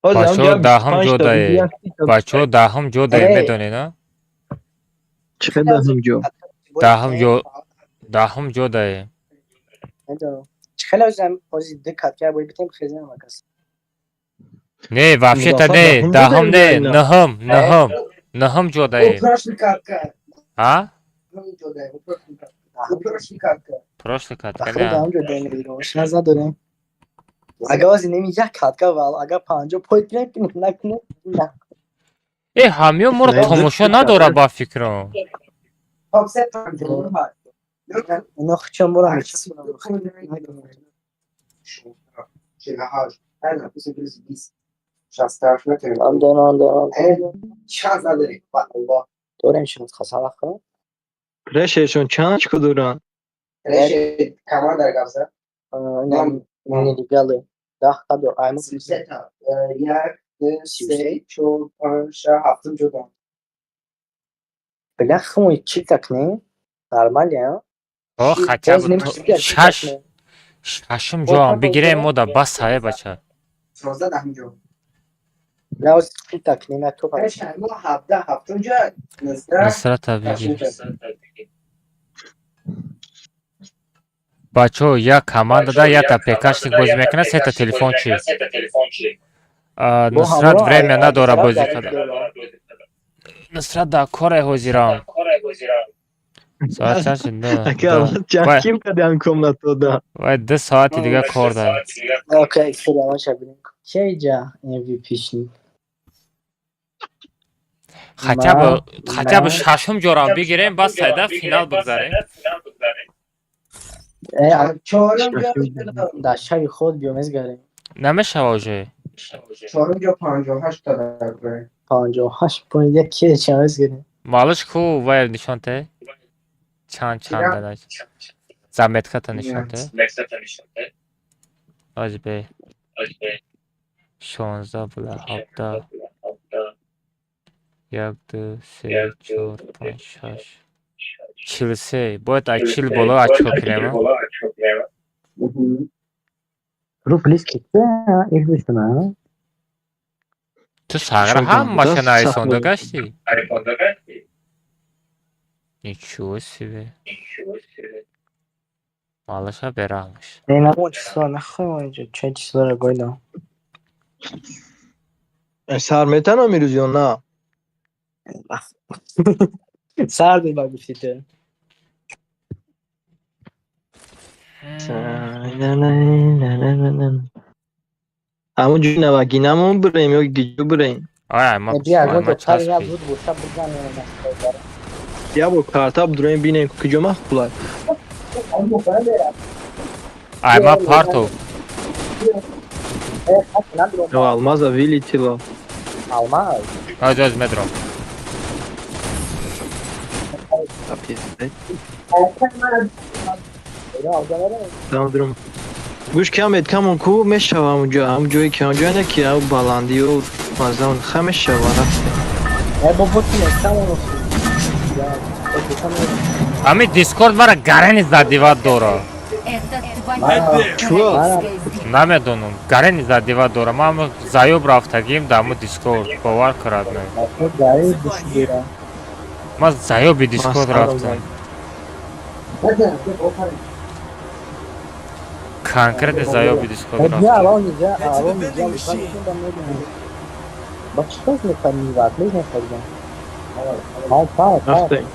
Бачаҳо даҳум ҷодае. Бачаҳо даҳум ҷодае, медонед, а? Чӣ қадар даҳум ҷо? Даҳум ҷо, даҳум ҷодае. Медонам. Чӣ хеле озам ози ду катка бой битем хезам акас. Не, вообще-то Музаффар не, даҳум даҳум ҷодае не, ина? нуҳум, нуҳум, нуҳум ҷодае. Прошлый катка. А? Прошлый катка. Прошлый катка, Ахир не. даҳум ҷо даем бигирам. Шанс надорем. Агар ози неми як катка ва агар 50 пойт кунем, накунем. На. Э, ҳамё моро Не, тамошо надора ба фикрам. Топ се панҷоҳ. Ино хчон мора. 48, 20. 67 метавонем. Ман дорам, дорам. Шанс надорем. Ба Аллоҳ. Дорем шанс, қасам вақт. Прешершон чанд очко доранд? Реши команда гап зад. Нелегалы. 10 та дор. Ай, 33 та. Як, ду, се, чор, панҷ, шаш, ҳафтум ҷо дорам. Бля, хмой чӣ такне? Нормально, О, хотя бы Боз ним шаш шашум ҷоам бигирем, мо да бас ҳае, бача. 16 даҳум ҷо. Бля, оз чӣ такне, на топ. Реши мо 17 ҳафтум ҷо, 19 Нусрата ҳаштум бигир. ҷо. Бачаҳо, як командада якта ПКшник бозӣ мекунад, сета телефончи. Бо Нусрат ҳамроҳ время надора Нусрат бозӣ дар карда. дора. Нусрат дар коре ҳозирам. Соат чанд шуд? Ака, Ду. чанд Вай, ким кардиам комнатода? вай, 2 соати дига кор дорам. Окей, саламаша бинем. Ки иҷа MVP шид? Хотя бы Ман хотя бы ман шашум ҷорам бигирем, бас сайда финал бигзарем. Чорум ҷо. Дар шаби худ биё мезгарем. Намешава уже. Чорум ҷо 58 та дорем. 58.1 ки ча мезгарем. Малыш ку, вай нишон те. Чанд чанд данач. Заметката нишон те. Оз бе. 16 була, 17. Як, ду, се, чор, панҷ, шаш. 43. Бояд ай 40 боло очко кунем. Ру плиз ки их бишуна. Ту сағра ҳамаша наисонда гаштӣ? Ничего себе. Малыша бераҳмаш. Не, намон число нахоҳам инҷо ча числоро гойдам. Сар метанам ирӯз ё на? Сар ба гуфти ту. Ҳамун ҷои навагинамон бирем ё гиҷо бирем? Ай, ма Бия, ма ягон ҷо часпи. зуд боша бизанем. Я бор карта бидурем, бинем куҷо махқулай. Ай, ма парту. Алмаза вылетела. Алмаз. Оз, оз, медром. Капец. Дам. Гӯш камед, камон ку мешава ҳамунҷо, ҳамун ҷое ки ҳамун ҷое не ки ҳамун баландиё мазаун ха мешава рафтем. Э, бобо, ти нестам. Ами Дискорд мара гарени задевать дора. Это твоя Чё? королевская битва. Намедонам, гарени задевать дора. Ма ҳама заёб рафтагим дар ҳамун Дискорд, бовар кунад не. Ма заёби Дискорд Масхара. рафтам. Конкретно заёби Дискорд Бия, рафтам. аввал низа, аввал низа, ба чӣ кор мекардӣ? Ватлез мекардам. Ҳа, па, па. Рафтем.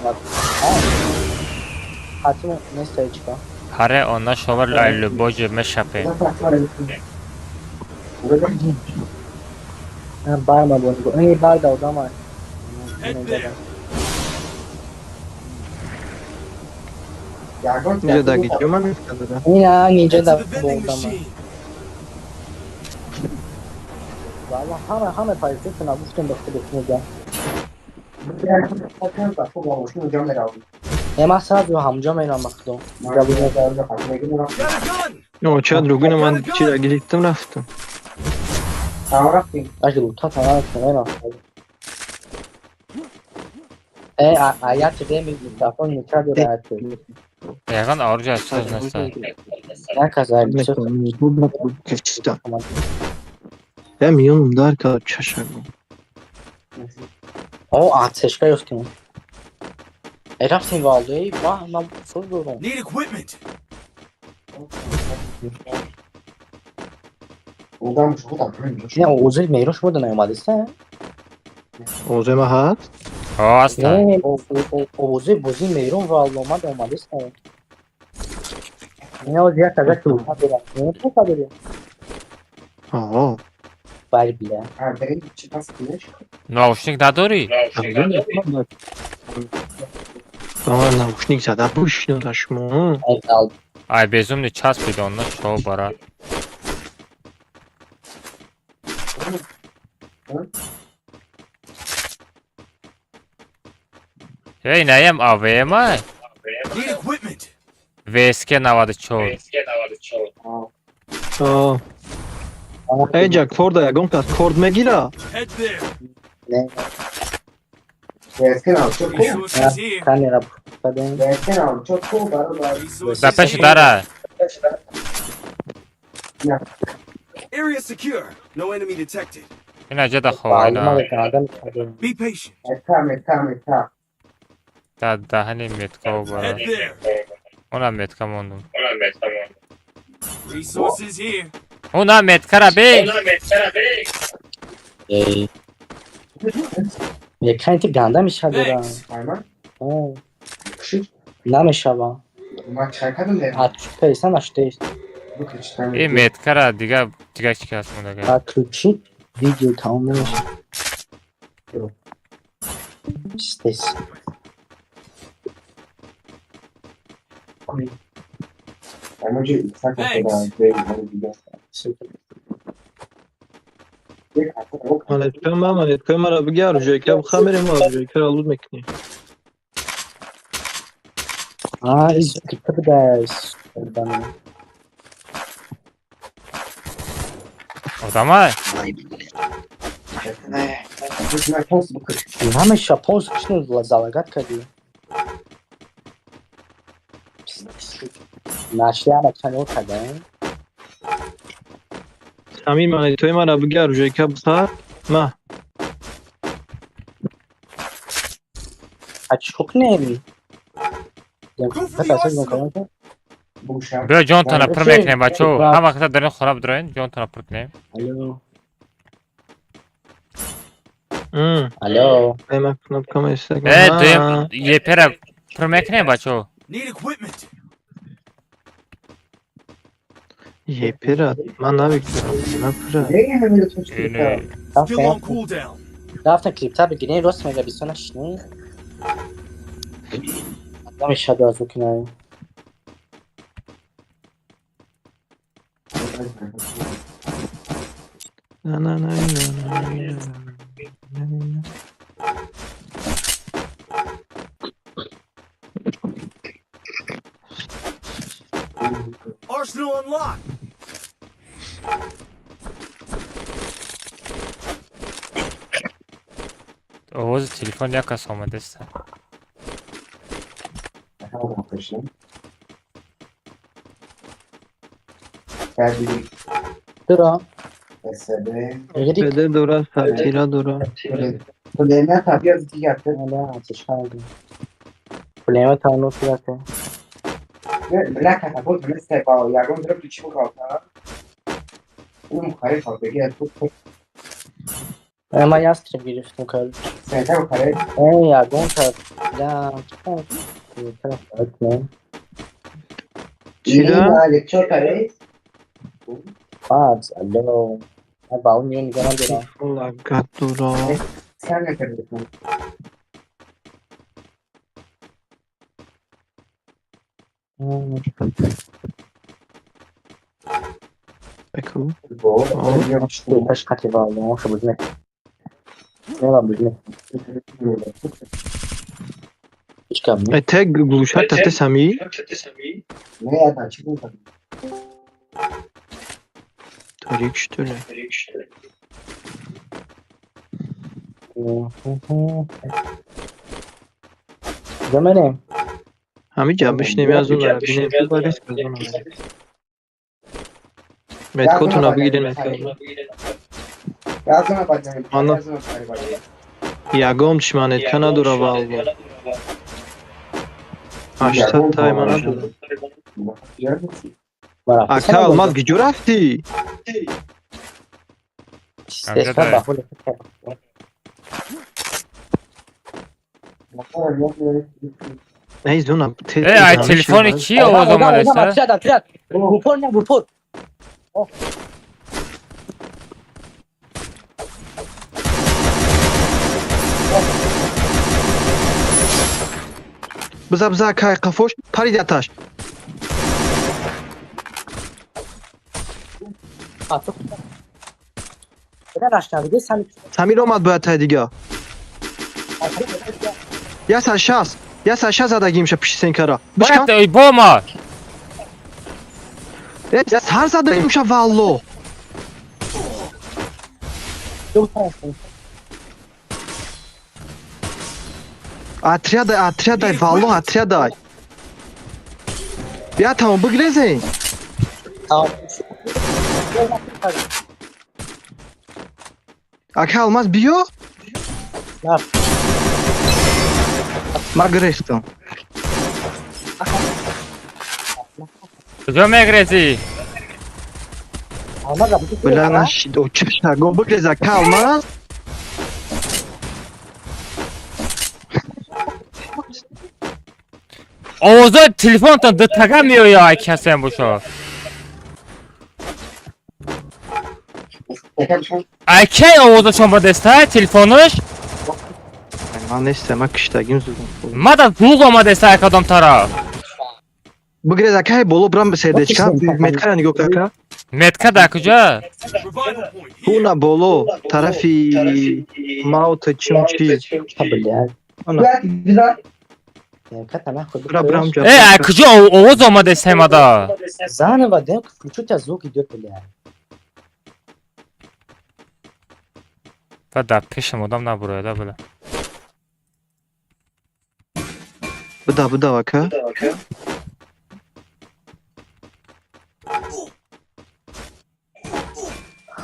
Хатимо неста ҳечка. Ҳаре она шовар ай любоҷо мешапем. Барма бо нигоҳ. Ин барда одама. Инҷо дар гиҷо ман нестадара. Ина инҷа да бо одама. Валла ҳама ҳама позитсия нагуфтем ба худо мегам. Е, ман сразу ҳамҷо мерам ба худо. Ча другуна ман чира гирифтам, рафтам. Аж лута тамам мерам. Э, аят реми микрофон нича дора. Ягон оружие соз неста. Як аз ай бисёр. Я миёнам дар кард чашагу. О, АЦшка ёфтем. Э, рафтем валдои, ва ман соз дорам. Need equipment. Не, озир меҳрош бода наомадиста? Озема ҳаст? О, аста. Не, овози бозии меҳрон ва омад омадиста. Не, оз як аза лута дорам. Не, лута дорем. О. Бар бля. Наушник надорӣ? Ба ман наушник зада бушнода шумо. Ай, безумный часпид онна шо бара. Эй, наям АВМ? Need equipment. ВСК 94. Эҷа корда ягон кас корд мегира? Head there. Не. ВСК 94 ку? Resources here. Камера кадем. ВСК 94 ку бародар? Resources Да пеши here. дара. Area secure. No enemy detected. Ина ҷада Маълума ховайна. мекунадам. Be patient. Мета, мета, мета. Да даҳани меткао бара. Head there. Она метка мондум. Resources here. Она меткара бе. Эй. Якайн ти ганда мешава дора. Thanks. Айман? О, Кушид? намешава. Ма чай кадом дем? Отключайся на что есть. Выключи там. И меткара дига дига чӣ кас мондага. Отключить видео там намешава. Здесь. Айман ҷи сак Thanks. Монеткаи ман, монеткаи маро бигар, ҷойка бихамерем, ҷойкаро луд мекунем. А, из когда Одама? Намеша полз кишну залагат кади. Нашли ама чанел кадаем. Ҳамин монетҳои маро бигар, ҷойка бихар. Ма. А чӣ кунем? Биё ҷонтона пур мекунем, бачо. Ҳама каса дар ин хона бидроен, ҷонтона пур кунем. Алло. Алло. Ема кнопка места. Э, дуем епера пур мекунем, бачо. Need equipment. Епера ман намегирам. Ма пура. Ине. Still on cooldown. Рафтан клипта бигирем, рост мега бисо нашини. Намеша дора зукинай. На на на на на на на. Arsenal unlocked. Овози телефон як кас омадаста. Дура. СБ. Беде дора, сатира дора. Пулемет абия дигар. Пулемет тану кирате. Бля катапульт мисл ба ягон дроп чӣ бухалта? Ум хариф беги тут. Ма ястреб гирифтум короче. Сета хариф. Э, ягон та. Да. Чира? Чо хариф? Бац, алло. Ба он нигоҳ надорам. Лагат дора. Сар накардам. Беку. Таш қати ба он хабуд не. Не буд не. Ҳеҷ гап не. Э, тег глушат тате сами? Не, я та чӣ гуфтам? Тарик что ли? Замерем. Ҳамин ҷа бишинем, аз он бинем. Ту ба риск аз он. Меткотона бигирем, метко. Язона баҷанем. Ана. Язона баҷанем. Ягон чӣ монетка надора валло. 800 тай ма надора. Ака алмаз гиҷо рафтӣ? Стефа ба ҳоли худ кард. Не, зона Э, ай телефони ки овоз омадаста? Отряд, отряд. Упор не, упор. Биза, биза, кай қафош парид аташ. Самир омад бояд тай дига. 160. 160 задагимша пиши сенкара. Бишкан. Бояд бома. Сар задагимша валло. Отрядай, отрядай, валло, отрядай. Я там бигрезен. Ака алмаз биё? Ма гирехтам. Куҷо мегрезӣ? Бля, нашид, очашаго бигрез ака алмаз. Овозои телефонтон дутага меояд, ай касем бошад. Ай кай овозашон ба дестай телефонаш? Ман нестам, ман киштагим зудам. Мада зуғ омадеста кадом тараф. Бигрез акай боло брам сердечка, меткара нигоҳ кака. Метка дар куҷа? Хуна боло, тарафи маут чим чиз. Э, ай куҷо овоз омадеста мада? Заново демка включу, тебя звук идет, бля. Ба дар пешам одам набурояда, бля. Буда, буда, ака.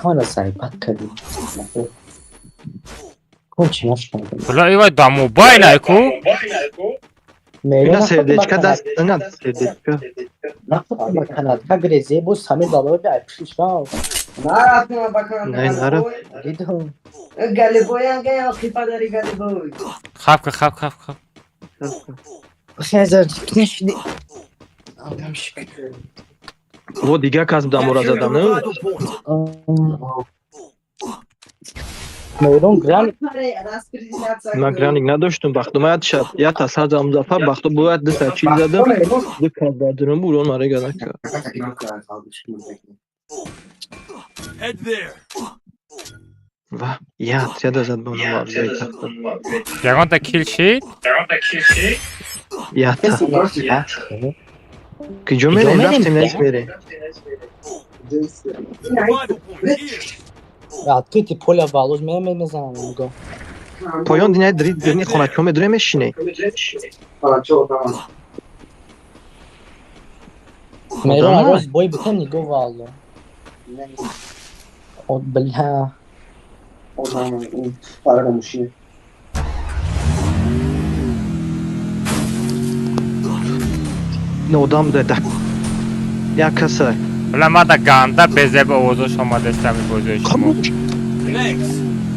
Хона заебат кади. Кончи нашкан. Бля, ивай да мобайл ай ку? Ина сердечка даст, ина сердечка. Нахуй ба канат, как грезе, бо сами балоби ай пшишва. Нарафтам ба канат. Не, нарафт. Дидам. Галибой ангай охи падари галибой. Хапка, хап, хап, хап. Хезер, кнешди. Во дигар кас дамора задам, не? Мейрон гран. Ман граник надоштум, бахту ман шад. Я та сад Музаффар бахту бояд 240 задам. Ду кас бардурум бурон марега нака. Ва, я отряда зад бо муабзаи тахта. Ягонта кил шид? Я та. Куҷо мерем? Рафтем, нест мерем. Открытый поле волос, меня мезанам нигоҳ. Поён динаи дри дирни хоначо медуре мешине. Мейрон роз бой битем нигоҳ валло. О, бля. Одам да. Як каса. Бля, мада ганда безеб овозош омадеста мебозои шумо.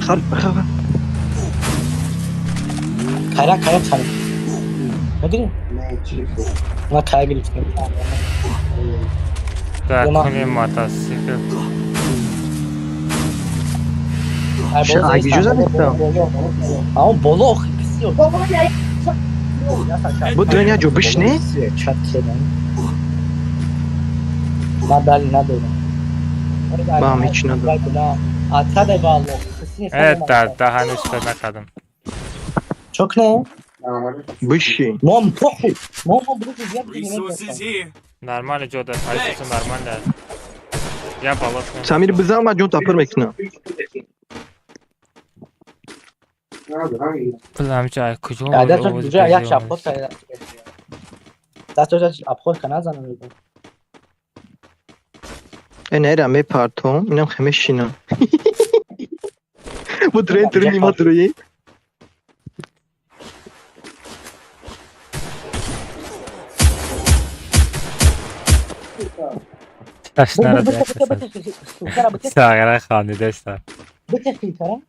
Хар хар. Кайра, кайра, кайра. Мегирем? Ма кайра гирифтем. Дар куни мотосикл. Агиҷо задистам. А он боло охи писиё. Бу дурен як ҷо бишне? Чат кедам. Ма дали надорам. Ман ҳеч надорам. Атадай валло. Э, да, да, ҳанӯз фикр накардам. Чо кунем? Биши. Мом похуй. Мом мом Нормально ҷо да, позиция нормально. Я болот. Самир бизан ман ҷон тапир мекунам. Бля, ҳамҷа ай куҷо Дасташ овози куҷо як безеб шабход карда. Дасташ обход кана занам. Э, нера мепартом, инам хе мешинам. Бу дурен дурен нима дуруи. Ташнара сағира хандидаста. Бутехникара?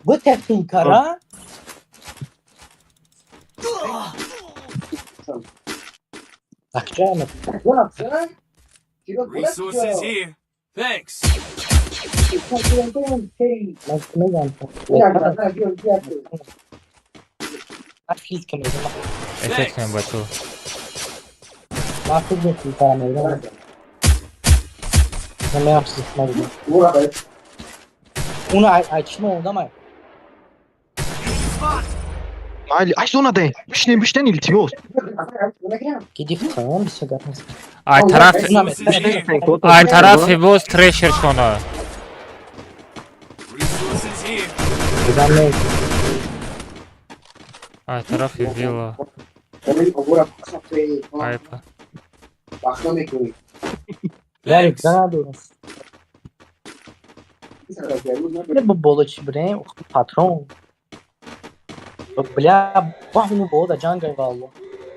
Бутехникара? Акча Resources here. Thanks. Эффект кунем бачо. Уна ай чишма одамай. Майли, ай зона даем. Бишнем, бишнем, илтимос. Гидифтам, бисёр гап нест. Ай тараф Бишнем, ай тарафи боз трешер шона. Бизан нест. Ай тарафи вилла. Айпа. Я рюкзак надорам. Не бо боло чи бирем, патрон. Бля, бахну боло да ҷангай валло.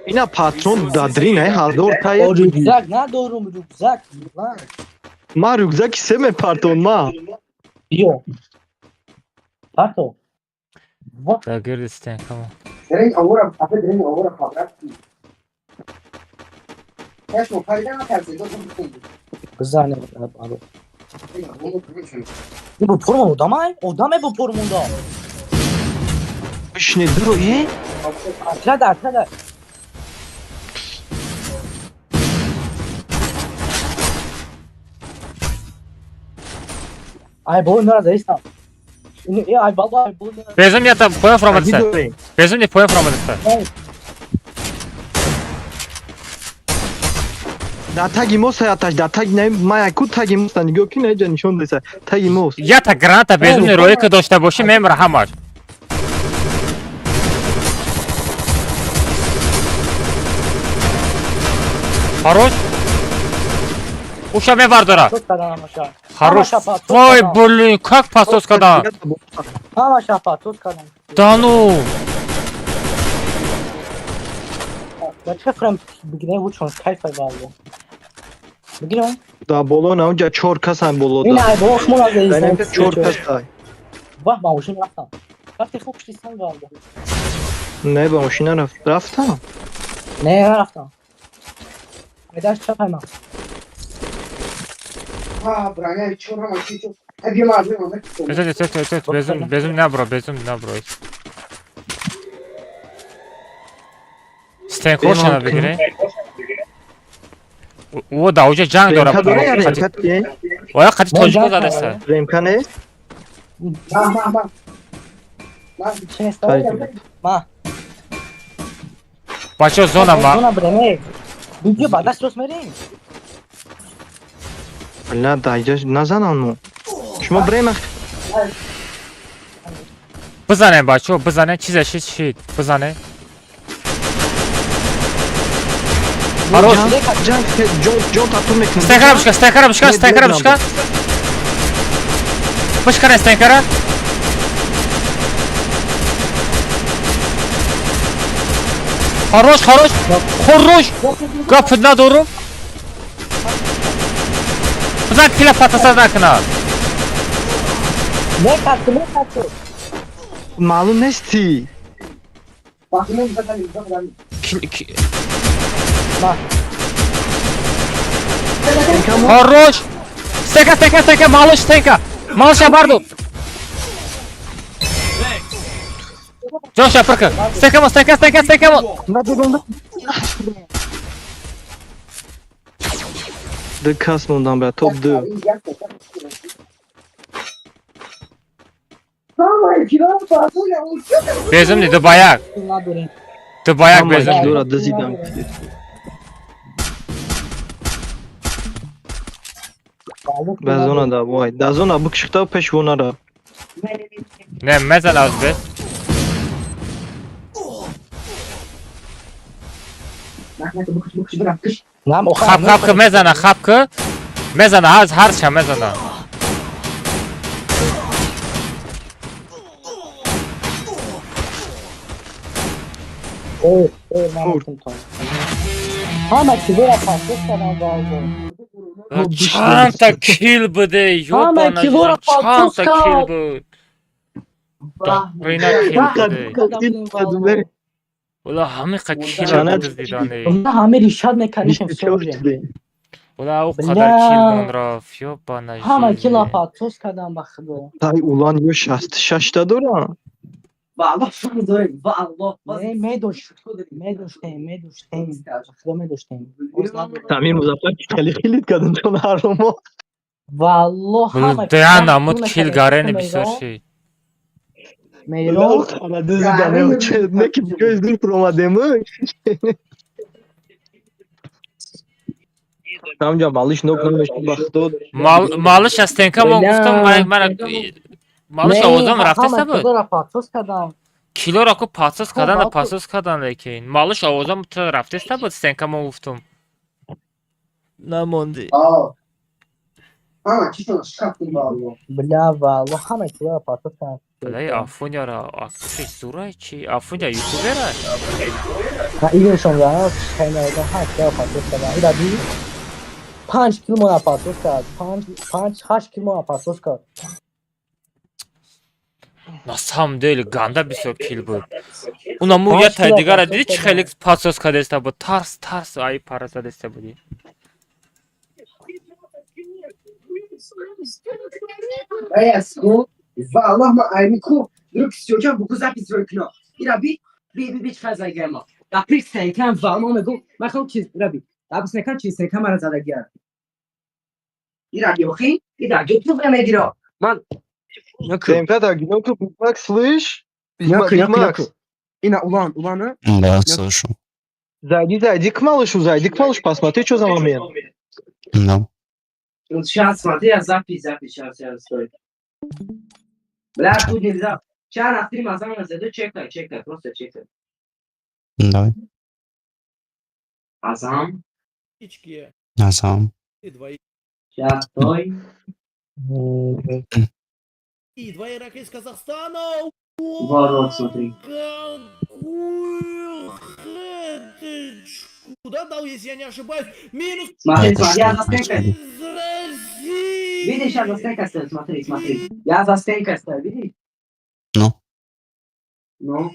Ина патрон дадрин, ай ҳазор тае. О, рюкзак надорум, рюкзак. Ма рюкзаки се мепартон, ма. Биё. Парто. Да гирди стенкамо. Бизанем аро. Бо пурмон одамай? Одаме бо пурмонда. Бишне дуро, е? Отряда, отряда. Ай бо нора заистам. Ай баба, ай бо. Безум ята поён фуромадаста. Безум не поён фуромадаста. Да таги мос яташ, да таги не, ма яку таги мос нигоҳ ки не ҷа нишон деса. Таги мос. Ята граната безум не рои ки дошта бошӣ мемра ҳамаш. Хорош. Уша мебардора. Хорош. Вой, блин, как пасос кадан? Ҳамаша пасос кадан. Да ну. Бача фрам бигирем вучон кайфай валло. Бигирем? Да боло на унҷа чор касан боло да. Ин ай боло шумо наза. Чор кас ай. Вах, ба мошин рафтам. Рафти хуб шистан валло. Не, ба мошин нарафт. Рафтам. Не, нарафтам. Айдаш чапай ма. Безум, безум набро, безум набро. Стенкошана бигире. О, да, уже ҷанг дора. Оя қати тоҷико задаста. Ремка нест? Ма. Бачо зона ма. Зона бреме. Видео ба даст рост мерем. Ла да, иҷа назанам мо. Шумо брема. Бизанем бачо, бизанем, чизе шид шид. Бизанем. Хорош. Ҷанг, ҷон, ҷон тату мекунем. Стенкара бишка, стенкара бишка, стенкара бишка. Бишкара стенкара. Хорош, хорош. Хорош. Гап надорум. Бизан кила патаса накуна. Мекату, мекату. Маълум нести. Хорош! Стенка, стенка, стенка, малыш, стенка! Малыша барду! Ҷоша, пирка! Стенка, стенка, стенка, стенка! Ду кас мондам бра, топ ду. Безум не, дубаяк. Дубаяк безум. Дура дизидам. Ба зона да, вай. Да зона бикшихта пеш вонара. Не, мезан аз бес. Хап хап ки мезана, хап ки мезана, аз ҳарша мезана. Ҳама килора пасос кардам валло. Чандта кил буде, ёбана, чандта кил буд. Ина кил буде. Ула ҳамиқа кил дуздидане. Ула ҳами ришад мекардишем соже. Ула ӯ қадар кил мон рафт, ёбана. Ҳама кила пасос кардам ба худо. Тай улан ё 66 та дорам. Ба Аллоҳ шукр дорем, ба Аллоҳ. Не, медоштем, медоштем. Худо медоштем. Тамир Музаффар хеле хилит кардам чон ҳаромо. Валло ҳама Даян намуд кил гарени бисёр шид. Меҳрон Не ки биёи зур пуромадем. Ҳамҷа малиш нок намешид ба худо. Малыш аз стенка мо гуфтам, мара малыш овозам рафтеста буд. Пасос кардам. Килоро ку пасос кардан, пасос кардан, лекин малыш овозам ту рафтеста буд, стенка мо гуфтум. Намонди. Ҳама чишон шикафтум валло. Бля, валло ҳама килоро пасос кардам. Балай Афуняра активи зурай чи? Афуня ютубера? Игоршон ра хайна ҳама килоро пасос кардам. Ира ди 5 кило мона пасос кард. Панҷ, панҷ, 8 кило мона пасос кард. На самом деле ганда бисёр кил буд. Унаму я тай дигара диди, чи хеле пасос кардеста буд. Тарс тарс ай пара задеста буди. Аяску валлоҳ ма айми ку друг сиёҷан буку запись рой куно. Ира би би би би чӣ задагиам ма. Да при стенкам валло мегу ман хом чиз ира би. Да стенкам чи стенкам мара задагиам. Ира би охи ира ҷо ту мегиро. Ман Стенка так, ну-ка, Бигмак, слышь? Няку, няку, Бигмакс. Няку. Ина, улан, улана. Да, слышу. Зайди, зайди к малышу, зайди к малышу, посмотри, что за момент. Да. Сейчас смотри, я запись, запись, сейчас, сейчас, стой. Бля, тут нельзя. Сейчас на стрим Азама зайду, чекай, чекай, просто чекай. Давай. Азам. Азам. Сейчас, стой. И два игрока из Казахстана. Вот, вот, смотри. Какую хэточку? Куда дал, если я не ошибаюсь? Минус. Смотри, Это смотри, я что за стенкой. происходит? Из России. Видишь, я за стенкой стою, смотри, смотри. Я за стенкой стою, видишь? Ну? Ну.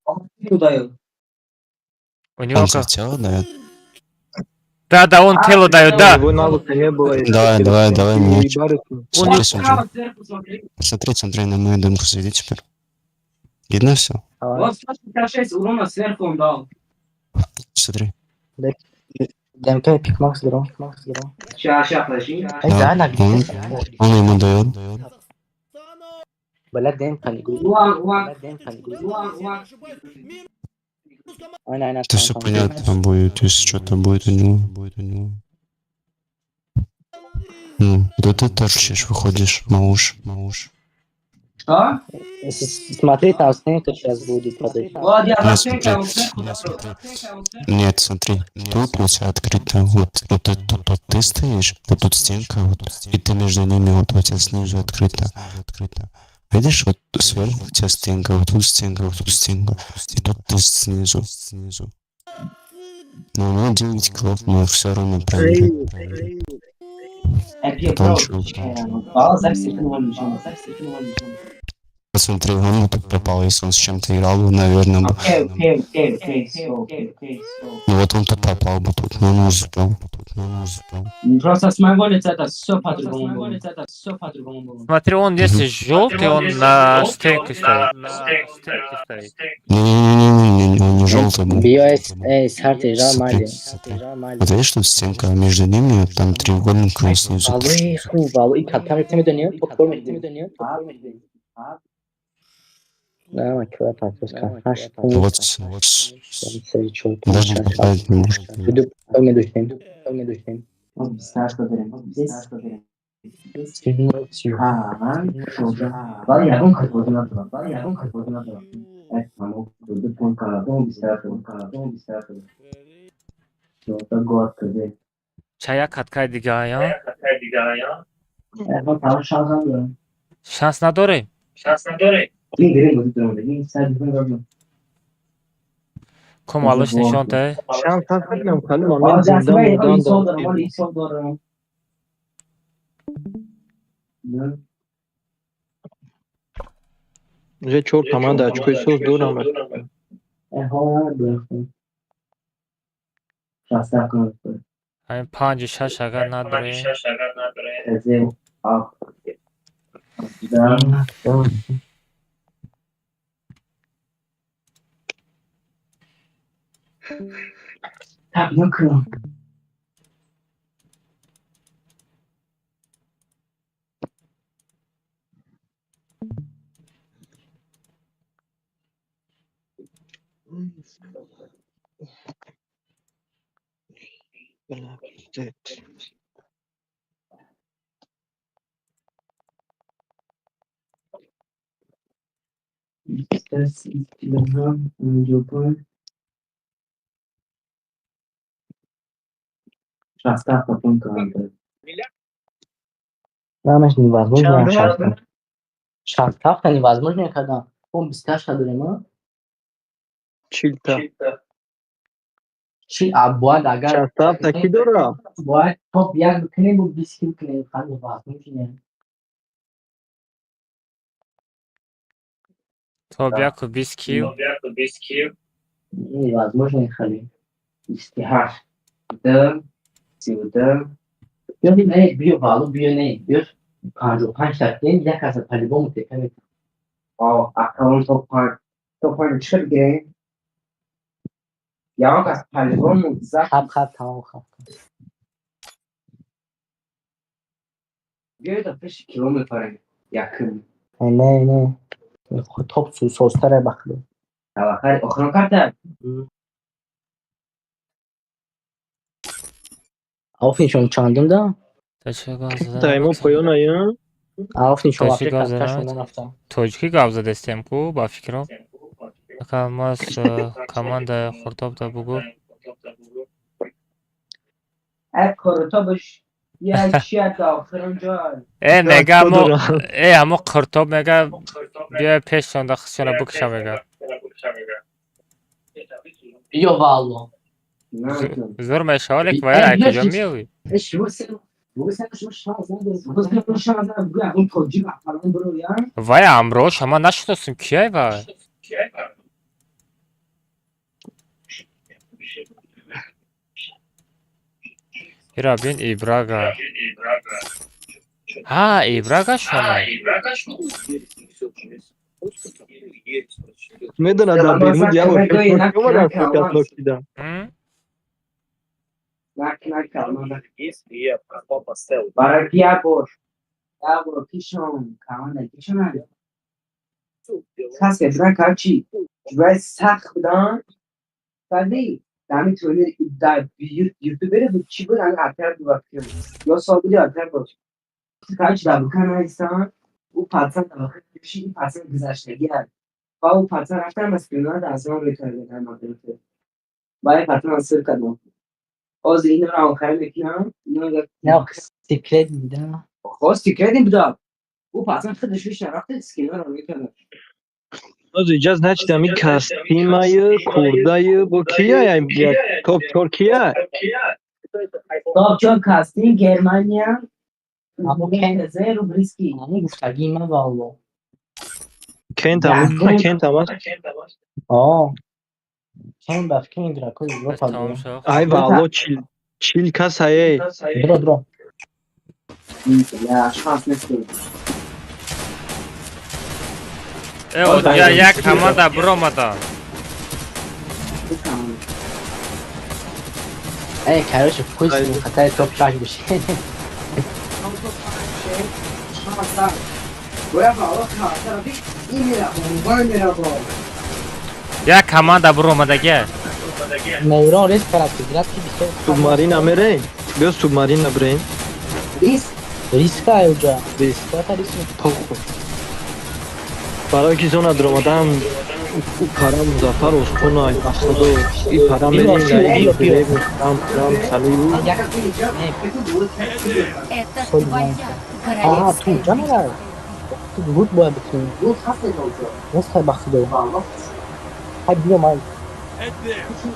Он дает. У него Он как? же тело дает. Да, да, он тело дает, да. Его навыка не было. Давай, давай, давай, мяч. Уебариться. Смотри, смотри. Справа сверху, смотри. Смотри, смотри, на мою дымку зайди теперь. Видно все? Вот 166 урона сверху он дал. Смотри. Демка пикмакс дро, пикмакс дро. Сейчас, сейчас, подожди. Ай, да, на Он ему дает. Бля, демка не Улан, улан, Бля, демка не улан, улан. Айна, айна. Это все понятно будет, если что-то будет у него. Будет у него. Ну, да ты торчишь, выходишь, малыш, малыш. Что? Смотри, там стенка сейчас будет падать. Вот, я за Нет, стенкой, он смотри, сверху нет, дает. смотри. Нет, смотри, тут у тебя открыто, вот, вот тут, тут, тут ты стоишь, вот тут стенка, вот, и ты между ними, вот у тебя снизу открыто, открыто. Видишь, вот сверху у тебя стенка, вот тут стенка, вот тут стенка, и тут ты снизу, снизу. Но у него 9 килов, мы все равно проиграем. Это Потом бро, чё? А, запись телефона, запись телефона. Посмотри, он вот так пропал, если он с чем-то играл бы, наверное, бы. Окей, окей, окей, окей, всё, окей, окей, всё. Ну вот он то попал бы тут, но он успел, тут, но он успел. Просто с моего лица это все по-другому было. Это все по-другому было. Смотри, он если желтый, он на стенке стоит. На стенке стоит. Не-не-не-не, он не желтый был. Био эй, сарти жа Смотри, мали. смотри. Вот видишь, тут стенка, а между ними там треугольник, он снизу. Валлои хуб, валлои каттар медонӣ, попкор медонӣ. Да, макила пасос кар. 8 Вот, вот. 3 4 Даже 5 попасть не может. Буду медушем. Медушем. Вот бисташка берем, вот бисташка берем. А, вале ягон кас бозӣ надорам, вале ягон кас бозӣ надорам. Э, тамом, ду пункт кардам, 28, 28. Год каде. Чая каткай дига, я? Э, ма тамом шанс надорам. Шанс надорем? Ин берем бозӣ дорам, ин сад дорам. Ку малыш нишон дай. Шанс ҳаст, нам хали момент зинда мурдан ҳисоб дорад. дорам, ҳоли ҳисоб дорам. Да. Уже чор команда очкои соз дорам. Э, ҳо, бляха. Шаста кун. Ҳамин панҷу шаш агар надорем. Эзе, а. Да. Так, ну-ка. Ҳамаш невозможно. 67-та невозможно кардан. Мо 28-та дорем, а? 40-та. Чи бояд агар 67-та кӣ дора? Бояд топ як бикунем, бо 20 кил кунем, фақат невозможно. Топ яку 20 кил. Невозможно хеле. 28, 2, 32. Биё, не, биё, валу, биё, не, биё, 55-та кунем, як каса по-любому тепа метавонем. О, аккаунт топ 5. Топ 5 чӣ бигирем? Ягон кас по-любому Хаб, хаб, тамом, хаб. Биёед, пеши кило мефарем. Якум. Не, не. Топ созтара бахло. Тавахари охирон карта. Ауфиншон чандум да? Таймо поён ая? Ауфиншон Тоҷикӣ вообще гап зада кашон нарафтам. Тоҷикӣ гап задестем ку, ба фикрам. Ака мас команда Хуртоб да бугу. Э, Куртобш як чия да охирон ҷой. Э, мега мо э амо Қуртоб мега биё пешшонда хисёна бикша мега. Биё, валло. Зур мешава, лек вая ай куҷо меёвӣ? Вай амрош ама нашиносем, кияй вай? Ира бин Ибрага. Ҳа, Ибрага шона. Медонад, дар Бермуд як бор пеш омадам, каснокида. Барои як бор як бор пишон команда пишонад касе будан, короче, ҷӯраи сахт будан, вале дар ҳамин турнир дар ютубере буд, чӣ буд, ҳамин отряд буд, ба фикрам, ё сол буд, ё отряд буд, короче, дар букан наистан, ӯ пацан дар охир пиши, ин пацан гузаштагиа ва ӯ пацан рафтан ба скринора дар асмон мекарда дар мадрида, ба ин пацан сир кардам, ҳозир инро охирӣ мекунам. Секрет буда. Хо, секрет буда, ӯ пацан худаш лично рафта скринора мекарда. Ҳозир иҷаз значит ами кастимаю курдаю бо кия топ чор кия? Топ чор кастинг Германия. Аммо Рубриски. Ҳамон гуфтагии ман, валло. Кентам, кентам аст. О. Кен ба фикр игрокои Европа. Ай валло, 40 кас ае. Дро, дро. Шанс нест. Э, я як команда биромада. Э, короче, пусть хатаи топ шаш боши. Бояд валло картара би ин мера, онвай мера бо. Як команда биромадага. Мейрон риск кард, ки гирад, ки бисёр. Субмарина мерем? Биё, субмарина бирем. Риск? Риска уҷа. Риск. Бояд риск. Похуй. Барои ки зона даромадан ӯ пара Музаффар Устунай, ба худо, и пара мерем, парам парам салю. Это твоя А, ту королевская уҷа мерав. Ту лут бояд бикунӣ. Нест, ба худо. Ҳай, биё, ман.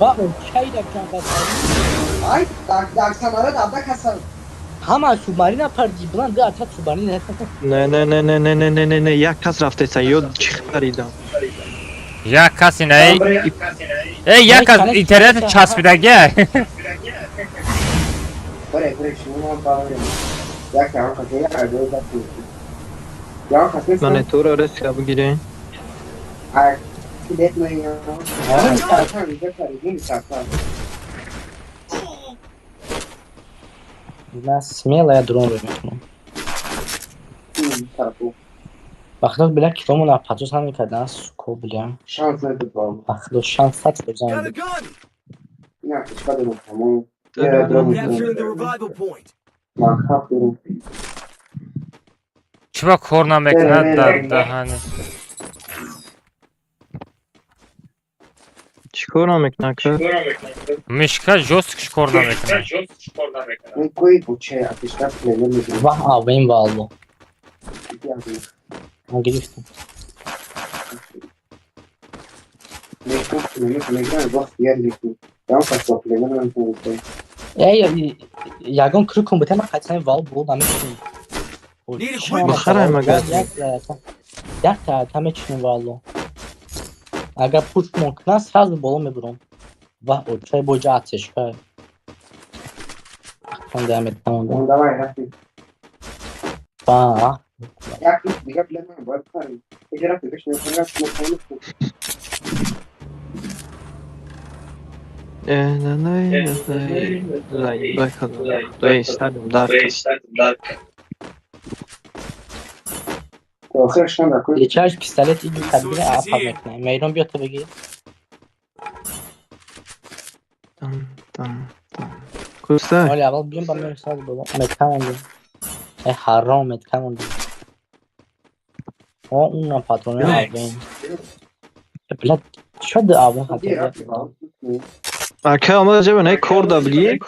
Ва он чай дар ҷанба. Ай, дар самолёт абда касан. Ҳама субмарина парди, билан ду отряд субмарина. Не, не, не, не, не, не, не, не, не, як кас рафтеса, ё чӣ паридам. Як каси не. Э, як кас интернет часпидага. Боре, боре, шумо барои. Як ягон кас, як аҷоиб даст. Ягон кас нест. Монитора реска бигирем. Ай, билет меём. Ай, Ман смело я дрон рӯ мекунам. Ба худо, бля, китомона патос намекардан, суко, бля. Шанс надод вам. Ба худо, шанс 100% буд. Не, чикар дорам, тамом. Я дорам. Ман хаб дорам. Чӣ ба кор намекунад дар даҳани? Чӣ кор намекунад, ка? Мишка жёсткиш кор намекунад. Ин кои буче, апишка племер мегирам. Ваҳ, авем, валло. Ман гирифтам. Мегирам, племер мегирам, вақт дигар мекунам. Ям пас племер намекунам. Эй, ягон крюк кун бите, ман қатъан вал бул намекунем. Бихарай магар. Якта та мечунем, валло. Агар пушт мон кунад, сразу боло мебурам. Ваҳ, очай боҷа атешка. Ну, давай, рафти. Ба. Як дига племер бояд бихарем. Куҷа рафти? Беш мекунам, мекунам. Охираш накун. Ечаш пистолет иги кадбира апа мекунам. Мейрон, биё, ту бигир. Там, там. Куста? Оли аввал биём ба мер сразу боло. Меткамонди. Э, ҳаром, меткамонди. О, унам патрони авен. Бля, чё д авен хатер? Ака, омада ҷаба не кор да бигӣ?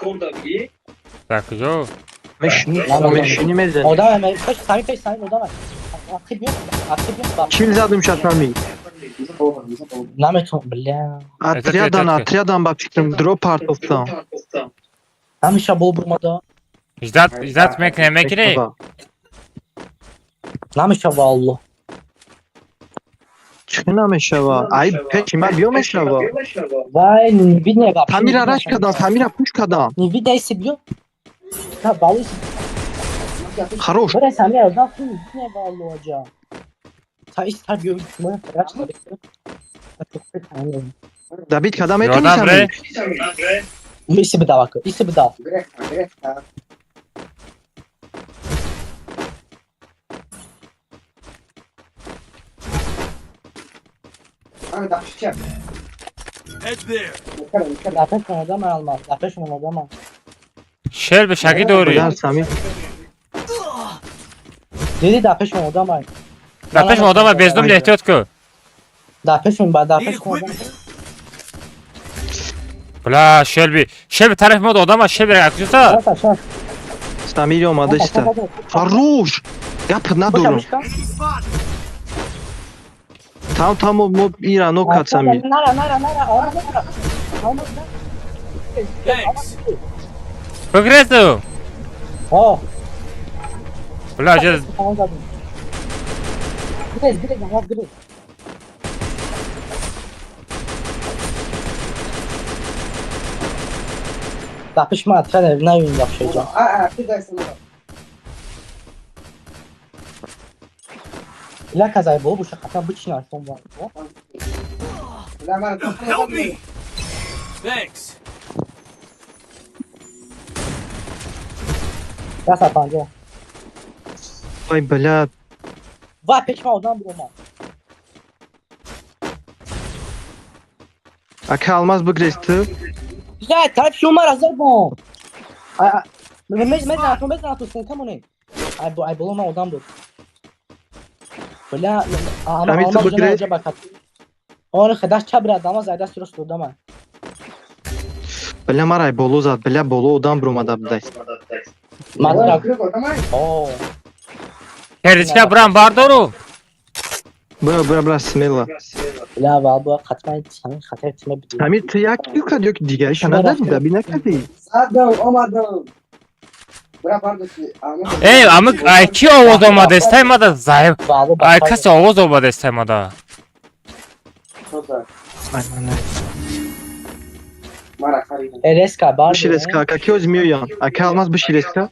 Дар куҷо? Мешини, мезани. Одам, пеш сами, пеш сами одам. Ақиб биё, ақиб биё. Чил задум шатами. Наметон, бля. Отрядан, отрядан, ба фикрам дроп партофтам. Ҳамеша бол бурмада. Ждать, ждать мекунем, мекунӣ? Намеша, валло. Чӣ намешава? Ай, пеши ман биё, мешава. Вай, не видно вообще. Тамира раш кардам, Самира пуш кардам. Не видно, если бьё. Та балло. Хорош. Бре, Самира, да, хуй, не валло, аҷа. Та иста биё, моя раш. Добить кардам метавонӣ, Ёрдам бре. Самир? Иси бидав, ака, иси бидав. Гирефта, гирефта. Ана дақшича. Лапеш одам алмаз, лапеш одам. Шел бешагӣ дорӣ. Бля, Самир. Диди, дар пешмон одам. Дар пешмон одама, бездум, эҳтиёт кун. Дар пешмон, ба дар пешмон одам. Бля, Шелби, Шелби, тарафи мо одама, Шелби куҷоста? Самир омада иста. Хорош. Гап надорам. Там, там мо ира нок кад, Самир. Нара, нара, нара, нара. Бигрезу. О. Бля, ҷа. Гирез, гирез, ага, гирез. Дар пеш ман отряд наёин вообще ҷа. А, а, ты дай сама. Бля, казай боло буша хата бичина шон ба. Бля, ман. Help me! Thanks. Даса панҷо. Ай, бля. Ва, пеш ман одам биромад. Ака, Алмаз, бигрез ту. Бля, тарафи шумо мара задам. Мезанам ту, мезанам ту, сенка монед. Ай, ай, боло ман одам буд. Бля, Самир, ту бигрез. Оре, хедаш чап бирад, дамаз ай даст рост одама. Бля, мара ай боло зад, бля, боло одам биромада будай. Мазра. О. Керичка брам бардору. Бра, бра, бра, смело. Бля, ва бо хатман ҳамин хатари тиме бидӣ. Самир, ту як кил кард ё ки дигариша нададӣ, даби накардӣ? Задам, омадам. Бра, бардошти. Эй, ами ай ки овоз омадестай мада заеб. Ай касе овоз омадестай мада. Ай, ман не. Мара харидам. Резка бар. Биширезка, ака, ки ҳозир меоянд. Ака, Алмаз, биширезка.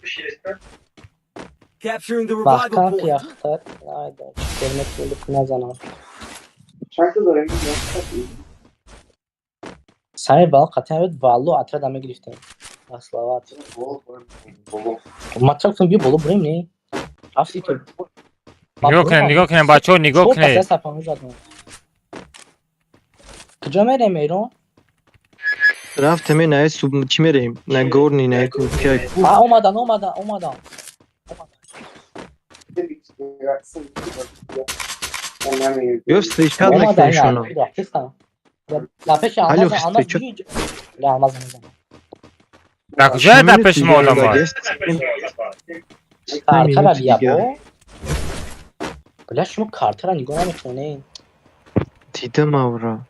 Capturing the revival Маҳкам point. яхтар. Айда, километр назанам. Чанд дорем? Сами бал қатъан буд, валло, отряда мегирифтем. Аслават. Матрак тун биё боло бурем, не? Рафти ту. Нигоҳ кунед, нигоҳ кунед, бачаҳо, нигоҳ кунед. Куҷо мерем, Эрон? Рафтем, на суб чӣ мерем? На горный, на кай. А, омадан, омадан, омадан. Ё встречать мекунем шуно. Да пеши Алло, Алмаз, Алмаз встреча- биё. Ла, Алмаз мезанам. Дар куҷое дар пеши мо одам аст? Картара бия бо. Бля, шумо картара нигоҳ намекунед. Дидам авра.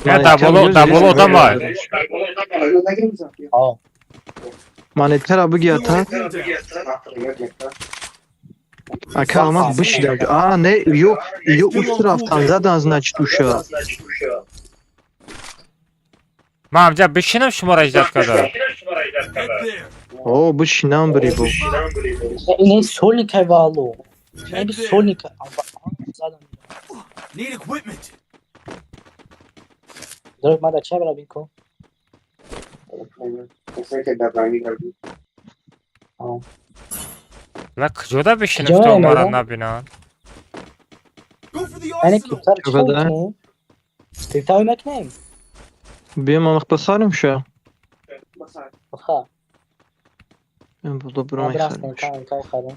Не, дар боло, дар боло одам аст. О, Монеткара бигӣ ата. Ака, Алмаз бишида. А, не, ё уст рафтан задан, значит, уша. Ман ҳамҷа бишинам, шуморо иҷдат карда. О, бишинам бири бо. Ин сольникай вало. Ин сольника. Задан. Need equipment. Друг, мада ча бира бин ку? Ла, куҷода бишинам, Куҷо то мерем, маро Эрон? набинанд? Go for the Яъне arsenal. криптар чӣ Чӣ қадар? мекунем? Крипта мекунем? Биё, ман бихарим ша. Баха. Боло биро Ман мехарим. бирастем, кай харем.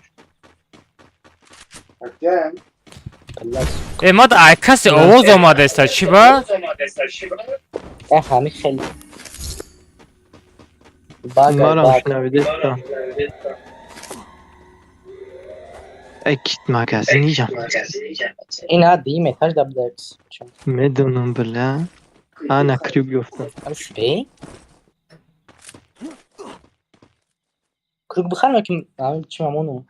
Бля, Э, ма ай касе овоз омадаеста, чӣ ба? Э, ҳами хеле. Багай, Марам баг. шунавидеста. Э, кит магазин ҷам. Ина дим этаж да будакс. Медонам, бля. Ана крюк ёфтам. Бе? Крюк бихарем ки ҳамин чи мамону.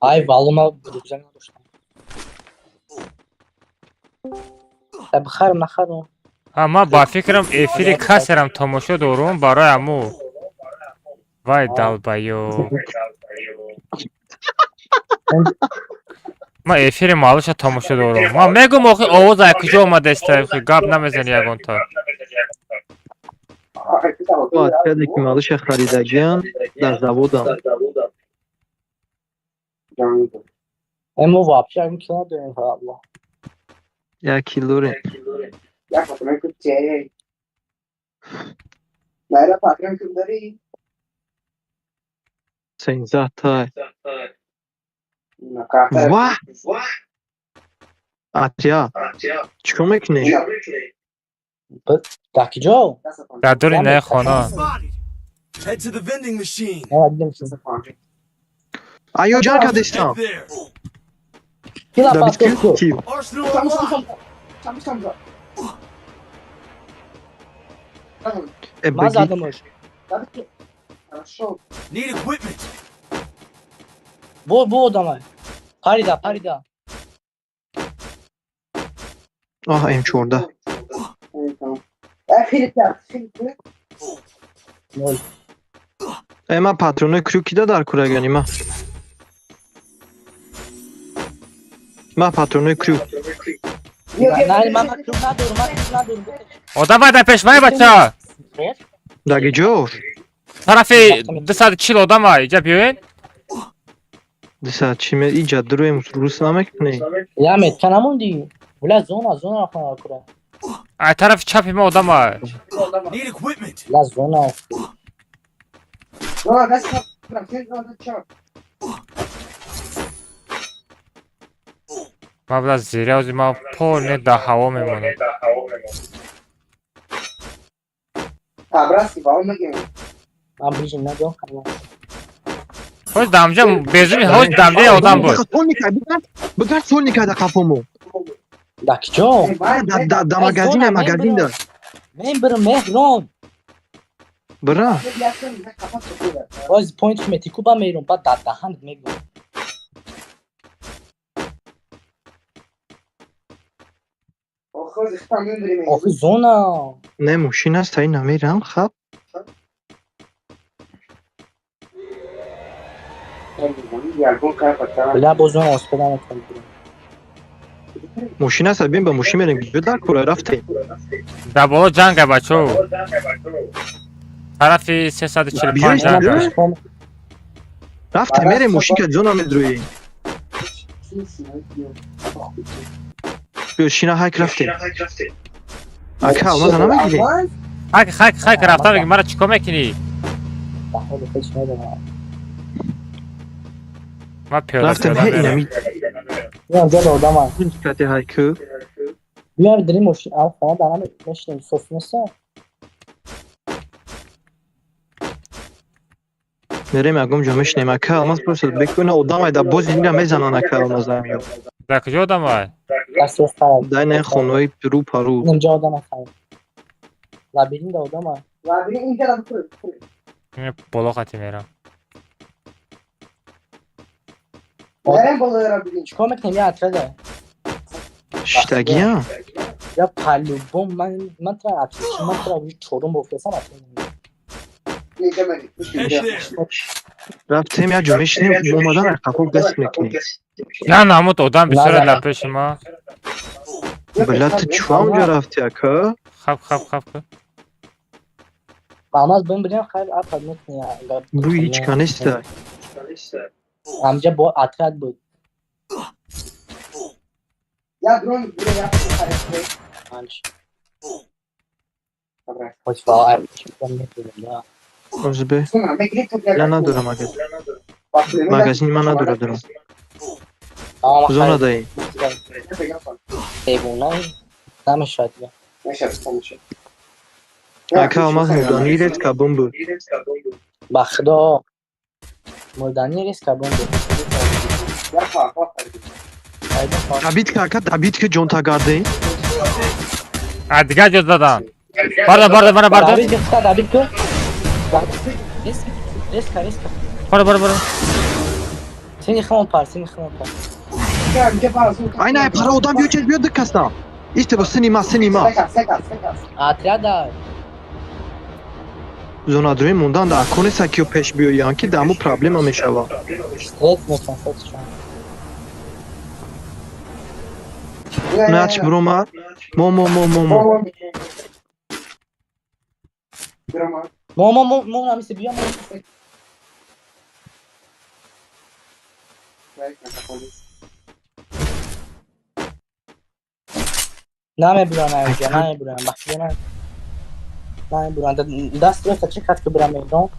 Ай, вало, ма рюкзак надоштам. Да бихарем, нахарем. Ҳа, ман ба фикрам, эфири касерам тамошо дорум барои аму. Вай, долбоёб. Ман эфири маълуша тамошо дорум. Ман мегум, охи, овоз ай куҷо омадаеста, охи, гап намезани ягонта. Отряде ки малыша харидагиан дар заводам. Э, мо вообще ягон кило надорем, алло. Як килоре. 13 тай. Ва! Отряд. Чикор мекунӣ? Дар куҷо? Дар дури наи хона. Spotted. Head to the vending machine. Э, дидем чи. Аё, ҷанг кардестам. Head there. Кила Да пастор бит ку. кил. Arsenal unlocked. Э, Ман бигӣ. задамаш. Need equipment. Бо, бо одамай. Парида, парида. Оҳ, М14. Нол. Э, ман патронои крюк кида дар курагани ма. Ман патронои крюк. На, ман крюк надорам, ман крюк надорам. Одам ай дар пеш май, бача. Даги ҷо? Тарафи 240 одам ай, иҷа биёед. Диса чӣ ме иҷа дуруем рус намекунӣ? Я метка намонди. Бля, зона, зона рафтан кура. Ай тарафи чапи мо одам ай. Need equipment. Бля, зона. Ман била зиряози ман пол не дар ҳаво мемонам. Ман ближе надорам. Ҳоз дамҷа безуни, ҳоз дамҷа одам буд. Сольника, бигард, сольника да қафомо. Дар куҷо? Да магазина, магазин да. Мен бирам, меҳрон. Бира. Боз point мети ку ба мерон, баъд дар даҳант мегӯм. Охи, зона. Не, мошин аст, ай намерам, хаб. Бля, боз зона оспеда метавонам бирам. Мошин аст, бим ба мошин мерем. Ҷо дар кура рафтем. Дар боло ҷанга, бачо. Тарафи 345 ҷанга. Рафтем, мерем мошин ка зона медруем. Биё шина, ҳайк рафтем. Ака, алмаза намегирӣ? Хайк, хайк, хайк рафта меги, мара чикор мекунӣ? Баҳоли ҳеҷ медонам. Ман пиёда Рафтем пиёда ҳе мерам. инами. Биям ҷода одама. Кати ҳайку. Биям дирим мошин ал хона дар ҳама мешинем соф неста. Мерем ягон ҷо мешинем. Ака, алмаз просто бекуна одам айда боз ина мезанан, ака, алмаза. Дар куҷо одамай? Дасти хайр. Дар ин хонаҳои рӯ пару. Инҷа одама хайр. Лабиринт да одама. Боло қати мерам. Чикор мекунем, я отряда? Шиштагиям. Я по-любому ман тра отряд, ман тра уже чорум бофтасам отряд. Рафтем як ҷо мешинем, омадан қафо гаст мекунем. Я намуд одам бисёре На, на. дар пеши ма. Била, ту чӯ онҷо рафти, ака? Хаб, хаб, хаб. Алмаз бим бирем хайр апад мекунем. Бӯи ҳеҷ ка неста. Амҷа бо отряд буд. Панҷ. Хоть ва да. Озбе. Я надорам магазин. Магазини ман надора дорам. Тамом. Зона даи. Девона намешавад дига. Ака, алмаз мурдани резка бомбу. Ба худо мурдани резка бомбу. Добить ка, ака, добить ка, ҷонта гарде. А дигар ҷо задан. Бардор, бардор, мара бардор. Добить ка, добить ка. Резко, резко, резко. Бардор, бардор, бардор. Сини хмон пар, сини хмон пар. Ай на пара одам биё, чез биё дикаста. Исте бо сини ма, сини ма. Отряда. Зона дуи мондан да ако неста киё пеш биёян ки даму проблема мешава. Стресс мекунам, стресс шуд. Нач брома. Мо мо мо мо мо. Мо мо мо мо намиси биё мо. Намебурам инҷа, намебурам. Бахшида на. Намебурам. Даст роста чӣ кард ки бирам мейдон?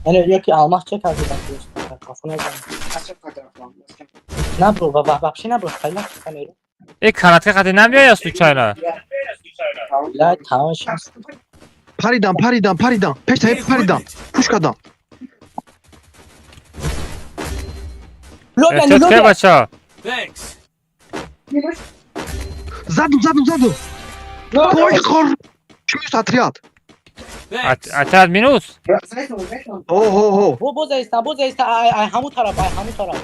Яъне ё ки алмаз чӣ кард ки даст роста қафо назанам. Набро, ва вообще набро, хайла камеру. Э, канатка қати намеояд случайно? Ла тамом шанс. Паридам, паридам, паридам. Пеш таи паридам. Пуш кардам. Лобя, Эҳтиёт кунед, лобя. бачаҳо. Заду, заду, заду. Ой, хор. Минус отряд. Отряд минус? О, о, о. Бо боз аиста, боз аиста, ай ай ҳамун тараф, ай ҳамун тараф.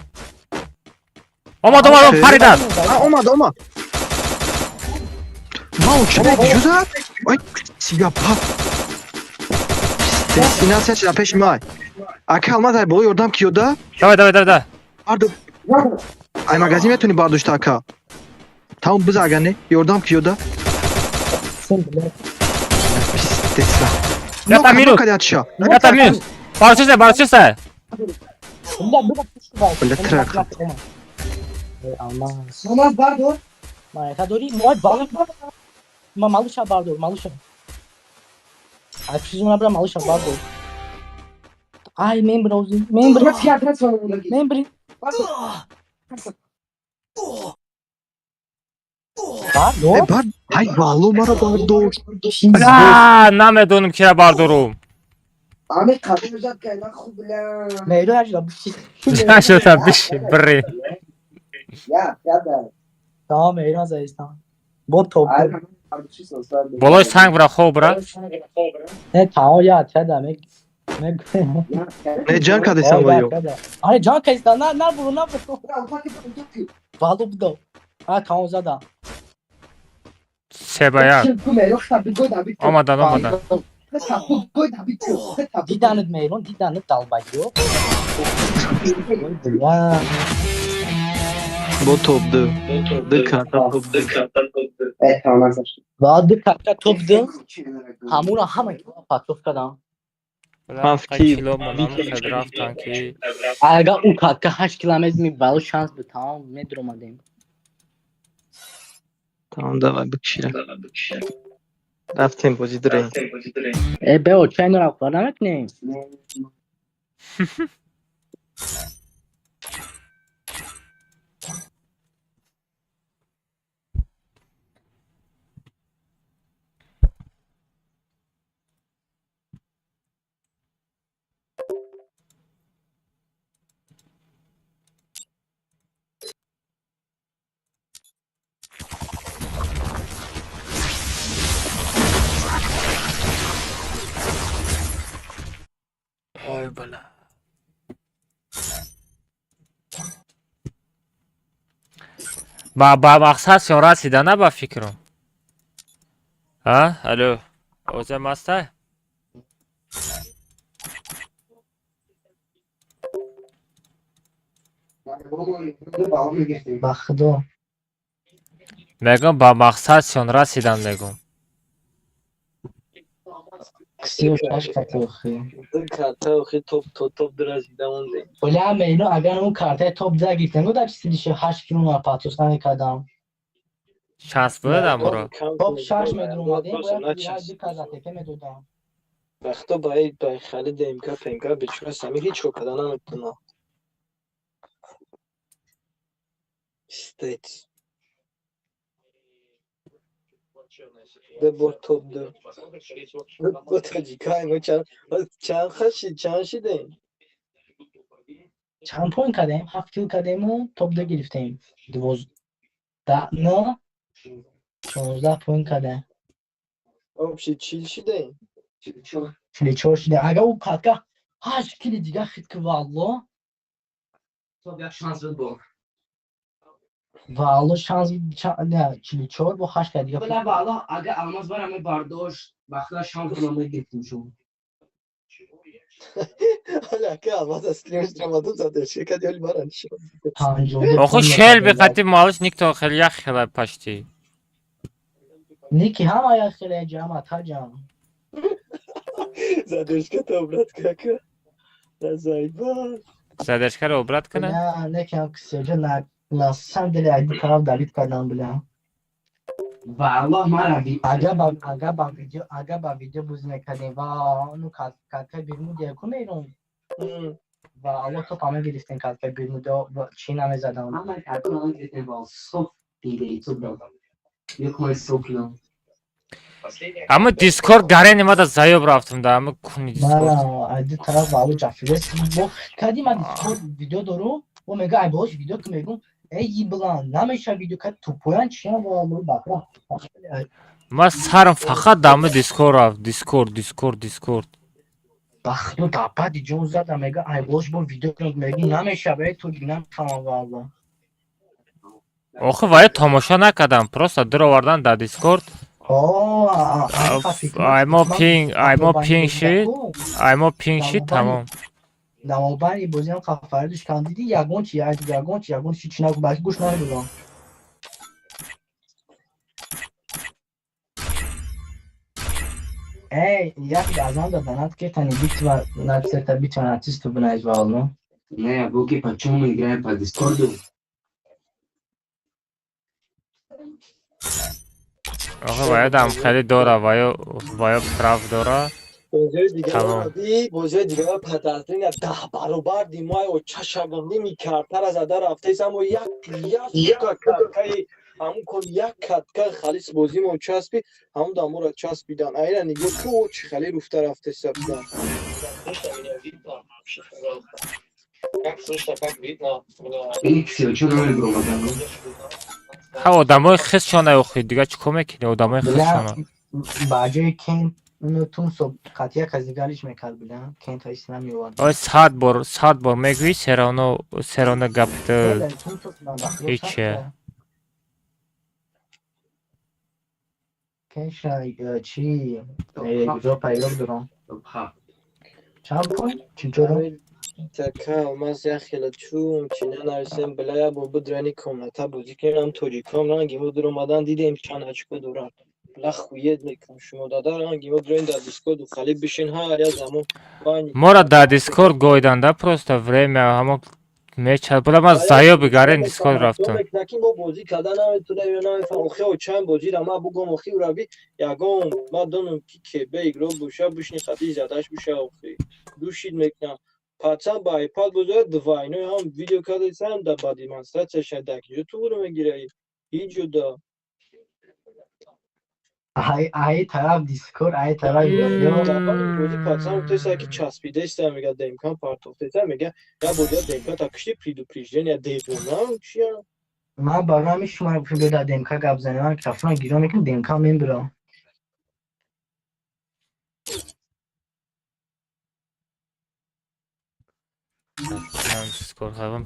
Омад, омад, омад, паридан. А, омад, омад. Вау, чӣ ҷо зад? Ай, сига пап. Дестинатсия чӣ пеши май. Ака, алмаз ай боло ёрдам ки ёда? Давай, давай, давай, давай. Бардо. Ай магазин метавонӣ бардошта, ака. Тамом биза агар не, ёрдам ки ёда. Син блядь. Пиздеца. Ята минус. Нока ятша. Ята минус. Барчиса, барчиса. Бля, бля, пушку бар. Бля, трак. Эй, алмаз. Ма дори, мой балык. Ма малыша бардор, малыша. Ай, пшизу набра малыша бардор. Ай, мен брози, мен бри. Мен бри. Бардор? Э, бар, ай вало мара бардошт. Бля, намедонам кира бардорум. Мейро ҳаҷда биши. Нашота биши, бри. Тамом, мейро заистам. Бо топ. Болои санг бира, хоб бира. Не, тамом я отряда, мег мег. Не ҷанг кардесам ва ё. Аре, ҷанг кардесам, на, на буру, на буру. Вало будо. А, тамом зада. Се ба як. Омадан, омадан. Диданат мейрон, диданат далбагиё. Бля. Бо топ ду. Ду карта топ ду. Ва ду карта топ ду. Ҳамуро ҳама патроф кардам. Ҳафт кил. Кило монам хел рафтан ки Агар ӯ катка 8 километр мебало шанс буд, тамом медуромадем. Тамом, давай бикшира. Рафтем бозӣ дурем. Э, бео, чай нора кор намекунем? Ой, бала. Ба мақсад шон расида на ба фикрам. А? Алло. Овозам ҳаста? Ба худо. Мегӯм ба мақсад шон расидан мегӯм. 36 ката охи. Ду карта охи топ то топ дурасида мондем. Вале ҳама ино агар он картаи топ да гирифтем, гуфт дар чизи 8 кило патос намекардам. Шанс буд амуро. Топ 6 медуромадем, бояд як ду каза тепе медодам. Вақто ба хали ДМК, ПМК бечора сами ҳеҷ кор карда наметавонад. Стейтс. Ду бор топ ду. Бо тоҷикай мо чанд хашид, чанд шидем? Чанд поинт кардем? 7 кило кардему топ ду гирифтем. 12 на 16 поинт кардем. Вообще 40 шидем? 44 шидем. Агар ӯ катка 8 кили дига хит ки валло. Топ як шанс буд бо. Валло шанс не 44 бо 8 кар дига. Бала валло агар алмаз барам бардошт, ба худо шанс буд мегирифтем шумо. Ҳоли ака алмаз аз стримаш омадам задерши кади ҳоли мара нишон. Охо шел беқати малиш никто хел як хела пашти. Ники ҳама як хела ҷама таҷам. Задержка то обрат кака. Назайба. Задержкаро обрат кана? Не, не кам ксеҷа на самом деле айди тараф далит кардам бля. Валлоҳ мара Агар ба видео бозӣ мекардем ва ну каткаи Бермудия ку мером ва алло топ ҳама гирифтем каткаи Бермудия чӣ намезадам. Ҳама катка ҳама гирифтем ва соф дида ютуб дод. Як соф кунам. Ама Дискорд гарен имада заёб рафтам да ама куни Дискорд. Мара айди тараф ва алло ҷафирес бо кади ма Дискорд видео дору о мега ай бош видео ки мегум эй еблан намеша видео кад тупоян чия ва алло бакра. Ма сарам фақат дама Дискорд рафт. Дискорд, Дискорд, Дискорд. Бахту дапади ҷон зада мега ай бош бо видео кунам меги намеша бе ту намефаҳмам валло. Охи вая тамошо накардам, просто дуровардан дар Дискорд. Ай мо пинг шид, ай мо пинг шид тамом. Намобайни бозиам қафаридиш кардам диди ягон чи ягон чи ягон чи чи нагу балки гӯш намедодам. Эй, як азам дада над ки тани битва над битва нацистов назвал, ну? Не, Буки, почему мы играем по Дискорду? Охи вая дам хеле дора, вая прав дора. Бозиҳои дигара падартрина 10 баробар димай очашагон ними картара зада рафтаис, аммо як як картаи ҳамун кор як катка халис бозимон часпи, ҳамун дамора часпидан. Айна нигоҳ ку о чӣ хали руфта рафтеса будан. Ҳа одамои хисшона охи дига чӣ кор мекунӣ одамои хисшона. Ба ҷои Кент уно тунсо қатъия кас дигариш мекард бля. Кент ҳайс намеовард. Ой 100 бор 100 бор мегӯӣ серано серано гапта ҳече. Кентша чи Европа игрок дорам. Чанд поинт? Чилчорум? Така алмаз як хела чун чи нанависем бля як бор будрани комната бозӣ кунем тоҷиком ранги мо дуромадан дидем чанд очко доранд. Нахуед мекунам шумо дада ранги мо бироин дар Дискорду хали бишин ҳар як замон. Мора дар Дискорд гойданда просто время ҳамо мечад була ман заёби гарен Дискорд рафтам. Ки мо бозӣ карда наметонем ё намефаҳмам. Охи чанд бозиро ман бугом охи ураби ягон ман донам ки кебе игро боша бишни хади задаш боша охи. Душид мекунам. Пацан ба iPad бозояд двойной ҳам видео кардесам да ба демонстрацияша дар киҷо туғро мегираи? Ҳеҷ ҷо да. Ай тараф Дискорд, ай тараф видео. Бозӣ пацан гуфтеса ки часпидеста мега ДМК партофтеса мега я бозия ДМК та кишти предупреждение девона чия. Ман барои ҳамин шуморо гуфтам биё дар ДМК гап занем. Ман микрофонро гирё мекунам, ДМК мебирам. Дискорд ҳавам.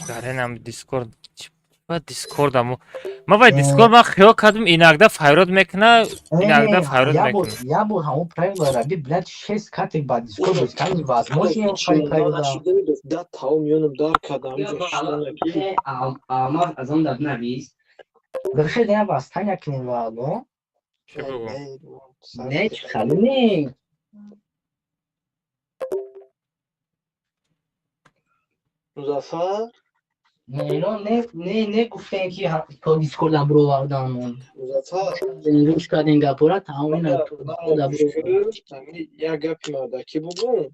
Гаренам Дискорд ва Дискорд амо. Ма вай Дискорд ман хиёл кардам иногда файрод мекуна, иногда файрод мекуна. Я бор ҳамон правила раби, блядь, шесть катек ба Дискорд бозӣ кардан невозможно правила. Да таом ёнам дар кардам. Алмаз аз он даб навис. Дирхе дня восстания кунем вало. Чӣ бугум? Не, чӣ хали не. Музаффар? Не, не, не, не гуфтем ки то Дискорд бировардан. Музаффар. Гӯш кардем гапора, тамом ина то Дискорд бировардан. Як гапи мардаки бугум.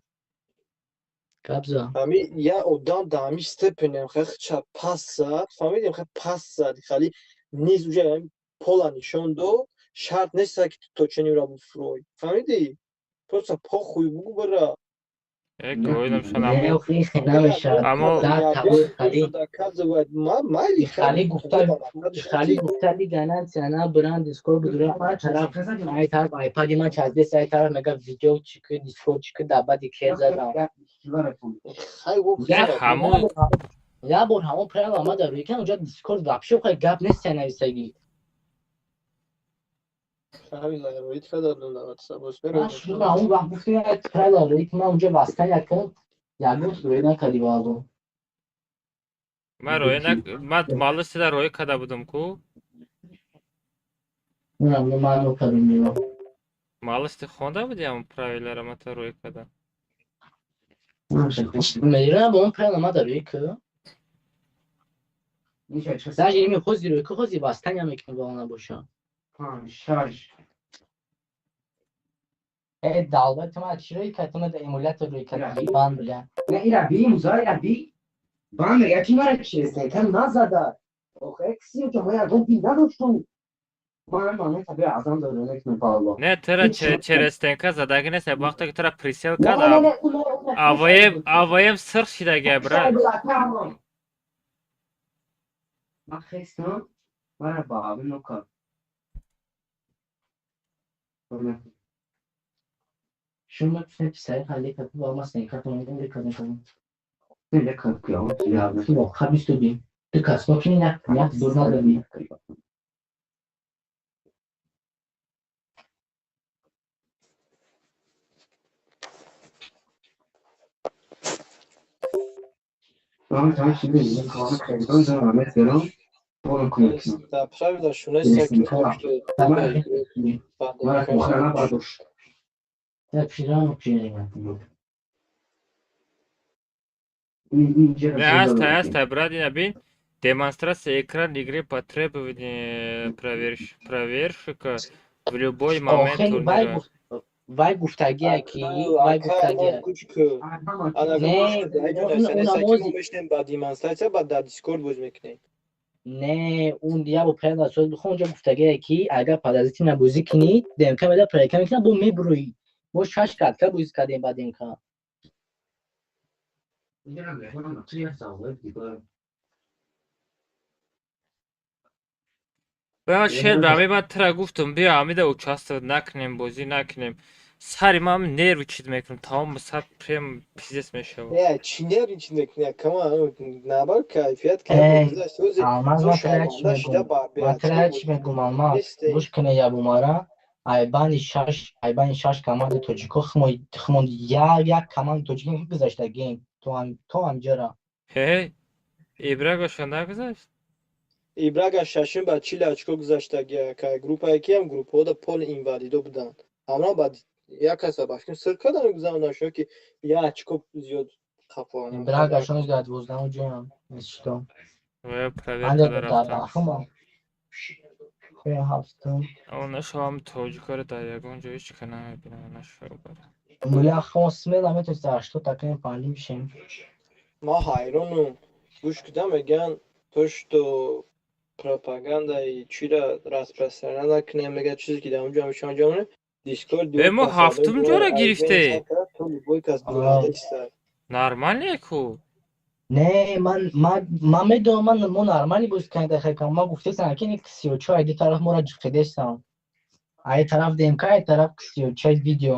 Гап за. Ҳами як одам дар ҳами степенем хеле ча пас зад, фаҳмидем хеле пас зад, хали низ уже ҳами пола нишон дод, шарт нест ки ту то чени ра буфурой. Фаҳмидӣ? Просто похуй бугу бира. Хали гуфта Лига нация на бранд Дискорд будура тараф ай тараф айпади ман чаздес ай тараф мега видео чики Дискорд чики дабади кер задам. Я бор ҳамон правила ма дар рӯи унҷа Дискорд вообще хай гап нест нависагӣ. Он вақт гуфтем правила рӯи ман унҷа восстания кардам, ягон рӯй накарди вало. Ман рӯй нак ман малысида рӯй карда будам ку. Ман нокардам ё. Малысти хонда буди ҳамон правиларо ман та рӯй кардам. Медонам бо он правила ма дар рӯи ку. Даже ими хози рӯи ку хози восстания мекунем вало набоша. 5 6 Э, давлат ма чӣ рӯй кард? Ма эмулятор рӯй кард, бан бля. Не, ира би, муза ира би. Бан мега ки мара честен, назада. Охе, кси ки ма ягон би надоштум. Ман ман таби азам дорам мекунам валло. Не, тера через стенка задаги нест, вақте ки тера присел кард, аваем аваем сирх шидаги брат. Ман хестам, мара ба нока. Шумо писари ҳалли кард, ва ма стенка тонидам рекорд мекардам. Рекорд кунам. Ха бисту ду кас мокини як як дур надоди. Да, правила шунеста ки Так, пирам пирам. Не, аста, аста, брат, ина бин. Демонстрация экран игры по требованию проверщика в любой момент турнира. Вай гуфтагия ки вай гуфтагия. Ба демонстрация ба дар Дискорд боз мекунем. Не, он я бо правила соз бихон унҷа гуфтагия ки агар подозрительно бозӣ кунӣ, ДМК меда проверка мекунад, бо мебурӯӣ. Мо шаш катка бозӣ кардем ба ДМК. Ба шер ба ҳамин ман тира гуфтам, биё ҳамида участвовать накунем, бозӣ накунем. Сари ман нервы чид мекунам, тамоми сар прям пиздец мешавад. Не, чӣ нервы чид мекунӣ? Кама наоборот кайфият. Алмаз, ман тира чӣ мегум? Ман тира чӣ мегум, Алмаз? Гӯш куна ябумара. Айбани шаш командаи тоҷико хмон як як командаи тоҷикӣ гузаштагем то ҳамҷара. Ҳе, Ибрагошо нагузашт? И Брага шашум ба 40 очко гузаштаги, ка группае ки ҳам группаҳода пол инвалидо буданд. Ҳамра ба як каса ба фикр сир кардан гузарондан шуд, ки як очко зиёд қафо. Брага шонаш дар 12 ҷоям. Что? Ва проверка рафтам. Хуя ҳафтум. Нашавам тоҷикаро дар ягон ҷо ҳеч ка намебинам, нашава. Бля, хон смело метавонист что такое панҷум шем. Ма ҳайронум. Гӯш куда меган то что пропагандаи чира распространять накунем, мега чизе ки дар онҷо ҳамеша анҷом мекунем. Дискорд. Э, мо ҳафтум ҷоро гирифте. Нормально ку? Не, ман медонам, ман мо нормали боз кардем хайкам. Ман гуфтесам, ки ин 34 ай ду тараф моро ҷуқидесам. Ай тараф ДМК, ай тараф 34 видео.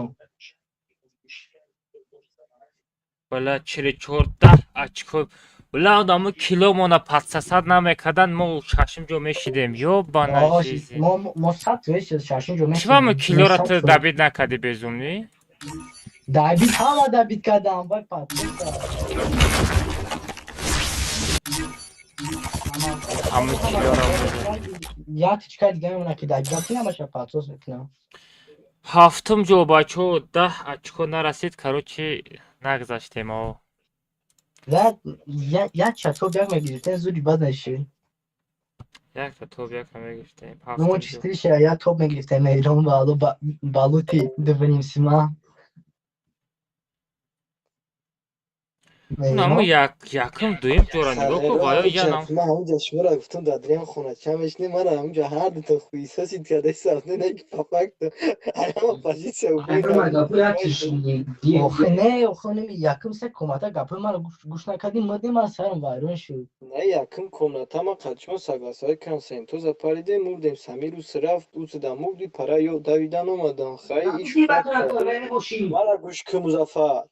Бала 44 очко. Бла одамо киломона подсасад намекардан, мо шашум ҷо мешидем. Ёбана жизнь. Мо сад тоест шашум ҷо мешидем. Чӣ мо килора ту добить накардӣ, безумный? Добить ҳама добить кардам, вай подсоса. Ҳама килора як тичка дига мемонад, ки добить накунам, ҳамаша подсос мекунам. Ҳафтум ҷо, бачаҳо, 10 очко нарасид, короче, нагзаштем о. Як ча топ як мегирифтем, зуди бад мешид. Якта топ як мегирифтем. Мо чистиша як топ мегирифтем Эрон балу балути дувним сима. Намо як якум дуюм ҷора нигоҳ ку ваё янам. Ман ҳамунҷа шуморо гуфтам, дар дрем хонача мешинем, мара ҳамунҷа ҳар дуто хуисосид карда сафне не ки по факту ҳама позиция. Охи не, охи не, якум се комната гапои маро гӯш накардӣ, мурдем, ман сарам вайрон шуд. Не, якум комната ма қадшмо согласовать кардам, сентоза паридем, мурдем, Самир ус рафт, усда мурди, пара ё давидан омадан, хай иш. Мара гӯш ку, Музаффар.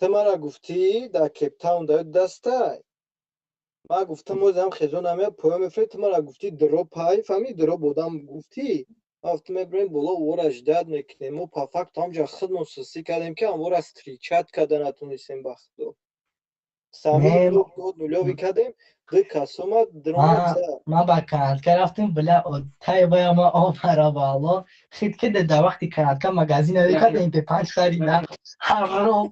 Ту мара гуфтӣ дар Кейптаун даёд дастай. Ман гуфтам озам хезон намеяд, поён мефуред, ту мара гуфтӣ дроп ҳай, фаҳмидӣ, дроп одам гуфтӣ. Ман гуфтам мебурем боло, вора ждать мекунем. Мо по факту ҳамҷа худмон сустӣ кардем, ки ҳамвора встречать карда натонистем ба худо. Самир дод нулёви кардем, ду кас омад, дрон зад. Ман ба канатка рафтем, бля, тай бая ма опара ба Алло. Хит ки дар вақти канатка магазин мекард, MP5 харидам. Ҳаром.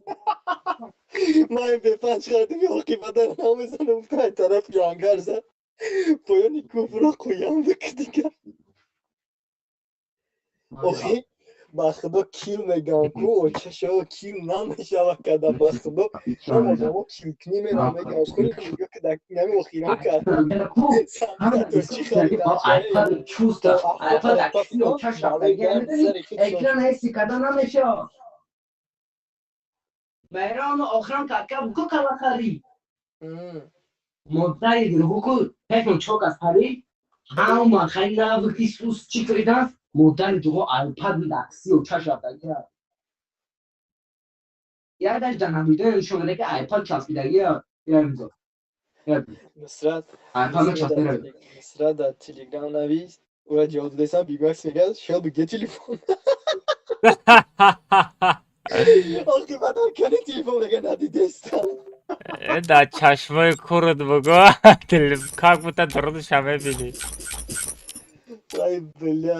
Ман MP5 харидам, оқибата намезанам, ай тараф ҷангар зад. Поёни куфро қӯям бикдига. Охи, ба худо кил мегам ку, очашао кил намешава када, ба худо ман одамо килкунӣ мерам мегам, хуни нигоҳ ки дар нами охирон кард. Чи харидам? Экран ҳисси карда намешавад. Байрон охирон кака буку кала харид. Модари буку пешон чок аз харид. Ҳама харид навики сус чӣ харидан? Модари дуго iPad 36 рафтагия. Як даш дар намида нишон дода, ки iPad часпидагия. Я имзо. Нусрат iPad часпида. Нусрат дар Телеграм навист, ура ҷавоб додесам, Бигмакс мегӯяд, Шелби, где телефон? Оқибат кани телефон мега надидестам. Дар чашмои курут бугӯ, как будто дурудша мебинӣ. Ай, бля.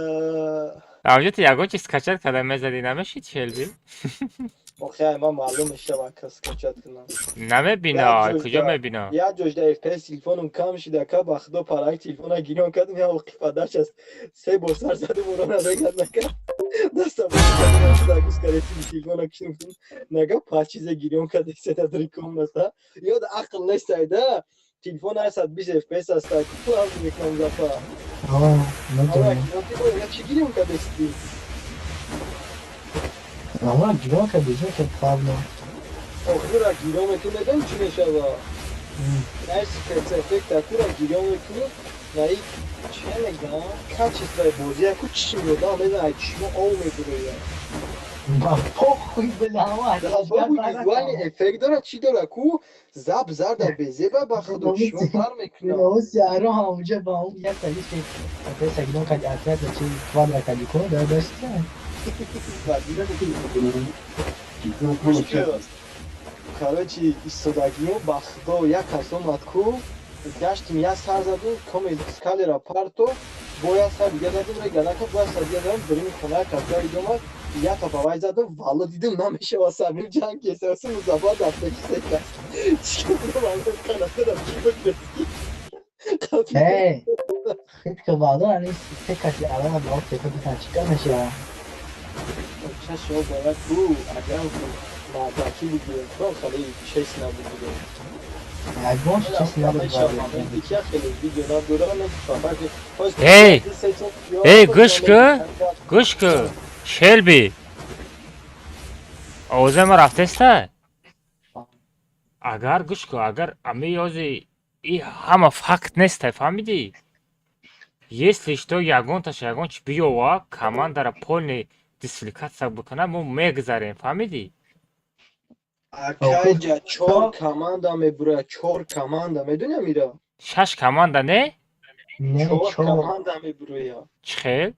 Авҷо ту ягон чиз скачать карда мезадӣ, намешид, Шелби? Охи, ай ман маълум мешавад, ка скачать кунам. Намебина, куҷо мебина? Як ҷош дар FPS телефоном кам шуда, ка ба худо параки телефона гирён кардам, як оқибаташ аз се бор сар задам, уро намегад накард. Дастам загрузка телефона кишим, нага па чизе гирён карда сета три комната. Ёд ақл нест айда. Телефон 120 FPS аст, ку ҳам мекунам зафа. Чӣ гирён кардести? Ама гирён кардем, ки правда. Охира гирён мекунӣ, медонӣ чӣ мешава? Най спецэффект акура гирён мекунӣ, най чӣ мегӯям, качествои бозӣ аку чӣ меодам мезанад, чишмо ов мебурояд. Ба похуй, бля, ама. Визуальный эффект дорад, чӣ дорад ку заб зарда безеба, ба худо чишмо пар мекунад. Оси аро ҳамунҷа ба он як талиш ки опеса гирён карди, отряд чи квадра карди ку дар даста. Короче, истодагиҳо, ба худо, як кас омад ку. Гаштим, як сар задим, коми скалера парто, бо як сар дига задим, рега накард, бо як сар дига задим, бирими хона кардга идомад, як та бавай задим, валло дидим намешава, самир ҷанг кесаси Музаффар дафтаки сека. Чикор кардам, чӣ бикрески? Не, хитка валло ани се каси аввала ба тепа битан чикар мешава? Чашо бояд бу, агар мардакӣ бигӯем, хеле честно бигӯем. Ягон чиз набуд. Эй! Эй, гӯш кӯ, гӯш кӯ, Шелби. Овозаи ма рафтеста? Агар гӯш кӯ, агар ами ёзи и ҳама факт нестай, фаҳмидӣ? Если что, ягонташ ягон чи биёва, командара полный дисквалификация бикунад, мо мегзарем, фаҳмидӣ? Акайҷа чор команда мебура, чор команда, медони амира? Шаш команда, не? Не, чор чор. Команда мебуроя. Чӣ хел?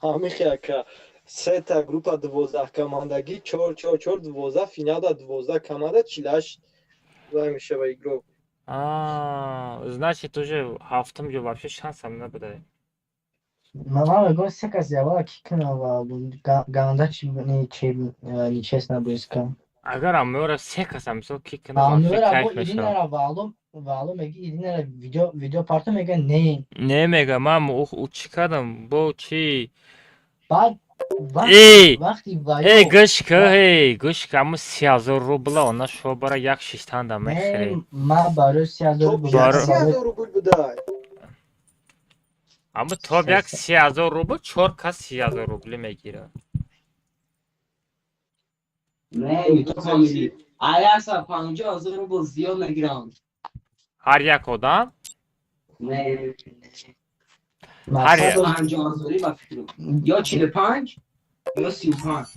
Ҳамихе, ака, сета группа 12 командагӣ, чор, чор, чор, 12, финалда 12 команда, 48 вай мешава игрок. А, значит, уже ҳафтум ҷо вообще шансам набуда. Ман мегӯям, се каси аввала ки кунам ва ганда чи чи нечестно близко. Агар амёра се каса мисол ки кунам, вообще Амёра кайф бо мешавад. Иринара ваълум ваълум меги, Иринара видео парто мега, не. Не мега, ман ӯ чӣ кардам, бо чӣ? Баъд Эй! вақти ваё Эй, гӯш кӯ, эй, гӯш кӯ, аммо 30 000 рубла она шо бара як шиштанда мехӯрӣ. Не, ман барои 30 000 рубл 30 000 рубл будай. Аммо топ як 30 000 рубл, чор кас 30 000 рубли мегирад. Не, ютуб фамили. А 150 000 рубл зиёд мегирам. Ҳар як одам? Не. Ҳар як. 50 ҳазорӣ ба фикрам. Ё 45, ё 35.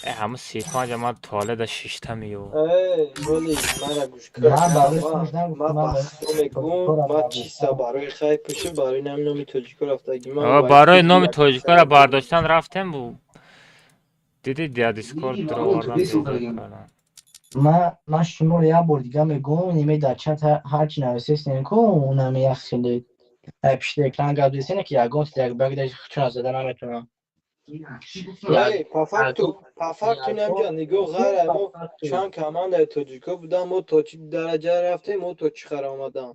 Э, ҳамун 35 ман туалета шишта меёвам. Эй, боли, мара гӯш кун. Ман барои шумо нагуфтам, Ман ман ба барои худо мегӯм, ман чиста барои хайр пуши, барои нами номи тоҷико рафтагӣ. Ман Барои номи тоҷикоро бардоштан рафтем, диди, дия Дискорд даровардан. Ман шуморо як бор дига мегӯм, ниме дар чат ҳарчи нависестем ку, унаме як хеле пишти экран гап десене, ки ягон як багда чуна зада наметавонам. Эй, по факту намҷа нигоҳ, ғайр мо чанд командаи тоҷико будан, мо то чӣ дараҷа рафтем, мо то чӣ хара омадан.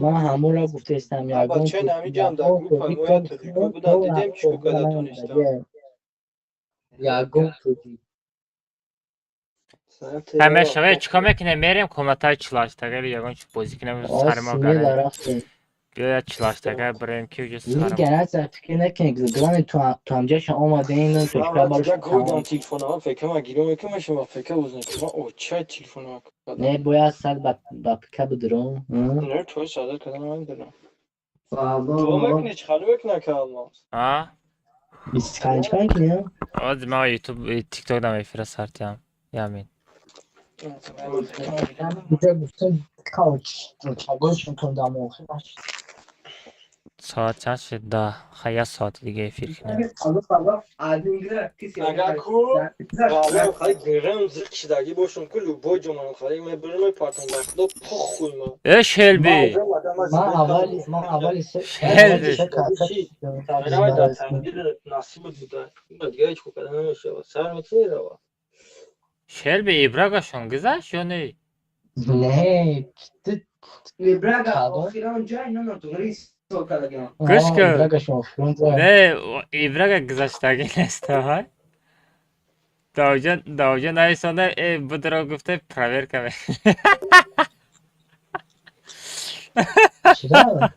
Ман ҳамонро гуфтаистам. Ягон Бачаи намиҷам дар группаи мо тоҷико будан, дидем, чӣ карда тонистам. Ягон тоҷик. Ҳамешава чикор мекунем? Мерем комнатаи 48-тагали, ягон чи бозӣ кунем, сарма гарем. Биёяд 48-тага бирем, ки уже сарма. Лига фикр накунед, главное ту ҳамҷаша омадаин тоҷика. Гурдам телефонама, фекама гирё мекунам, шума фека бозӣ мекунам, очай телефонама. Не, бояд сад ба пика бидурам. Не, той садат кардан намедонам. То мекунӣ, чӣ хали мекуна калмаз? А? 25 чикор мекунӣ? Оз ман Ютуб, Тикток дам эфира сартиам. Ямин. Буҷа гуфтам, чагош мекунам дамохи. Соат чанд шуд? Да, хай, як соати дига эфир кунем. Агар ку валло хай гирем, зиқ шидагӣ бошум ку, любой ҷо ман хай мебирем, мепартам, ба худо, похуй ман. Э, Шелби! Ман аввали Шелби! Насибат буда, дига ҳеҷ ку карда намешавад, сар метавонӣ рава. Шелби, ибрагашон гузашт ё не? Не. Ибрага охирон ҷай нанотуғри сол кардагиам. Гӯш кун. Ибрагашон охирон ҷай. Не, ибрага гузаштагӣ нест, ҳа? Давҷа нависонда, э, будро гуфта проверка ме. Чида?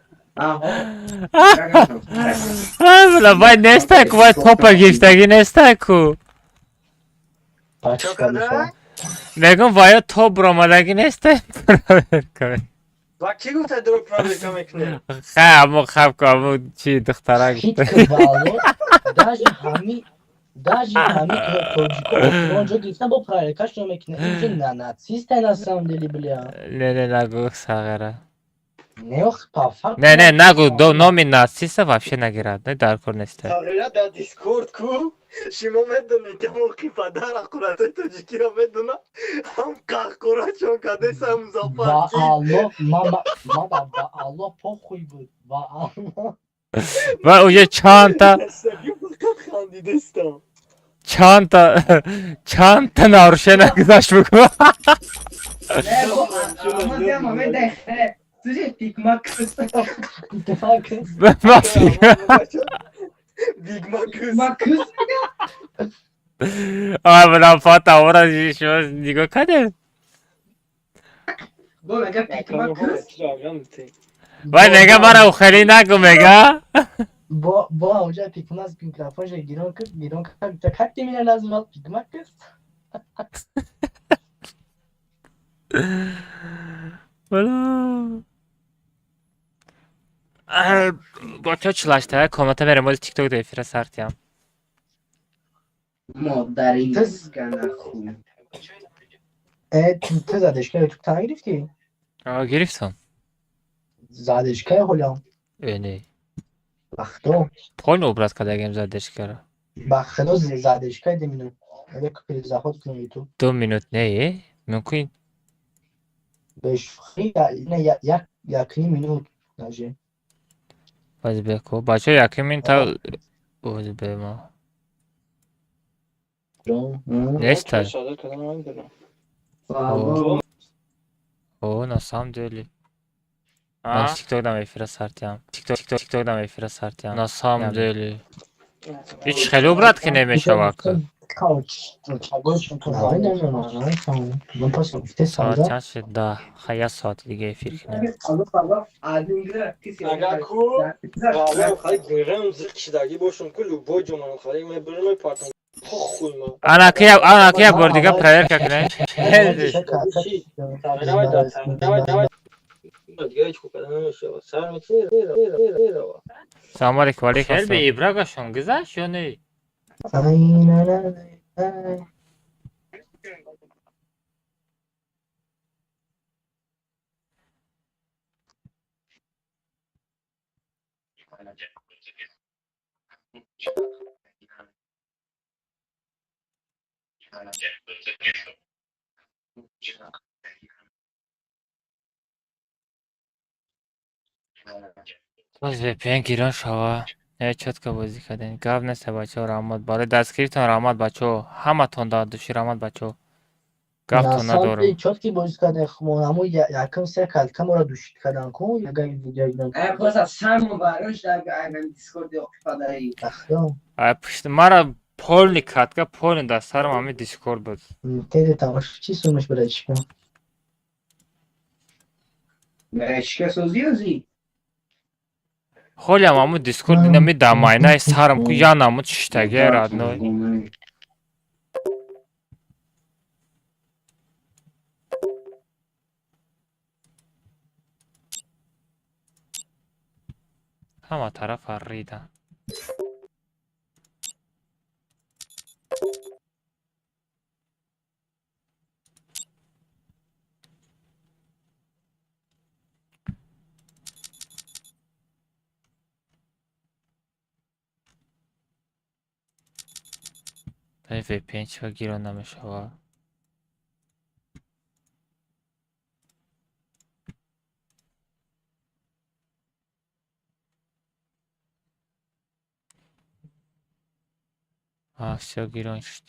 Бла, вай нестай ку, вай топа гирифтагӣ нестай ку. Мегӯм, вая топ ромадагӣ нестай, проверка ме. Ва кӣ гуфта дро проверка мекунем? Хай, аммо хаб ку, аммо чи духтара гуфта. Валло, даже ҳами тоҷико охирон ҷо гирифтан, бо проверкаш намекунад. Инҷо на нациста на самом деле, бля. Не, не, нагӯ сағира. Не, ох, по факту. Не, не, нагу, номи нациста вообще нагирад, не дар кор неста. Тағйира дар Дискорд ку шумо медонед ки ҳамон қипадар аққуратҳои тоҷикиро медона, ҳам қаҳқурачон кадеса Ва Музаффар ки Аллоҳ, ма ба Аллоҳ похуй буд. Ва Аллоҳ. Ва уже чандта фақат хандидестам. Чандта нарушение гузашт, бугу. Не, бо ама дема ме дехе. Слушай, пикмакс. Ма фикр Бигмакс. Макс. Ай, бля, фата ора шумо нигоҳ кардед? Бо мега пикмакс. Вай мега мара ухелӣ нагу, мега. Бо онҷа пикмакс микрофонша гирон кард, гирон кард. Как ты меня назвал? Пикмакс? Бля. Бачаҳо, 48-та комната мерем, ози тикток до эфира сартиям. Модари нахуй. Э, ту задержка ютуб та нагирифтӣ? Гирифтам. Задержка ҳолям. Э, не. Ба худо. Полный убрать кардагем задержкаро. Ба худо, задержка 2 минут. Як перезаход кунем ютуб. 2 минут не, э? Мумкин. Бешухӣ, не, як 1,5 минут даже. Бази беко. Бачаҳо, яким минута ози бе ма. Неста. О, на самом деле. А? Тикток дам эфира сартиям. Тикток, тикток, тикток дам эфира сартиям. На самом деле. Ҳеч хеле убрать ки намешавад. Соат чанд шуд? Да, ха, як соати дига эфир кунем. Агар ку валло хали гирам зиқ шидагӣ бошум ку, любой ҷо ман хали мебирам, мепартам, похуй ма. Анаки як бор дига проверка кунем. Давай, давай, давай, дига ҳеч ку карда намешавад, сар метини. Салом алейкум, алейкум. Хелби ибрагашон гузашт ё не? Боз VPN гирон шава. Не, чётко бозӣ кардем. Гап нест, бачаҳо, раҳмат. Барои дастгиритон раҳмат, бачаҳо. Ҳаматон дар души раҳмат, бачаҳо. Гаптон надорам. Чётки бозӣ кардем, ҳамо якм се калка моро душид кардан ку, яган видео. Просто саму барош дар Дискорди оқипадаи. Ай, пушт мара полный катка, полный дар сарам ҳамин Дискорд буд. Теде тамош чӣ сумаш, братишка? Братишка созӣ озӣ. Ҳолиам ҳамун Дискорд инами дар майнаи сарам ку, я намуд шиштагия, родной. Ҳама тарафа ридан. VPN чиро гирон намешавад? А, всё, гирон шуд.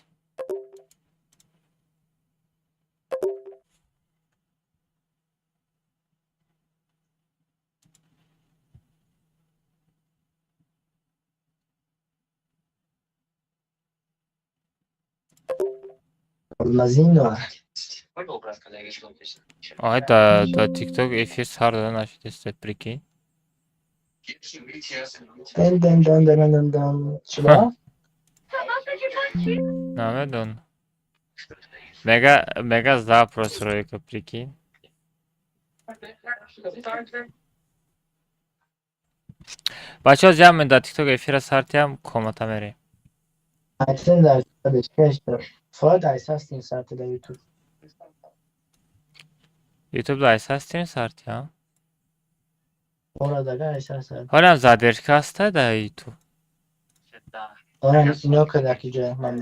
Мазино. Ай, да, TikTok эфир сар дода нашудест, прикинь. Ден ден ден ден ден ден. Чиба? Намедон. Мега запрос ройка, прикинь. Бачаҳо, ҷамъ дар TikTok эфира сартиям, комната мерем. Айсен дар Фоид айса стрим сарти дар YouTube. YouTube да айса стрим сартиям? Ора дага айсаса. Ҳолам задержка ҳаста дар ютуб. Ора ино кадаки ҷоя ман.